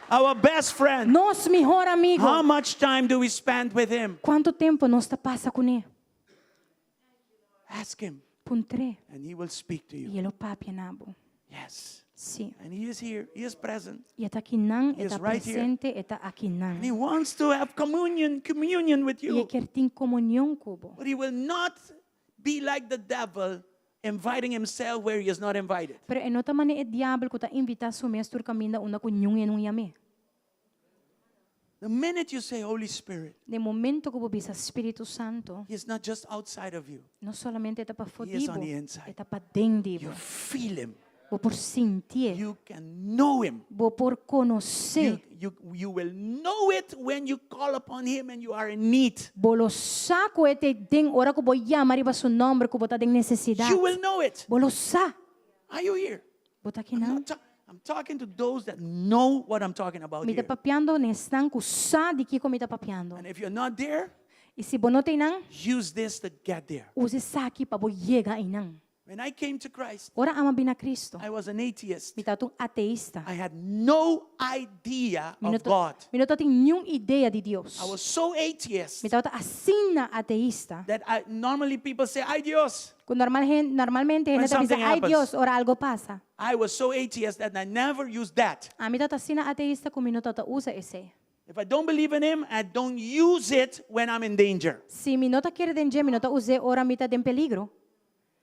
Our best friend. Nos mihó amigu. How much time do we spend with him? Kuantu tempu nos ta pasa kuné? Ask him, Puntr'é. and he will speak to you. I e lo papia na bo. Yes. Sí. And he is here. He is present. I e ta akinan, He e is ta right here. presente, e ta akinan. And he wants to have communion, communion with I e you. ke tin komunion ku bo. But he will not be like the devil inviting himself where he is not invited. Pero e no ta manera e diabel ku ta invitá su mes tur kaminda unda ku niun hende no yam'é. The minute you say Holy Spirit, Den momento ku bo bisa Spiritu Santu, he is not just outside of you. no solamente e ta pafó He is di on bo, the inside. e ta paden di bo. You feel him. Bo por sintié. You can know him. Bo por konosé. You will know it when you call upon him and you are in need. Bo lo sa ku e ta den ora ku bo yama riba su nòmber ku bo ta den nesesidat. You will know it. Bo lo sa. Are you here? Bo ta aki I'm, nan? not ta- I'm talking to those that know what I'm talking about Mi ta here. papiando na esnan ku sa di kiko mi ta papiando. And if you're not there, I si bo no ta einan, use this to get there. usa esaki pa bo yega einan. When I came to Christ, Ora ami a bin na Kristu, I was an atheist. mi tabata un ateista. I had no idea Mi no of God. mi no tabatin niun idea di Dios. I was so atheist Mi tabata asina ateista. that I, normally people say, Ay Dios. Ku normal hen, normalmente When hende ta bisa, something ay happens. Dios, ora algu pasa. I was so atheist that I never used that. Ami tabata asina ateista ku mi no tabata usa esei. If I don't believe in him, I don't use it when I'm in danger. Si mi no ta kere den dje, mi no ta us'é ora mi ta den peligro.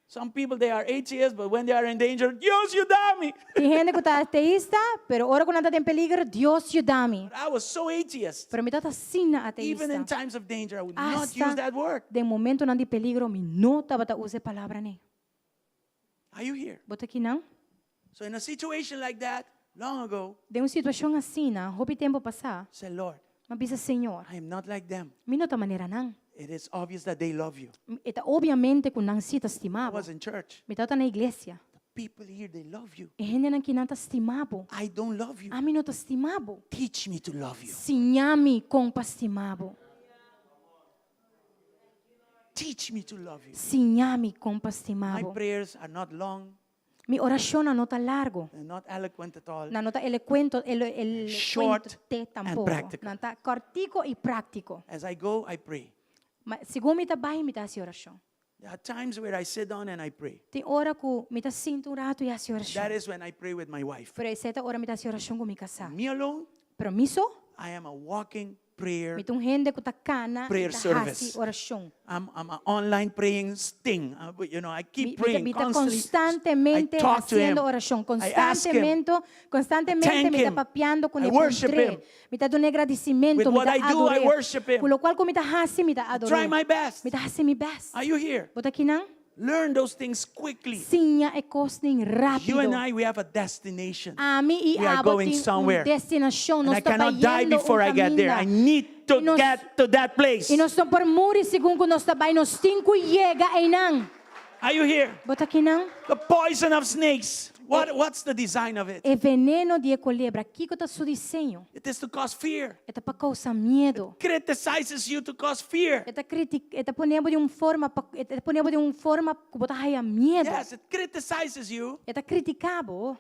Some people, they are atheists, but when they are in danger, Dios, yuda mi. Tin hende ku ta ateista, pero ora ku nan ta den peligro, Dios yuda mi. But I was so atheist. Pero mi tabata asina Even in ateista. times of danger, I would not Hasta use that word. den momentonan di peligro, mi no tabata usa e palabra nei. Are you here? Bo ta akinan? So in a situation like that, long ago, Den un situashon asina, hopi tempu pasá, I said, Lord, mi a bisa, Señor, I am not like them. mi no ta manera nan. It is obvious that they love you. E ta obviamente ku nan si ta I stima bo. was in church. Mi tabata na iglesia. The people here, they love you. E hendenan akinan ta stima bo. I don't love you. Ami no ta stima bo. Teach me to love you. Siña mi kon pa stima bo. Teach me to love you. Siña mi kon pa stima My bo. prayers are not long. Mi orashonnan no ta largu. They're not eloquent at all. Nan no ta elokuento, elo, elokuente Short te and tampoko. practical. Nan ta kòrtiku i práktiko. As I go, I pray. Ma segun mi ta bai, mi ta hasi orashon. There are times where I sit down and I pray. Tin ora ku mi ta sinta un ratu i hasi That orashon. is when I pray with my wife. Pero esei ta ora mi ta hasi orashon ku mi kasá. Me alone, Pero mi so, I am a walking prayer. Mi ta un hende ku ta kana Prayer i ta service. hasi orashon. I'm, I'm an online praying thing. Uh, you know, I keep Mi, mi ta, praying mi ta constantly. konstantemente I talk to him. hasiendo orashon. I ask him. Konstantemente, konstantemente Thank mi ta him. papiando ku I ne worship puntr'é. him. Mi ta dun'é gradisimentu, With mi what ta I do, I ador'é. worship him. Ku lokual ku mi ta hasi, mi ta I try ador'é. my best. Mi ta hasi mi best. Are you here? Bo ta akinan? Learn those things quickly. Siña e kosnan You and rápido. I, we have a destination. Ami i We are abo going tin un somewhere. destinashon. And Nos I ta cannot die bayendo before un I get there. I kaminda. need to I nos, get to that place. i nos no por muri segun ku nos ta bai. Nos tin ku yega einan. Are you here? Bo ta akinan? The poison of snakes. What, what's the design of it? E veneno di e kolebra, kiko ta su diseño? It is to cause fear. E ta pa kousa miedu. Criticizes you to cause fear. E ta kritik, e ta pone bo di un forma pa, e ta pone bo di un forma ku bo ta haya miedu. Yes, it criticizes you E ta kritiká bo.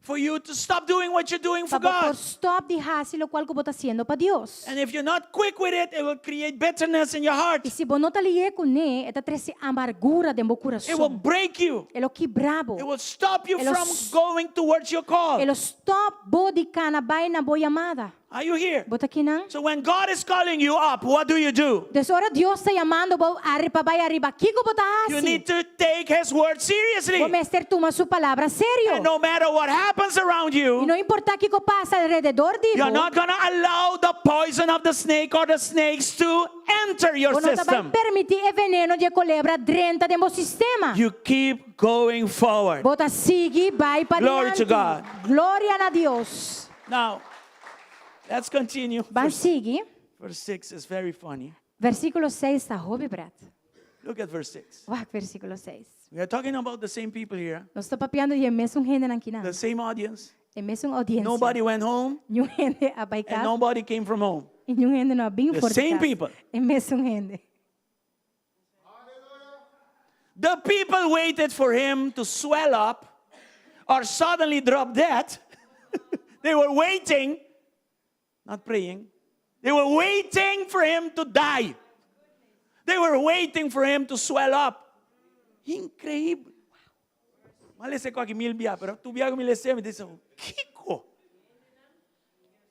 for you to stop doing what you're doing for Pa bo por God. stop di hasi lokual ku bo ta hasiendo pa Dios. And if you're not quick with it, it will create bitterness in your heart. I si bo no ta lié kuné, e ta trese amargura den bo It will kurason. break you. E lo kibra bo. It will stop you E lo from going towards your call. E lo stop bo di kana bai na bo yamada. Are you here? Bo ta akinan? So when God is calling you up, what do you do? Dus ora Dios ta yamando bo ari pa bai ariba, kiko bo ta You hasi? need to take His word seriously. Bo mester tuma su palabra serio. And no matter what happens around I you, no importá kiko pasa alrededor di you're bo, not going to allow the poison of the snake or the snakes to enter your bo no ta bai system. permití e veneno di e kolebra drenta den bo sistema. You keep going forward. Bo ta sigui bai pa Glory to dilanti. God. Gloria na Dios. Now, let's continue. Ban Verse, sigui. verse 6 is very funny. Versíkulo 6 ta hopi pret. Look at verse 6. Wak versíkulo 6. We are talking about the same people here, Nos ta papiando di e mesun hendenan akinan. the same audience. E mesun oudiensia. Nobody went home Niun hende a bai and kas. nobody came from home. I niun hende no a bin The for di same kas. people. E mesun hende. The people waited for him to swell up or suddenly drop dead. They were waiting, not praying. They were waiting for him to die. They were waiting for him to swell up. Increíble. M'a lesa esaki mil bia, pero tur bia ku mi les'é, mi di, Kiko.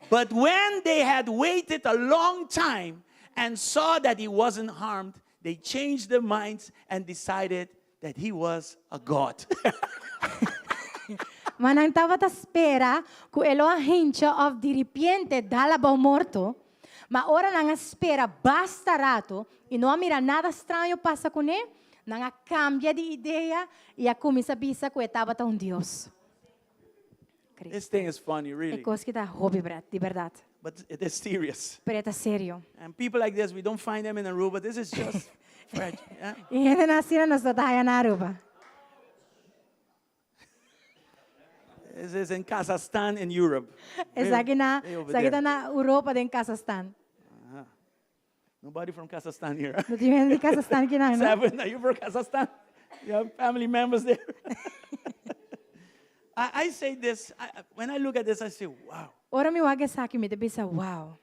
But when they had waited a long time and saw that he wasn't harmed, they changed their minds and decided that he was a god. Ma nan tabata spera ku e lo a hincha òf diripiente dal abou morto. Ma ora nan a spera basta rato i no a mira nada straño pasa kuné, nan a kambia di idea i a kuminsá bisa ku e tabata un dios. This thing is funny, really. E kos aki ta hopi pret, di bèrdat. But it is serious. Pero e ta serio. And people like this, we don't find them in Aruba. This is just fresh. Yeah? I hende asina nos no ta haya na Aruba. This is in Kazakhstan in Europe. Esaki na, Way over esaki ta there. na Europa den Kazakhstan. Nobody from Kazakhstan here. No tin hende di Kazakhstan kinan, no? Seven, are you from Kazakhstan? You have family members there? I, I say this, I, when I look at this, I say, wow. Ora mi wak esaki mi ta bisa, wow.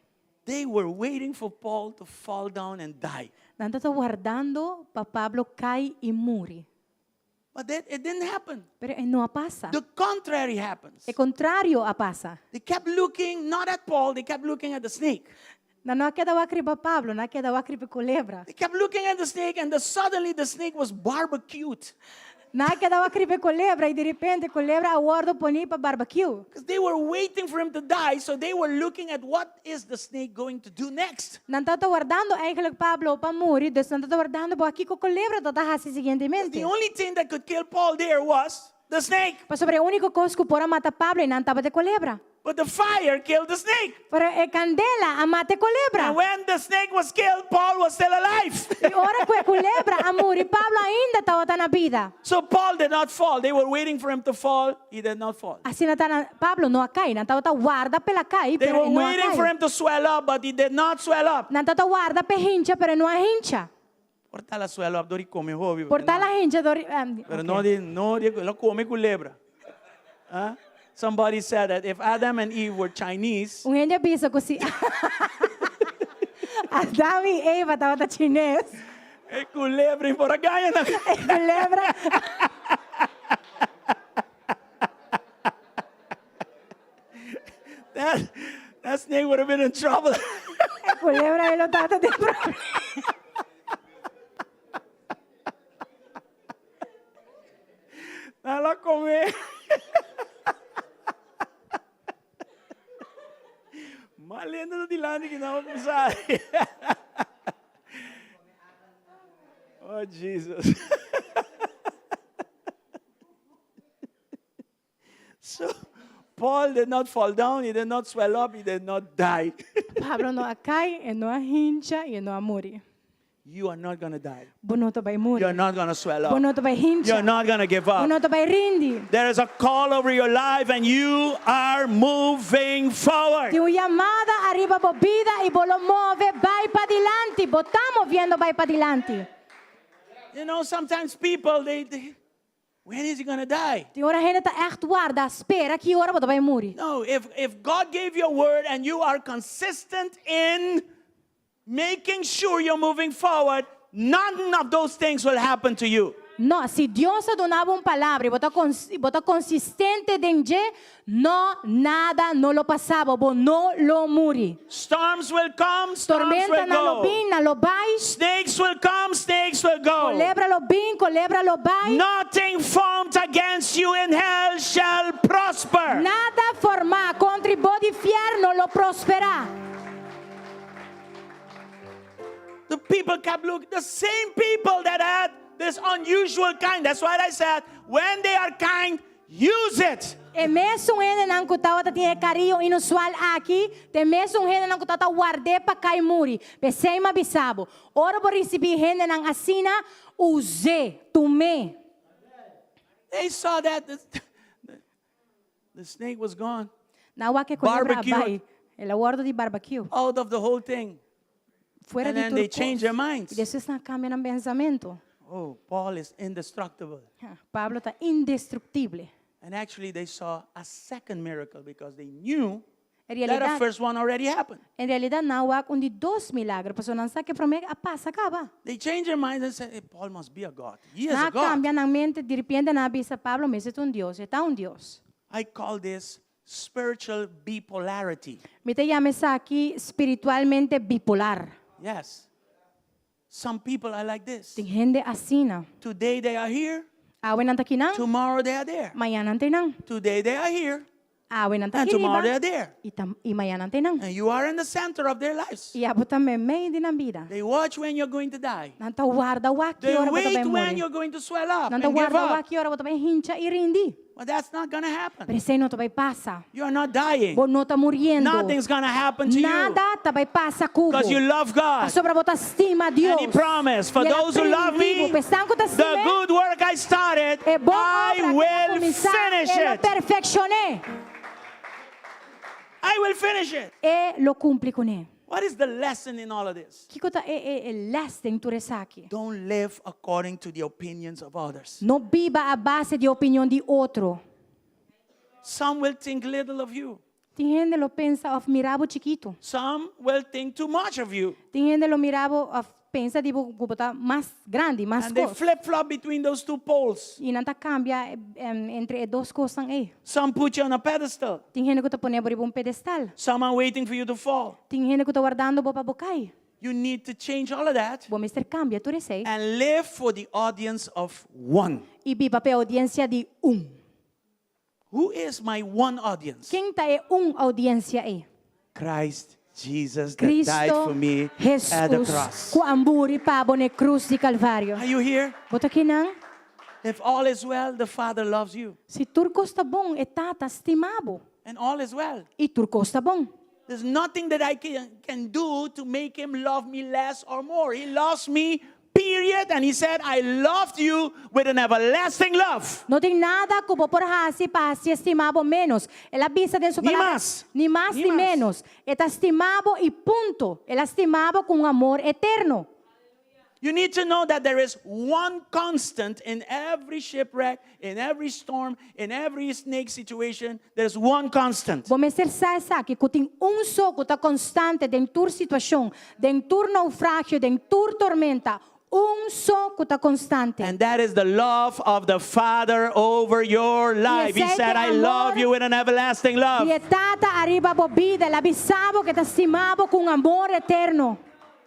They were waiting for Paul to fall down and die. Nan tabata wardando pa Pablo kai i muri. But that, it didn't happen. Pero e no a pasa. The contrary happens. E kontrario a pasa. They kept looking not at Paul, they kept looking at the snake. Nan no a keda wak riba Pablo, nan a keda wak riba e kolebra. They kept looking at the snake, and the, suddenly the snake was barbecued. Nan a keda wak riba e kolebra i direpente e kolebra a wòrdu poní pa barbekiu. Because they were waiting for him to die, so they were looking at what is the snake going to do next. Nan tabata wardando eigenlijk Pablo pa muri, dus nan tabata wardando bo a kiko kolebra ta ta hasi siguientemente. The only thing that could kill Paul there was the snake. Pasobra e úniko kos ku por a mata Pablo einan tabata e kolebra. But the fire killed the snake. Pero e kandela a mata e kolebra. And when the snake was killed, Paul was still alive. I ora ku e kulebra a muri, Pablo ainda tabata na bida. So Paul did not fall. They were waiting for him to fall. He did not fall. Asina ta nan, Pablo no a kai. Nan tabata warda p'el a kai, They pero were e no a waiting for kai. him to swell up, but he did not swell up. Nan tabata warda p'e hincha, pero e no a hincha. Por ta la swell up, dor di come hopi. Por ta la hincha dor di, Pero okay. no di, no di, lo come culebra. Huh? Somebody said that if Adam and Eve were Chinese, Un hende a bisa ku si Adam i Eva tabata chines, e culebra i por a gaña nan. e culebra That, that snake would have been in trouble. E culebra ei lo tabata den problema. Nan lo come. Mal hende ta dilanti ki nan por sabi. Oh Jesus. So Paul did not fall down, he did not swell up, he did not die. Pablo no a kai, e no a hincha i e no a muri. You are not going to die. Bo no ta bai muri. You're not going to swell Bo up. no ta bai hincha. You're not going to give Bo up. no ta bai rindi. There is a call over your life and you are moving forward. Tin un yamada ariba bo bida i bo lo move bai padilanti. Bo ta moviendo bai padilanti. You know, sometimes people, they, they when is he going to die? Tin ora hende ta ègt warda, spera ki ora bo ta bai muri. No, if, if God gave you a word and you are consistent in making sure you're moving forward, none of those things will happen to you. No, si Dios a duna bo un palabra i bo ta bo ta konsistente den dje, no, nada no lo pasa bo, bo no lo muri. Storms will come, storms will Tormentanan lo go. bin, nan lo bai. Snakes will come, snakes will go. Kolebra lo bin, kolebra lo bai. Nothing formed against you in hell shall prosper. Nada formá kontra bo di fièrnu lo prosperá. The people kept looking, the same people that had this unusual kind. That's why I said, when they are kind, use it. E mesun hendenan ku tabata tin e kariño inusual aki, ta e mesun hendenan ku tabata ward'é pa kai muri. P'esei mi a bisa bo, ora bo risibí hendenan asina, us'é, tum'é. They saw that the, the snake was gone. Nan a wak e kolebra a Barbecued. bai. El a wòrdu di barbecue. Out of the whole thing. Fuera And di then tur they kos. change their minds. I despues nan a kambia nan pensamentu. Oh, Paul is indestructible. Pablo ta indestructible. And actually they saw a second miracle because they knew En that the realidad, first one already happened. en realidad nan a wak un di dos milagro, pasobra nan sa ku e promé a pasa kaba. They changed their minds and said, hey, Paul must be a god. He is Nan a a god. kambia nan mente, diripiente nan a bisa Pablo mester ta un dios, e ta un dios. I call this spiritual bipolarity. Mi ta yama esaki spiritualmente bipolar. Yes. Some people are like this. Tin hende asina. Today they are here, Awe nan ta kinan, tomorrow they are there. mañana nan ta einan. Today they are here, Awe nan ta and tomorrow they kiriba are there. i tam i mañana nan ta einan. And you are in the center of their lives. I abo ta meimei di nan bida. They watch when you're going to die. Nan ta warda wak ki They ora bo ta wait bai when muri. you're going to swell up Nan ta and give warda up. wak ki ora bo ta bai hincha i rindi. But that's not going to happen. Pero esei no ta bai pasa. You are not dying. Bo no ta muriendo. Nothing's going to happen to you Nada ta bai pasa ku bo. because you love God. Pasobra bo ta stima Dios. And he promised, for I el a those who love me, primintí bo, p'esnan ku ta the stim'é, good work I started, e bon I obra ku el a will kuminsá, finish e lo it. perfekshon'é. I will finish it. E lo kumpli kuné. What is the lesson in all of this? Kiko ta e, e, e les den tur esaki? Don't live according to the opinions of others. No biba a base di opinion di otro. Some will think little of you. Tin hende lo pensa of mira bo chikito. Some will think too much of you. Tin hende lo mira bo of pensa di bo ku bo ta mas grandi, mas And they kos. flip flop between those two poles. I nan ta kambia em, entre e dos kosnan ei. Some put you on a pedestal. Tin hende ku ta pone bo riba un pedestal. Some are waiting for you to fall. Tin hende ku ta wardando bo pa bo kai. You need to change all of that Bo mester kambia tur esei. and live for the audience of one. I biba pa e oudiensia di un. Who is my one audience? Ken ta e un oudiensia ei? Christ Jesus that died Cristo for me at the Jesus cross. ku a muri pa bo na krus di Kalvario. Are you here? Bo ta akinan? If all is well, the Father loves you. Si tur kos ta bon, e Tata stima bo. And all is well. I tur kos ta bon. There's nothing that I can do to make him love me less or more. He loves me, period. And he said, I loved you with an everlasting love. No tin nada ku bo por hasi pa hasié stima bo ménos. El a bisa den su Ni palabra. mas. Ni mas Ni ni mas. ménos. E ta stima bo i punto. El a stima bo ku un amor eterno. You need to know that there is one constant in every shipwreck, in every storm, in every snake situation. There's one constant. Bo mester sa esaki, ku tin un so ku ta konstante den tur situashon, den tur naufragio, den tur tormenta. Un so ku ta konstante. And that is the love of the Father over your life. He esei said, ta I amor love you with an everlasting love. Di e Tata ariba bo bida, el a bisa bo ku e ta stima bo ku un amor eterno.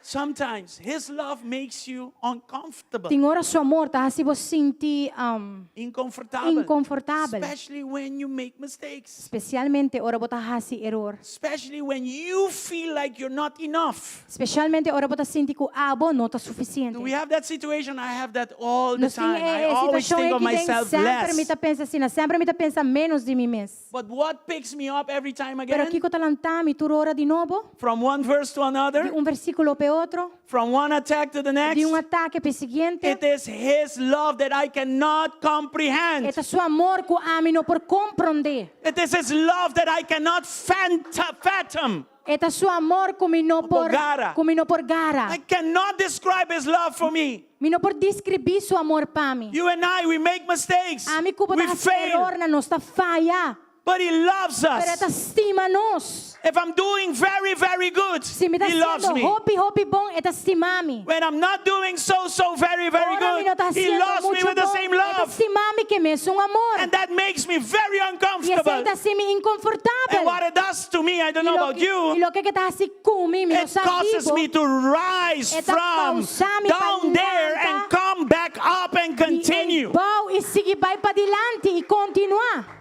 Sometimes His love makes you uncomfortable. Tin ora su amor ta hasi bo sinti um, Inkonfortabel. Inkonfortabel. Especially when you make mistakes. Spesialmente ora bo ta hasi eror. Especially when you feel like you're not enough. Spesialmente ora bo ta sinti ku abo no ta sufisiente. Do we have that situation? I have that all the Nos tin time. I e, e always situashon think of aki den myself semper mi less. ta pensa asina, semper mi ta pensa ménos di mi mes. But what picks me up every time Pero again? kiko ta lanta mi tur ora di nobo? From one verse to Di another, un versíkulo pa otro, from one attack to the next. di un atake pa e siguiente. It is His love that I cannot comprehend. E ta su amor ku ami no por komprondé. It is His love that I cannot fathom. E ta su amor ku mi no por gara. ku mi no por gara. I cannot describe His love for me. Mi no por deskribí su amor pa mi. You and I, we make mistakes. Ami ku bo We ta hasi fail. erornan, nos ta faya. But He loves Pero e ta us. stima nos. If I'm doing very, very good, Si mi ta He loves hasiendo me. hopi hopi bon, e ta stima mi. When I'm not doing so, so very, very Ora mi good, no ta He hasiendo loves me mucho with the bon, same e ta love. stima mi ku e mesun amor. And that makes me very I esei uncomfortable. ta hasi mi inkonfortabel. And what it does to me, I don't I know lo about ke, you, i loke e ta hasi ku mi, mi no it sa causes di bo. me to rise E ta from kousa mi pa down there and lanta. come back up and Di continue. bou i sigui bai padilanti i kontinuá.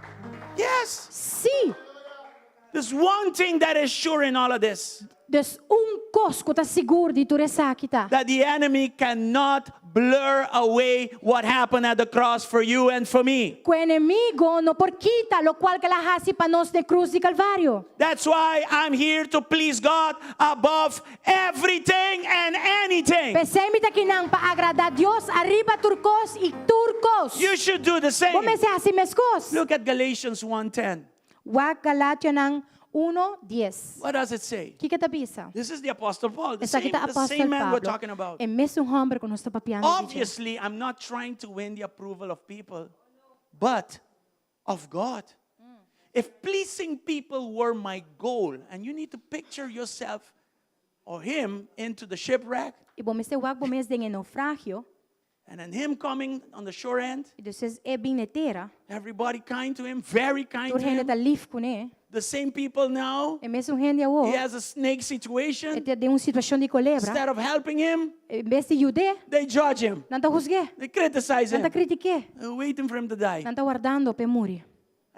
Yes. Sí. There's one thing that is sure in all of this Dus un kos ku ta sigur di tur esaki ta. that the enemy cannot blur away what happened at the cross for you and for me. Ku enemigu no por kita lokual ku el a hasi pa nos na krus di Kalvario. That's why I'm here to please God above everything and anything. P'esei mi ta akinan pa agradá Dios ariba tur kos i tur kos. You should do the same. Bo mester hasi meskos. Look at Galatians 1:10. Wak Galationan 1:10. What does it say? Kiko e ta bisa? This is the Apostle Paul, the Esaki same, ta the Apostle same man we're Pablo. talking about. E mesun hòmber ku nos ta papiando. di dje. Obviously, I'm not trying to win the approval of people, but of God. If pleasing people were my goal, and you need to picture yourself or him into the shipwreck, I bo mester wak bo mes den e naufragio. and then him coming on the shore end, I despues e bin na tera. everybody kind to him, very kind Tur to hende him. ta lif kuné. The same people now, E mesun hende awor. he has a snake situation. E ta den un situashon di kolebra. Instead of helping him, En bes di yud'é, they judge him. nan ta husg'é. They criticize Nan ta him. kritik'é. They're waiting for him to die. Nan ta wardando p'e muri.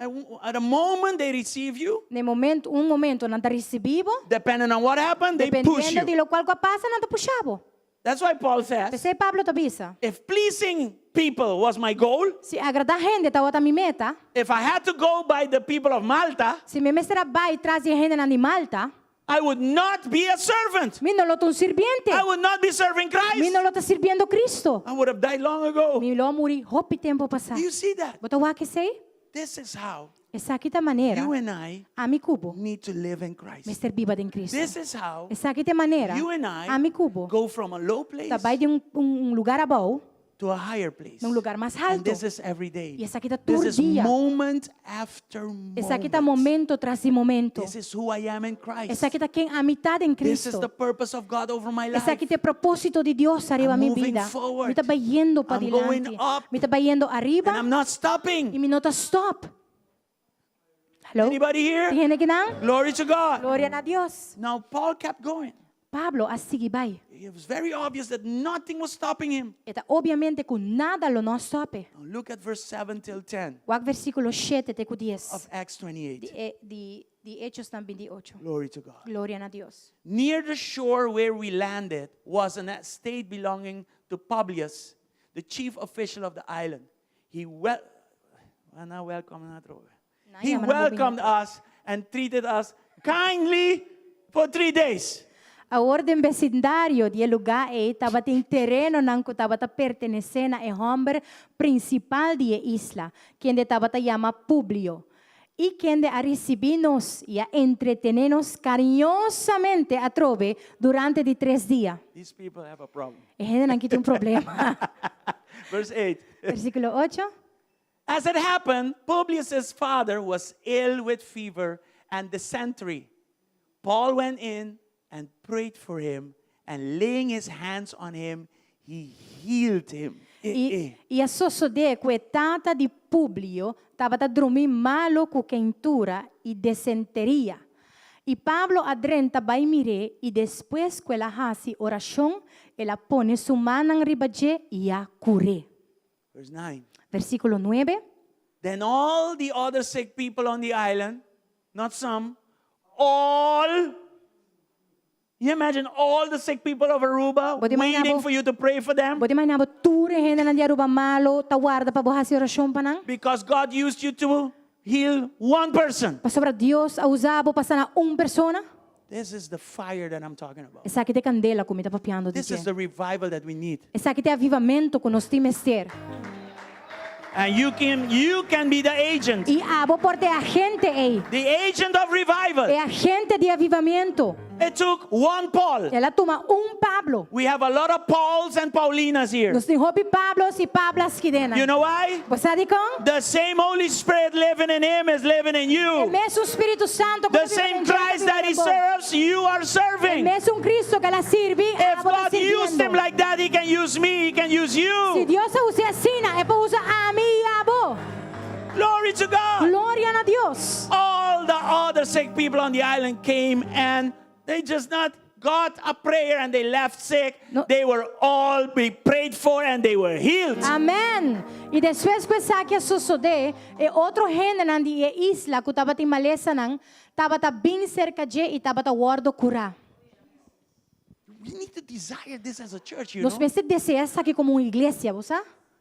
At the moment they receive you, Na momento, un momento nan ta risibí bo, depending on what happened, they push dependiendo di you. lokual ku a pasa, nan ta pusha bo. That's why Paul says, P'esei Pablo ta bisa, if pleasing people was my goal, si agradá hende tabata mi meta, if I had to go by the people of Malta, si mi mester a bai tras di e hendenan di Malta, I would not be a servant. mi no lo ta un sirbiente. I would not be serving Mi Christ. no lo ta sirbiendo Cristo. I would have died long ago. Mi lo a muri hopi tempu pasá. Do you see that? Bo ta wak esei? This is how Esaki ta manera you and I ami ku bo need to live in Christ. mester biba den Kristu. This is how Esaki ta e manera you and I ami ku bo go from a low place ta bai di un, un, un lugá abou to a higher place. na un lugá mas And haltu. this is every day. I esaki ta This tur is dia. moment after moment. Esaki ta momento tras di momento. This is who I am in Christ. Esaki ta ken ami ta den This is Kristu. the purpose of God over my life. Esaki ta e propósito di Dios ariba I'm mi moving bida. forward. Mi ta bayendo pa I'm going dilanti. up. Mi ta bayendo ariba And I'm not i stopping. mi no ta stop. Hello? Anybody here? Tin hende akinan? Glory to God. Gloria na Dios. Now Paul kept going. Pablo a sigui bai. It was very obvious that nothing was stopping him. E ta obviamente ku nada lo no a stòp e. Now look at verse 7 till 10 Wak versíkulo 7 te ku 10 of Acts di, 28. e, di, di Hechosnan 28. Glory to God. Gloria na Dios. Near the shore where we landed was an estate belonging to Publius, the chief official of the island. He wel Ana welcome na atrobe. Na He yama na bobina welcomed us and treated us kindly for three days. Awor den besindario di e lugá ei tabatin terenonan ku tabata pertenesé na e hòmber prinsipal di e isla, kende tabata yama Publio, i kende a risibí nos i a entretené nos kariñosamente atrobe durante di tres dia. These people have a problem. E hendenan aki tin un problema. Verse 8. Versíkulo ocho. As it happened, Publius's father was ill with fever and dysentery. Paul went in and prayed for him, and laying his hands on him, he healed him. Eh, I, eh. i a sosodé ku e tata di Publio tabata drumí malu ku keintura i desenteria. I Pablo a drenta bai mir'é, i despues ku el a hasi orashon, el a pone su mannan riba dje i a kur'é. Verse 9. Versíkulo nuebe. Then all the other sick people on the island, not some, all, you imagine all the sick people of Aruba Bo ta imaginá waiting bo- for you to pray for them? Bo ta imaginá bo tur e hendenan di Aruba malo ta warda pa bo hasi orashon pa nan? Because God used you to heal one person. Pasobra Dios a usa bo pa sana un persona? This is the fire that I'm talking about. Esaki ta e kandela ku mi ta papiando di This is dje. the revival that we need. Esaki ta e avivamentu ku nos tin mester. And you can you can be the agent. I abo por ta e agente ei. The agent of revival. E agente di avivamentu. It took one Paul. El a tuma un Pablo. We have a lot of Pauls and Paulinas here. Nos tin hopi Pablos i Pablas kidena. You know why? Bo sa dikon? The same Holy Spirit living in him is living in E you. mesun Spiritu Santu ku The ta biba same den dje ta Christ biba that den he bo. serves, you are E serving. mesun Cristo ku el a sirbi, If abo ta God used him sirbiendo. like that, he can use me, he can use Si you. Dios a us'é asina, e por usa ami i abo. Glory to God. Gloria na Dios. All the other sick people on the island came and they just not got a prayer and they left sick. No. They were all be prayed for and they were healed. Amen. I despues ku esaki a sosodé, e otro hendenan di e isla ku tabatin malesanan tabata bin serka dje i tabata wòrdu kurá. We need to desire this as a church, you Nos know. mester deseá esaki komo un iglesia, bo sa?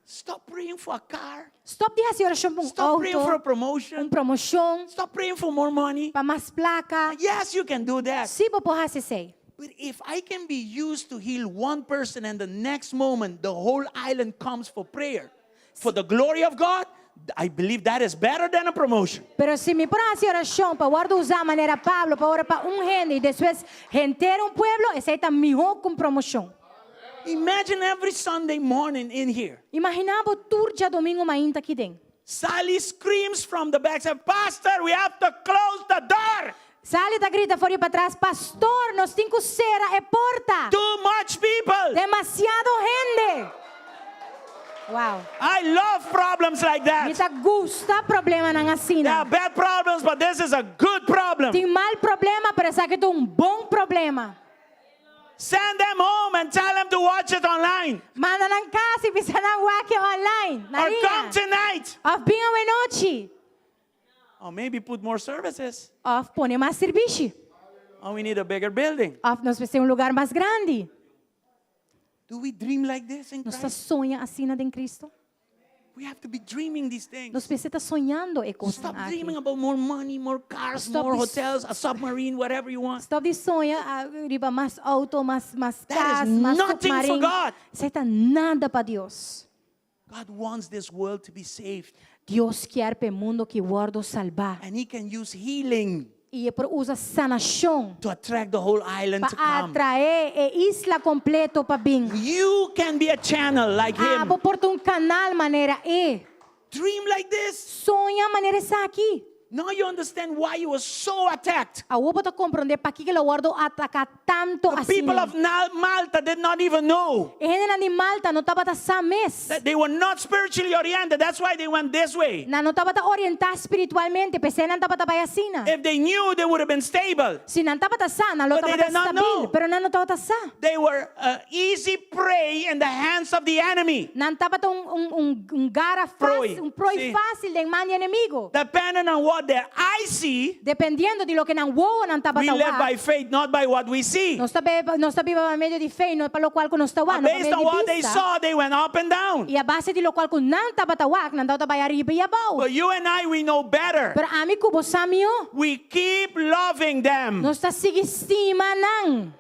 Stop praying for a car. Stop di hasi orashon pa un Stop praying for a outo, promotion. un promoshon, Stop praying for more money. pa mas plaka. Yes, you can do that. Sí, bo por hasi esei. But if I can be used to heal one person and the next moment the whole island comes for prayer, for the glory of God, I believe that is better than a promotion. Pero si mi por hasi orashon pa wòrdu usá manera Pablo pa ora pa un hende i despues henter un pueblo, esei ta mihó ku un promoshon. Imagine every Sunday morning in here. Imaginá bo tur djadomingo mainta aki den. Sally screams from the back, said, Pastor, we have to close the door. Sally ta grita for di patras, Pastor, nos tin ku sera e porta. Too much people. Demasiado hende. Wow. I love problems like Mi that. ta gusta problemanan asina. There are bad problems, but this is a good problem. Tin mal problema, pero esaki ta un bon problema. Send them home and tell them to watch it online. Manda nan kas i bisa nan wak e online. Na Or liña. come tonight. Of bin awenochi. Or maybe put more services. Of pone mas sirbishi. Or we need a bigger building. Of nos mester un lugar mas grandi. Do we dream like this in Nos ta Christ? soña asina den Cristo? We have to be dreaming these things. Nos mester ta soñando e kosnan Stop aki. dreaming about more money, more cars, Stop more this- hotels, a submarine, whatever you want. Stop di soña ah, riba mas auto, mas mas That kas, is mas nothing for submarin. God. Esei ta nada pa Dios. God wants this world to be saved. Dios kier pa e mundo aki wordo salba. And he can use healing Y e por usa sanacion to attract the whole island pa to come. atrae e isla completo pa bin. You can be a channel like him. Abo por ta un canal manera e. Dream like this. Soña manera esaki. Now you understand why he was so attacked. Awor bo ta comprende pakico el a wordo ataca tanto The asina. people of Malta did not even know. E hendenan di Malta no tabata sa mes. That they were not spiritually oriented. That's why they went this way. Nan no tabata orienta spiritualmente, p'esei nan tabata bai asina. If they knew, they would have been stable. Si nan tabata sa, nan lo But they tabata did not stabil, know. pero nan no tabata sa. They were uh, easy prey in the hands of the enemy. Nan tabata un, un, un, un gara Prooi. fácil, un prooi Sí. fácil den man di enemigo. Depending on what their eyes see, Dependiendo di loke nan wowonan we tabata live by wak. faith, not by what we see. Nos ta biba, nos ta biba pa medio di fe, no pa lokual ku nos ta wak, no pa Based medio on di what they bista. saw, they went up and down. I a base di lokual ku nan tabata wak, nan tabata bai ariba i abou. But you and I, we know better. Pero ami ku bo sa mihó. We keep loving them. Nos ta sigui stima nan.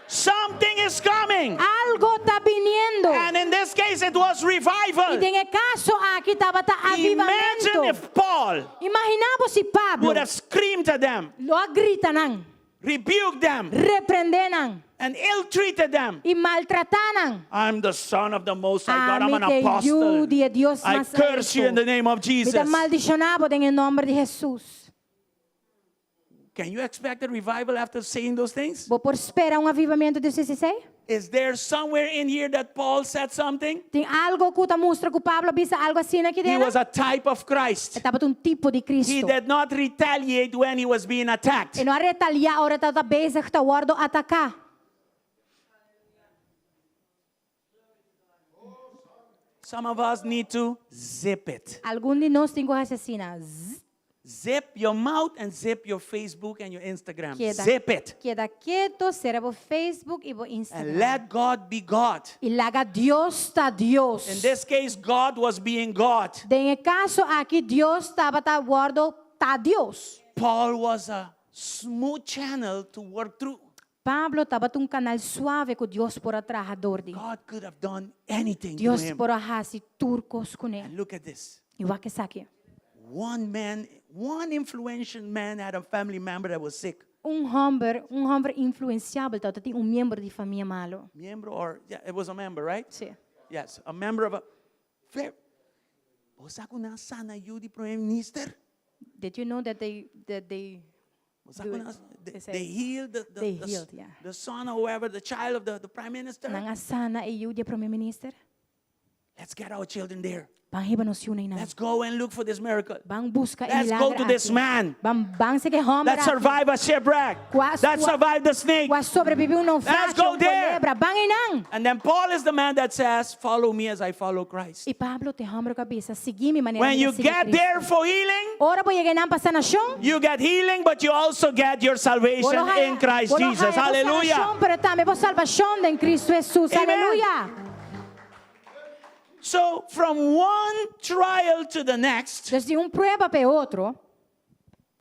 Something is coming. Algo ta biniendo. And in this case, it was revival. I den e kaso aki tabata Imagine avivamentu. if Paul Imaginá bo si Pablo would have screamed at them, lo a grita nan, rebuked them, reprendé nan and ill treated them. i maltratá nan. I'm the son of the Most High God. I'm Ami an ta yu apostle. di e Dios I mas curse you in alto. the name of Mi ta Jesus. maldishoná bo den e nòmber di Hesus. Can you expect a revival after saying those things? Bo por spera un avivamentu despues di esei? Is there somewhere in here that Paul said something? Tin algu ku ta mustra ku Pablo a bisa algu asina aki He den? was a type of Christ. E tabata un tipo di He Cristo. did not retaliate when he was being attacked. E no a retaliá ora e tabata bezig ta wòrdu ataká. Some of us need to zip it. Algun di nos tin ku hasi asina, zzz. Zip your mouth and zip your Facebook and your Instagram. Keda, Zip it. keda keto, sera bo Facebook i bo And Instagram. let God be God. I laga Dios ta Dios. In this case, God was being God. Den e kaso aki Dios tabata wòrdu ta Dios. Paul was a smooth channel to work through. Pablo tabata un kanal suave ku Dios por a traha dor di. God could have done anything through Dios him. por a hasi tur kos kuné. And look at this. I wak esaki. One man, one influential man had a family member that was sick. Un hòmber, un hòmber influensiabel tabata tin un miembro di famia malu. Miembro or, yeah, it was a member, right? Sí. Yes, a member of a. Ver, bo sa ku nan a sana yu di prome minister? Did you know that they that they Bo sa do ku it? nan, they, They say they healed the, the, they the, healed, yeah. the son or whoever, the child of the, the prime minister. Nan a sana e yu di e prome minister. Let's get our children there. Ban hiba nos yunan einan. Let's go and look for this miracle. Ban buska e Let's go milagro to this aki. man. Ban ban serka e hòmber That aki. survived a shipwreck. Ku a That survived the snake. Ku a sobrebibí un Let's naufragio, go un there. kolebra. Ban einan. And then Paul is the man that says, Follow me as I follow Christ. I Pablo ta e hòmber ku a bisa, Sigui mi manera When mi you a sigui get Cristo. there for healing, Ora bo yega einan pa sanashon, you get healing, but you also get your salvation bo lo haya, in Christ bo lo Jesus. haya bo Hallelujah. sanashon, pero tambe bo salbashon den Cristo Jesus. Amen. Aleluya. So, from one trial to the next, Dus di un prueba pa otro,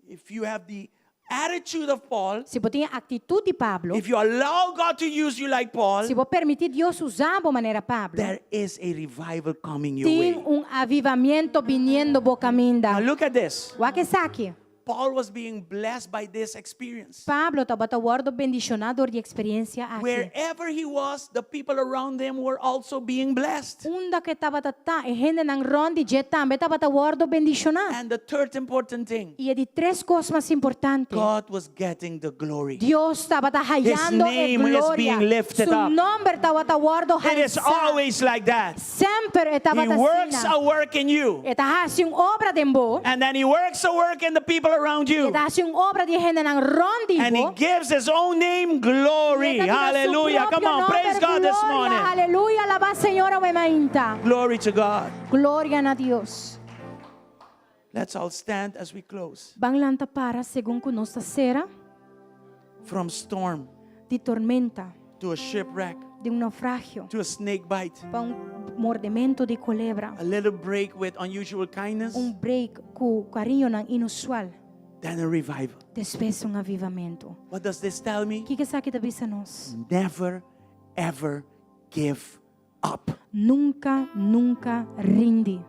if you have the attitude of Paul, si bo tin e aktitut di Pablo, if you allow God to use you like Paul, si bo permití Dios usa bo manera Pablo, there is a revival coming your way. tin un avivamiento biniendo bo kaminda. Now look at this. Wak esaki. Paul was being blessed by this experience. Pablo tabata wòrdu bendishoná dor di e eksperensia aki. Wherever he was, the people around him were also being blessed. Unda ku e tabata ta, e hendenan rònt di dje tambe tabata wòrdu bendishoná. And the third important thing, I e di tres kos mas importante, God was getting the glory. Dios tabata hayando e name is gloria. being lifted Su up. nòmber tabata wòrdu It is halsá. always like that. Semper e He tabata works asina. a work in you, E ta hasi un obra den bo. and then he works a work in the people around you. E ta hasi un obra den e hendenan rònt di And he bo. gives his own name glory. E ta duna su Hallelujah. Come propio on, praise nòmber God this gloria. morning. Aleluya, alabá Señor awe mainta. Glory to God. Gloria na Dios. Let's all stand as we close. Ban lanta para segun ku nos ta sera From storm di tormenta, to a shipwreck di un naufragio, to a snake bite, pa un mordementu di kolebra, a little break with unusual kindness, un break ku kariñonan inusual, then a revival. despues un avivamentu. What does this tell me? Kiko esaki ta bisa nos? Never, ever give up. Nunka, nunka rindi.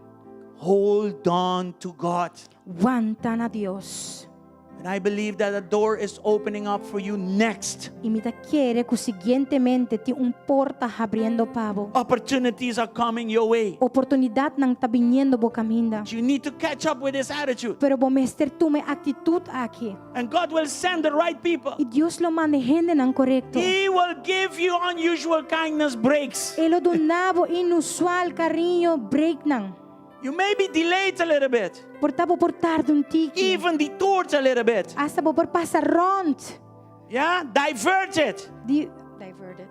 Hold on to God. Wanta na Dios. And I believe that a door is opening up for you next. I mi ta kere ku siguientemente tin un porta habriendo pa bo. Opportunities are coming your way. Oportunidatnan ta biniendo bo kaminda. You need to catch up with this attitude. Pero bo mester tuma e aktitut aki. And God will send the right people. I Dios lo manda e hendenan korekto. He will give you unusual kindness breaks. E lo duna bo inusual kariño breaknan. You may be delayed a little bit, Por ta bo por tarda un tiki. even detoured a little bit. Asta bo por pasa rònt. Yeah, diverted. Di diverted.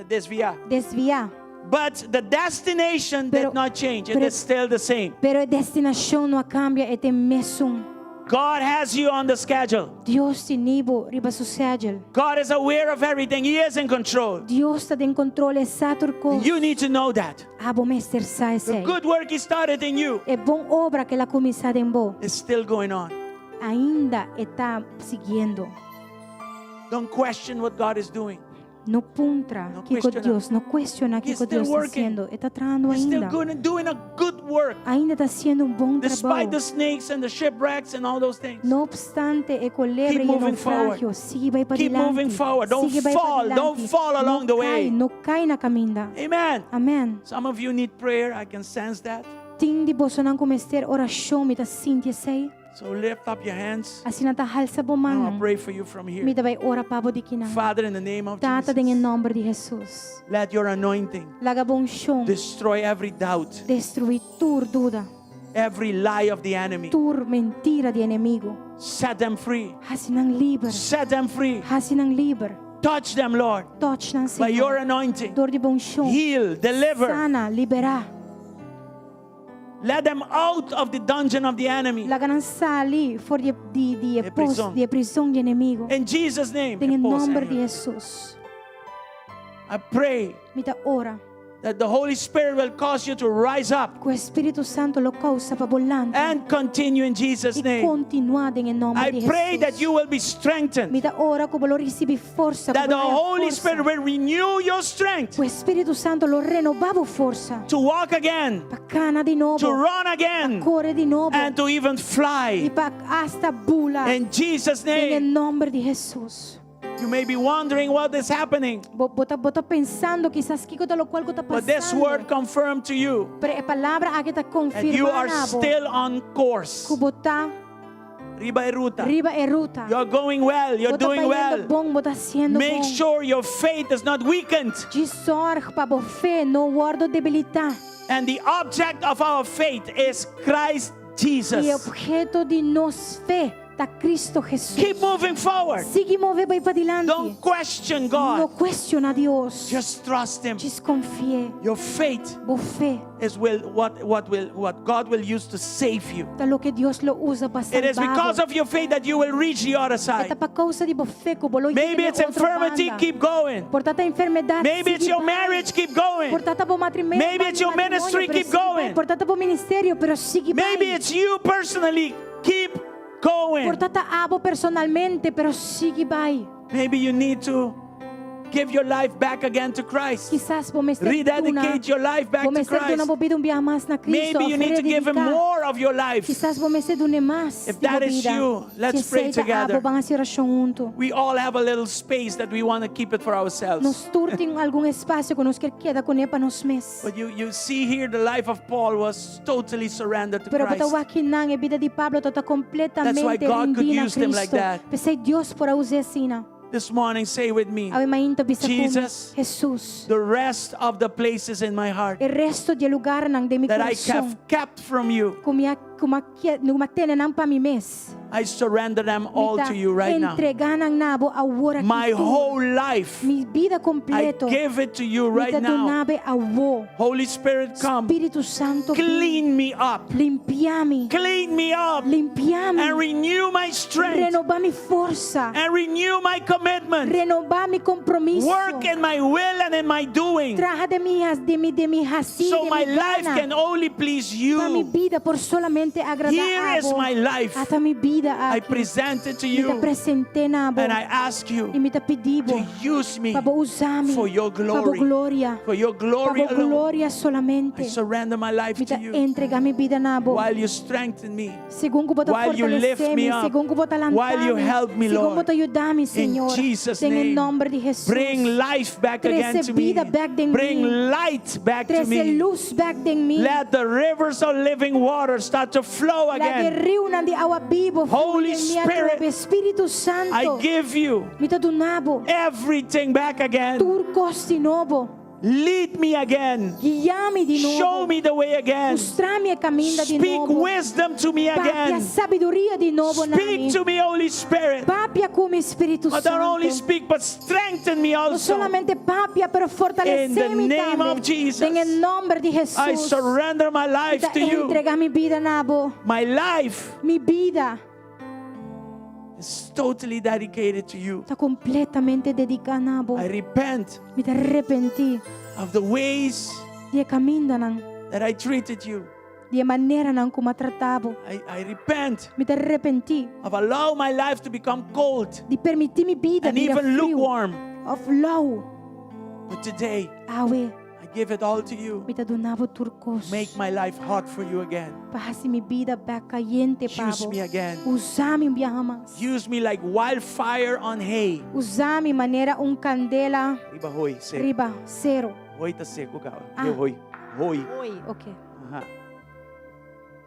Desviá. Desviá. But the destination Pero- did not change. It pero- is still the same. Pero e destinashon no a kambia, e ta e mesun. God has you on the schedule. Dios tin bo riba su schedule. God is aware of everything. He is in control. Dios ta den kontrol, e sa tur kos. You need to know that. Abo mester sa The esei. good work He started in you E bon obra ku el a kuminsá den bo, is still going on. ainda e ta siguiendo. Don't question what God is doing. No puntra No kiko kuestioná. Dios, no kuestioná He's kiko still Dios ta working. hasiendo. E ta trahando He's still ainda. good and doing a good work. Ainda ta hasiendo un bon Despite trabou. the snakes and the shipwrecks and all those things. No obstante, e kolebra Keep i e moving forward. naufragio, sigui bai pa Keep dilanti. moving forward. Don't Sigui bai pa fall. Don't dilanti. fall along no the way. Kai, no kai na kaminda. Amen. Amen. Some of you need prayer. I can sense that. Tin di bosonan ku mester orashon, mi ta sinti esei. So lift up your hands. Asina ta halsa bo And I'll man. pray for you from Mi here. ta bai ora pa bo di akinan. Father, in the name of Tata den e Jesus, nòmber di Hesus. let your anointing Laga bo unshon destroy every doubt, destruí tur duda, every lie of the enemy. tur mentira di enemigu. Set them free. Hasi nan liber. Set them free. Hasi nan liber. Touch them, Lord, Touch nan by your Señor. anointing. Dor di bo unshon. Heal, deliver. Sana, liberá. Let them out of the dungeon of the enemy. Laga nan sali for di di di E pos prison. di prison di enemigu. In Jesus' name. Den e Pos, nòmber di anyway. Hesus. I pray Mi ta ora that the Holy Spirit will cause you to rise up ku Spiritu Santu lo kousa pa bo lanta and continue in Jesus' i name. kontinuá den e nòmber I di pray that Hesus. you will be strengthened, Mi ta ora ku bo lo risibí forsa, ku that the bo lo haña Holy forsa. Spirit will renew your strength Ku Spiritu Santu lo renobá bo forsa to walk again, pa kana di nobo, to run again, kore di nobo and to even i fly. pa asta bula In Jesus' den e name. nòmber di Hesus. You may be wondering what is happening, Bo, bo, ta, bo ta pensando kisas kiko ta lokual ku ta but this pasando. word confirmed to you Pero e palabra aki ta that you konfirmá are na bo still on course. ku bo ta Riba e ruta. riba e ruta. You're going well. You're Bo ta doing bayendo well. bon, bo ta hasiendo Make bon. sure your faith is not weakened. Djis sòru pa bo fe no wòrdu debilitá. And the object of our faith is Christ E Jesus. obheto di nos fe ta Kristu Hesus. Keep moving forward. Sigui move bai padilanti. Don't question No God. kuestioná Dios. Just trust Him. Djis konfia. Your faith Bo fe is will what what will what God will use to save you. ta loke Dios lo usa pa It is salba. because of your faith that you will reach the other side. Ta pa kousa di bo fe ku bo lo Maybe it's infirmity, keep going. Por ta ta enfermedat. Maybe it's sigui your bai. marriage, keep going. Por ta ta bo matrimonio. Maybe it's your ministry, keep going. Por ta ta bo ministerio, pero sigui bai. Maybe it's you personally, keep going. Por ta ta abo personalmente, pero sigui bai. Maybe you need to give your life back again to Christ. Kisas bo mester Rededicate your life back Bo to mester duna Christ. bo bida un biaha mas na Kristu. Maybe you need to give Him more of your life. Kisas bo mester dun'é mas If di bo that is bida. you, let's Si pray esei ta together. abo, ban hasi orashon huntu. We all have a little space that we want to keep it for ourselves. Nos tur tin algun espasio ku nos ke keda kuné pa nos mes. But you see here the life of Paul was totally surrendered to Pero Christ. bo ta wak akinan, e bida di Pablo tabata That's why kompletamente God could rindí na use them like Kristu. that. P'esei Dios por a us'é asina. This morning, say with me, Awe mainta bisa ku mi, Jesus. Hesus. the rest of the places in my heart E resto di e lugánan den mi that I kurason. have kept from you, Ku mi a ku mi a ku mi a tene nan pa mi mes. I surrender them all Mi ta to you right now. entregá nan na bo awor aki My tur. whole life, Mi bida I kompleto. give it to you Mi right ta now. duna bo awor. Holy Spirit, come. Spiritu Santu, bin. Clean me up. Limpia mi. Clean me up Limpia mi. and renew my strength Renobá mi forsa. and renew my commitment. Renobá mi kompromiso. Work in my will and in my doing Traha den mi, den mi, den mi hasi, so den my mi life gana. can only please Pa mi you. bida por solamente Solamente agradá Here is abo. my life. Ata mi bida I aki. present it to Mi ta you present'é na bo. and I ask you I mi ta pidi bo to use me pa bo usa mi for your pa bo glory. gloria. For your Pa glory bo alone. gloria I solamente. surrender my life Mi to ta you entregá mi bida na bo. while you strengthen me. Segun ku bo ta While you lift fortalesé me mi, up, segun ku bo ta lanta while you mi, help me, segun bo Lord. ta yuda mi, In Señor. Jesus' Den e name. nòmber di Hesus. Bring life back again Trese to me. bida bèk den Bring mi. light back to Trese me. lus bèk den mi. Let the rivers of living water start to flow Laga e again. riunan di awa bibu Holy flui den mi Spirit, atrobe. Spiritu I Santu, give you mi ta duna bo everything back again. tur kos di nobo. Lead me again. Guia mi di Show nobo. me the way again. Mustra mi e kaminda di Speak nobo. wisdom to me Papia again. sabiduria di nobo na mi. Speak to me, Holy Spirit. Papia ku mi Spiritu But not only Santu. speak, but strengthen me No also. solamente papia, pero In the fortalesé mi name tambe. of Jesus. Den e nòmber di I Hesus. surrender my Mi life ta to you. entregá mi bida na bo. My life Mi bida is totally dedicated to you. ta kompletamente dediká na bo. I repent Mi ta arepentí of the ways di e kamindanan, that I treated you. di e maneranan ku m'a trata bo. I repent Mi ta arepentí of allow my life to become cold di permití mi bida and bira even friu lukewarm. òf lou. But today, Awe, I give it all to you. mi ta duna bo tur kos. Make my life hot for you again. Pa hasi mi bida bèk kayente Use pa bo. me again. Usa mi un biaha mas. Use me like wildfire on hay. Usa mi manera un kandela Riba hooi, seku. riba seru. Hooi ta seku kaba. Ah. Hooi. Hooi. Hooi. Ok. Aha.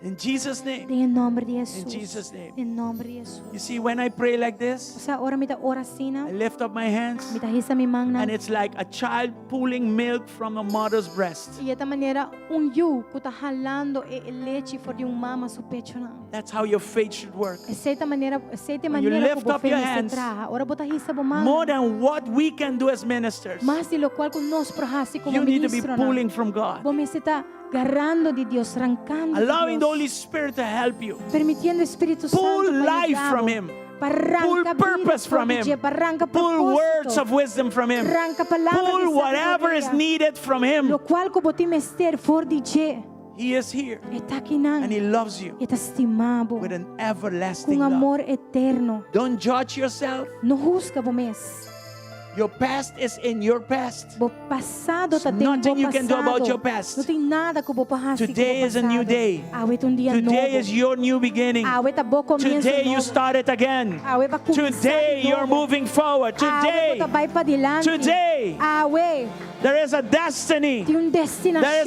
In Jesus' name. Den e nòmber di In Hesus. Jesus' name. Den nòmber di Hesus. You see, when I pray like this, O sea, ora mi ta ora asina, I lift up my hands, mi ta hisa mi mannan. and it's like a child pulling milk from a mother's breast. I e ta manera un yu ku ta halando e e lechi for di un mama su pechunan. That's how your faith should work. Esei ta manera, esei ta When you manera lift ku bo up fe your mester hands, traha. Ora bo ta hisa bo man. More than what we can do as ministers, Mas di lokual ku nos por hasi komo you need to be ministronan. pulling from God, Bo mester ta garando di Dios, rankando di allowing the Dios. Holy Spirit to help you. Permitiendo Spiritu Pull Santu pa life yuda from bo. Him. Pa ranka Pull bida purpose for from di Him. dje, pa ranka Pull words propósito. of wisdom from Him. Ranka palabra Pull di whatever is sabiduria. needed from Him. Lokual ku bo tin mester for di dje. He is here E ta akinan. and He loves you E ta stima bo. with an Ku everlasting un love. amor eterno. Don't judge yourself. No husga bo mes. Your past is in your past. Bo pasado ta There's den bo nothing you can do about pasado. your past. No tin nada ku bo por hasi ku bo Today is a new pasado. day. Awe ta un dia Today nobo. is your new beginning. Awe ta bo komienso Today you nobo. start it again. Awe b'a kuminsá Today di you're nobo. moving forward. Awe Today bo ta bai padilanti. Today. Awe there is a destiny. tin un There is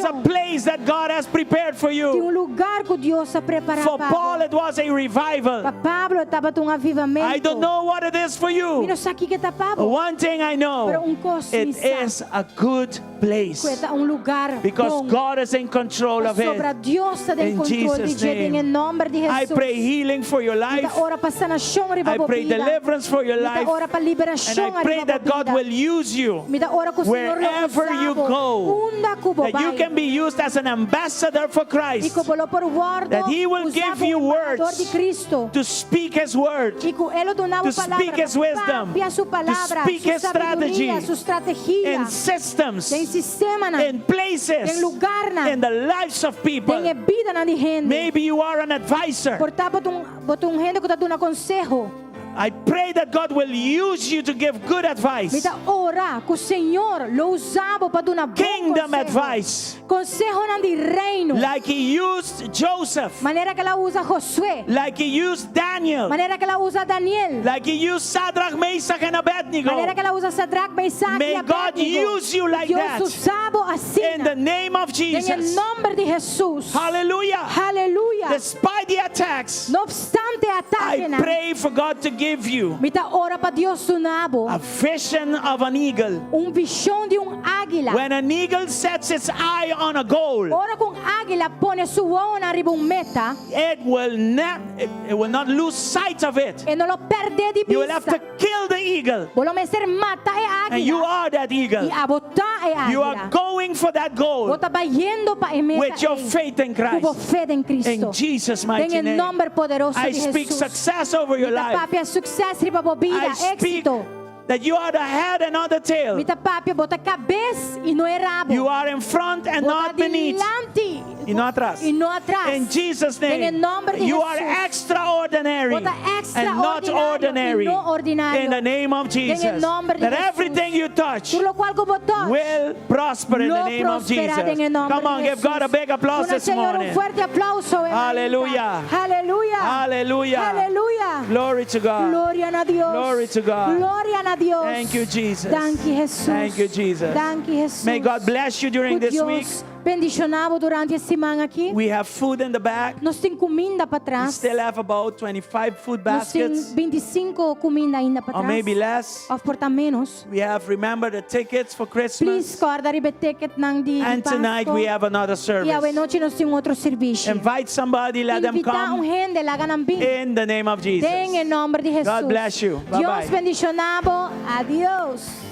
a destinashon. place that God has prepared for Tin you. un lugá ku Dios a prepará For pa bo. Paul, it was a revival. Pa Pablo tabata un avivamentu. I don't know what it is for Mi you. no sa kiko ta But pa bo. one thing I know Pero un kos it mi sa. is a good place Ku e ta un lugá because bon. God is in control of Pasobra it. Dios ta den In kontrol di Jesus' dje name. den e nòmber di I Hesus. pray healing for your Mi ta life. ora pa sanashon riba I bo pray bida. deliverance for your Mi ta life. ora pa And liberashon I pray ariba that bo God bida. will use you, Mi ta ora ku Señor lo wherever you usa bo. go, Unda ku bo that you bai. can be used as an ambassador for I Christ ku bo lo por wòrdu That he will usá give komo you embahador words di Kristu. to speak His word, I ku E lo duna bo to palabra, speak His wisdom, papia su to palabra, speak su His sabiduria, strategy, su strategia, in systems, den sistemanan, in places, den lugánan, in the lives of people. den e bidanan di hende. Maybe you are an advisor. Por ta bo ta un, bo ta un hende ku ta duna konseho. I pray that God will use you to give good Mi advice, ta ora ku Señor lo usa bo pa duna bon kingdom konseho. advice, Konsehonan di reino. like He used Joseph, Manera ku el a usa Josué. like He used Daniel, Manera ku el a usa Daniel. like He used Shadrach, Meshach, and Manera Abednego. ku el a usa Sadrach, Mesach May i God Abednego. use you like Dios that. usa bo asina. In the name of Den e Jesus. nòmber di Hesus. Hallelujah. Aleluya. Despite the attacks, No opstante I atakenan. pray for God to give you Mi ta ora pa Dios duna bo a vision of an eagle. un vishon di un águila. When an eagle sets its eye on a goal, Ora ku un águila pone su wowo riba un meta, it will not it will not lose sight of it. e no lo pèrdè di You will have bista. to kill the eagle. Bo lo mester mata e And you águila. are that eagle. I abo ta e You are águila. going for that Bo goal ta bayendo pa e meta with your ei. faith in Ku bo Christ. fe den Kristu. In Jesus' mighty Den e name. nòmber poderoso I di speak Hesus. success over your Mi ta life. papia sukseso riba bo bida, I speak éksito. that you are the head and not the tail. Mi ta papia bo ta kabes i no e rabo. You are in front and Bo ta not beneath. dilanti. Y no atras. I no atras. In Jesus' name. Den nòmber di You are Jesus. extraordinary. Bo ta And not ekstraordinario ordinary. i no ordinario. In the name of Jesus. Nòmber di That Jesus. everything you touch Tur lokual ku bo toka. will prosper in the Lo name of prosperá Jesus. den e nòmber Come on, di give God a Jesus. big applause Duna this Señor un morning. fuerte aplauso. Aleluya. Aleluya. Hallelujah. Aleluya. Glory to God. Gloria na Dios. Glory to God. Gloria na Dios. Thank you, Jesus. Danki, Jesus. Thank you, Jesus. Danki, Jesus. May God bless you during Ku this Dios week. bendishoná bo durante e siman aki. We have food in the back. Nos tin kuminda pa We tras. still have about 25 food Nos tin baskets 25 kuminda ainda pa or tras. maybe less. Òf por ta ménos. We have, remember, the tickets for Please, Christmas. kòrda riba e ticketnan di And tonight we have another I service. anochi nos tin otro servisio. Invite somebody, let them Invitá un come hende, laga nan bin. in the name of Jesus. Den e nòmber di Jesus. God bless you. Bye Dios bye. bendishoná bo. Adios.